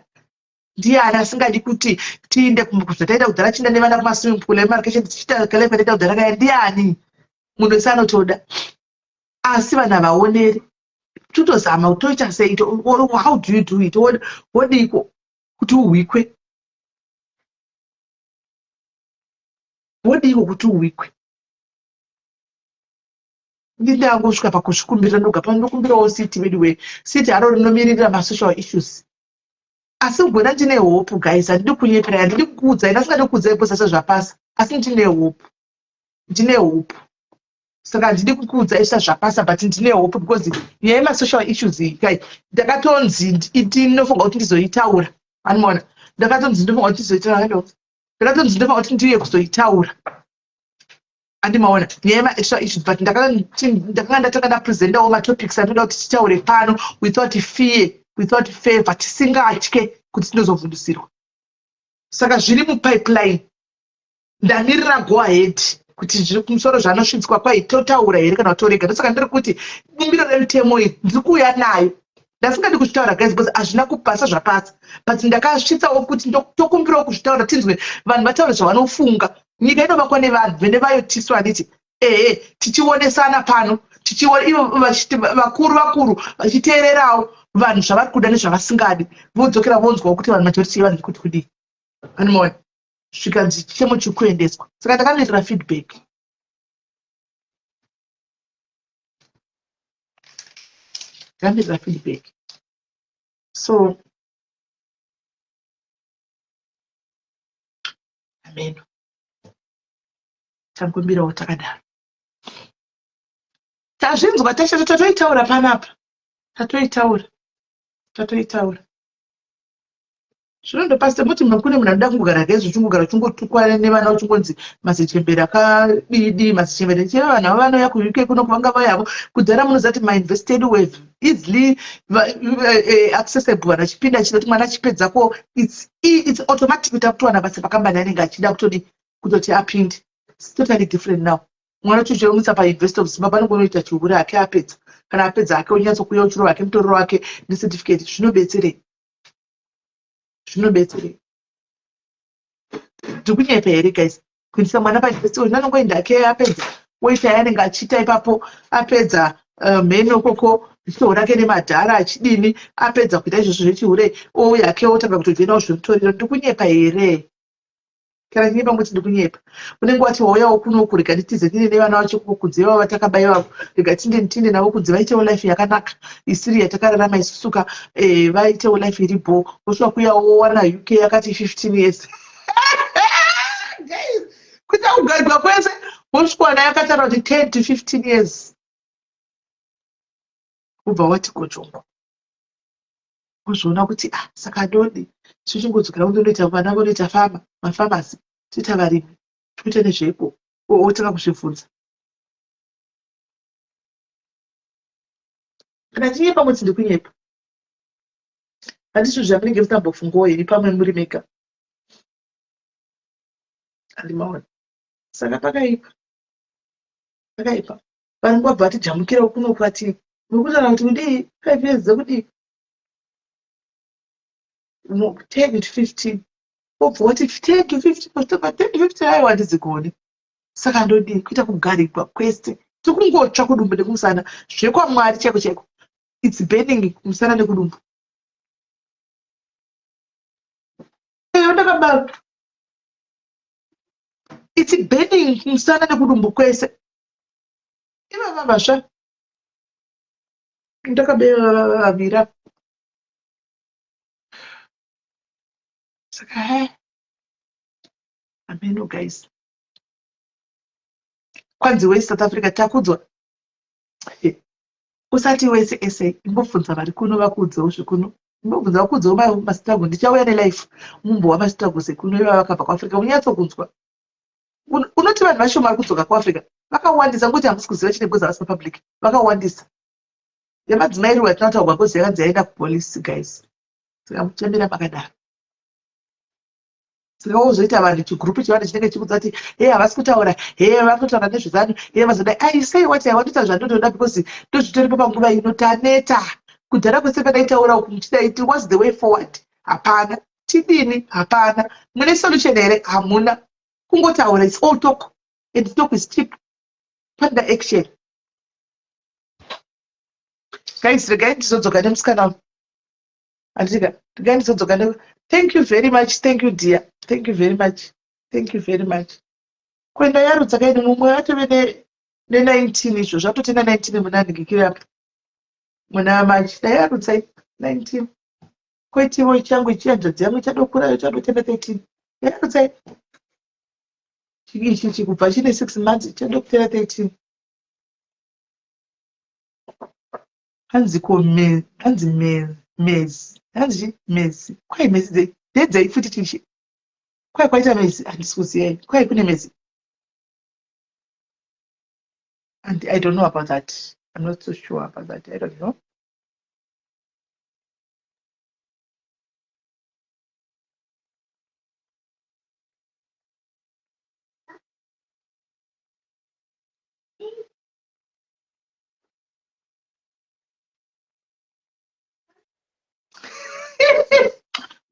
Ndiani asingadi kuti tiinde zvataita kudhara, chiinda nevana kumaswimming pool emarikesheni, tichiita kalife ataita kudhara kaya? Ndiani? Munhu wese anotoda, asi vanhu havaoneri. Totozama kuti toita sei. How do you do it? Wodiko kuti uhwikwe? Wodiko kuti uhwikwe? Ndindangosvika pakuzvikumbirira ndoga pano. Ndokumbirawo seat wedu we seat haro rinomiririra masocial issues, asi kugona ndine hope, guys. Handidi kunyeperai, handidi kukuudzai, ndasingadi kukuudzai because zvapasa, asi ndine hope, ndine hope. Saka handidi kukuudzai zvisa zvapasa, but ndine hope because nyaya yemasocial issues iyi kai, ndakatonzi ndinofunga kuti ndizoitaura. Anomaona, ndakatonzi ndinofunga kuti ndizoitaura. Hello, ndakatonzi ndinofunga kuti ndiuye kuzoitaura. Andimaona nyaya yemaextra issues, but ndakanga ndatanga ndapresentawo matopics andinoda kuti titaure pano without fear, without favor, tisingatye kuti tinozovhundusirwa. Saka zviri mupipeline. Ndamirira go ahead kuti zviri kumusoro zvanosvitswa kwai totaura here kana kutorega. Ndosaka ndiri kuti bumbiro remutemo iri ndiri kuuya nayo. Ndasingadi kuzvitaura, guys, because hazvina kupasa zvapasa, but ndakasvitsawo kuti tokumbirawo kuzvitaura, tinzwe vanhu vataure zvavanofunga. Nyika inovakwa nevanhu vene vayo tisu, handiti? Ehe, tichionesana pano, ivo vakuru vakuru vachiteererawo vanhu zvavari kuda nezvavasingadi, vodzokera vonzwawo kuti vanhu, majority yevanhu kuti kudii. Anomaona zvikanzi chichemo chiri kuendeswa, saka ndakamirira feedback, ndakamirira feedback. So ameno, tangombirawo takadaro. Tazvinzwa teshe, tatoitaura panapa, tatoitaura, tatoitaura. Zvinondopasite muti kune munhu anoda kungogara gezvo, uchingogara uchingotukwa nevana, uchingonzi mazichembere akadidi, mazichembere. Chero vanhu ava vanouya kuUK kuno kuvanga vayavo kudhara, munoziva kuti mauniversity edu were easily accessible. Vanhu vachipinda, achida kuti mwana achipedzako, it's automatic kuti akutowana basa pakambani anenge achida kutodi kutoti apinde. It's totally different now. Mwana uchichomutsa paUniversity of Zimbabwe anongonoita chihure hake, apedza. Kana apedza hake, onyatsokuuya uchirova hake mutoriro wake necertificate. Zvinobetserei? Zvinobetserei? Ndiri kunyepa here, guys? Kuendesa mwana pauniversity, uyu anongoenda hake, apedza woita yaanenge achiita ipapo. Apedza, mheno ikoko chihure rake nemadhara achidini. Apedza kuita izvozvo zvechihure, ouya hake otanga kutojoinawo zvemutoriro. Ndiri kunyepa here? Kana chinyepa ngoti ndiri kunyepa. Unenge wati wauyawo kunoku, rega nditize ndine nevana vacho kunze vavo vatakaba ivavo, rega tinde tinde navo kunze vaitewo life yakanaka isiri yatakararama isusuka, vaitewo life iri bho. Wosvika kuyawo wowana UK yakati 15 years kuita kugarigwa kwese, wosvikawana yakataura kuti 10 to 15 years, ubva wati kochongo, wozviona kuti ah, saka ndodi chichingodzokera kundonoita vana vonoita fama mafamasi, toita varimi, toita nezveiko? Wotanga kuzvibvunza. Kana chinyepa moti ndikunyepa. Handizvo zvamunenge musambofungawo here pamwe muri mega? Handimaona. Saka pakaipa, pakaipa. Vanhu vabva vatijamukirawo kuno kwati muri kutaura kuti kudii, 5 years dzekudii, 10 to 15. Wobva wati 10 to 15, pa 10 to 15, aiwa, handidzigoni, saka ndodii? Kuita kugarikwa kwese, tikungotsva kudumbu nekumusana zvekwamwari chaiko chaiko. It's burning kumusana nekudumbu. Eyo ndakabara. It's burning kumusana nekudumbu kwese. Ivava vasva. Ndakabeva vavira. Saka he. Ameno guys. Kwanzi we South Africa takudzwa. Usati wese SA imbobvunza vari kuno vakuudzewo zvekuno. Imbobvunza vakuudzewo mastruggle ndichauya nelife mumbowa mastruggles ekuno ivava vakabva kuAfrica unyatsokunzwa. Unoti vanhu vashoma vari kudzoka kuAfrica vakawandisa ngokuti hamusi kuziva chine because havasi papublic vakawandisa. Yemadzimai ruwa yatinotaurwa because yakanzi yaenda kupolice guys. Saka muchamira makadaro. Saka wozoita vanhu chigroup chevanhu chinenge chikudza kuti he havasi kutaura he vari kutaura nezvezanu he vazodai I say what I want toita zvandotoda because ndozvitoripo panguva ino taneta kudhara kwese pandaitaura uku muchidai ti what's the way forward hapana tidini hapana mune solution here hamuna kungotaura it's all talk and talk is cheap panoda action guys regai ndizodzoka nemusikana Andika, regai ndizodzoka ne Thank you very much, thank you dear. Thank you very much. Thank you very much. Kuenda yarutsa kaini mumwe atove ne ne 19 izvo zvatotenda 19 muna ndikikiri apa. Muna March dai yarutsa 19. Koitiwo changu ichi hanzvadzi yangu ichadokura ichadotenda 13. Yarutsa ichi ichi kubva chine 6 months ichadokutera 13. Hanzi ko me hanzi me mezi hanzi chi mezi kwai mezi dzei ndedzei futi chichi kwai kwaita mezi handisi kuziva ini kwai kune mezi and I don't know about that I'm not so sure about that I don't know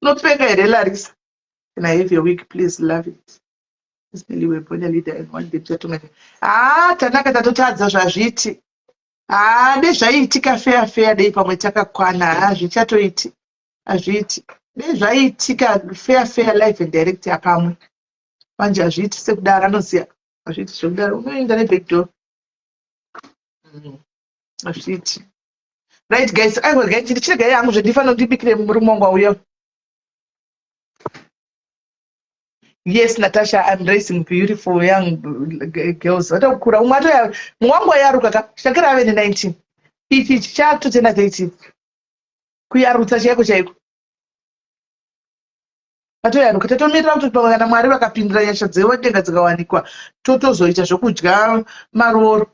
unopenga here Larissa can I have a week please love it Ismail we're born a leader and one day tichatonga ah tanaka tatotadza zvazviti ah dezvaiitika feya feya dei pamwe takakwana ah zvichatoiti hazviiti dei zvaiitika feya feya live and direct apamwe manje hazviiti sekudaro anoziva hazviiti zvekudaro unoenda nebackdoor Hazviiti. Right guys, aiwa guys, ndichiregai hangu zvendifanira ndibikire murume wangu auya. Yes, Natasha, I'm raising beautiful young girls. Vatokura. Umwe atoya, mumwe wangu wayaruka ka. Shakira ave ne 19. Ichi ichi chatotena 13. Kuyarutsa chaiko chaiko. Atoyaruka tatomirira kuti pamwe kana Mwari vakapindira nyasha dzewadenga dzikawanikwa totozoita zvekudya marooro.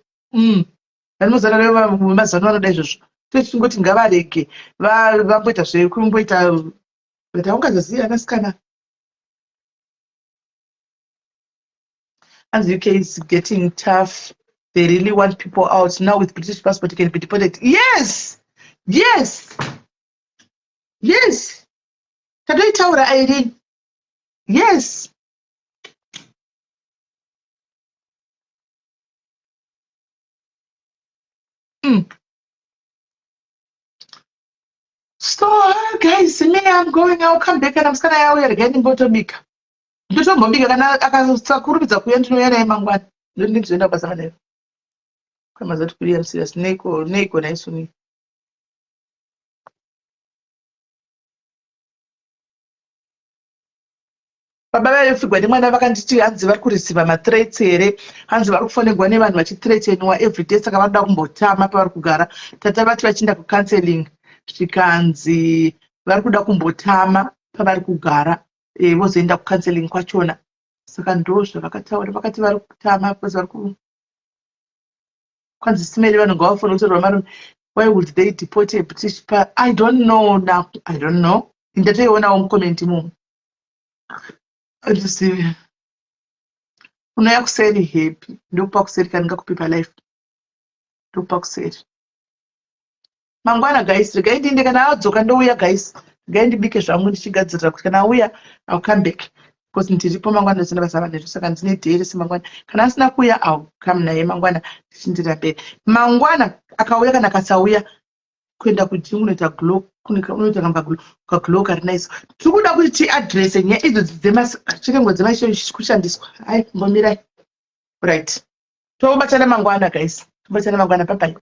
Vanozara vemazano vanoda izvozvo. Tochingoti ngavarege vamboita zvekumboita but haungazozivi anasikana. As UK is getting tough, they really want people out. Now with British passport you can be deported. Yes! Yes! Yes! Tatoitaura Irene. Yes. So guys, me I'm going, I'll come back kana musikana yauya regai ndimbotobika. Ndotombobika kana akasakurumidza kuuya ndinouya naye mangwana. Ndoti ndizoenda kubasa manheru. Kwamazoti kuri I'm serious. Neiko neiko naisuni. Baba vaifigwa nemwana vakanditi hanzi vari kureceiva mathreats here, hanzi vari kufonegwa nevanhu vachithreateniwa everyday saka vanoda kumbotama pavari kugara. Tata vati vachienda kucounseling zvikanzi vari kuda kumbotama pavari kugara e, vozoenda kucounseling kwachona. Saka ndozvavakataura vakati vari kutama because vari ku kwanzi simeri vanhu ngavafone kutorwa marume why would they deport a British pa I don't know now I don't know ndatoionawo mucomment imomo andizivi unouya kuseri happy ndokupa kuseri kana ndingakupi palife ndokupa kuseri mangwana guys regai ndiende kana adzoka ndouya guys regai ndibike zvangu ndichigadzirira kuti kana auya I'll come back because ndiripo mangwana ndisina basa manheru saka ndine day rese mangwana kana asina kuuya I'll come naye mangwana tichindira mberi mangwana akauya kana akasauya Kuenda kugym unoita glow, unoita kaglow kari nice. Tiri kuda kuti tiaddresse nyaya idzodzi dzemachirengwa dzemaskushandiswa. Hai, mbomirai. Right, tobatana mangwana, guys, tobatana mangwana. Bye bye.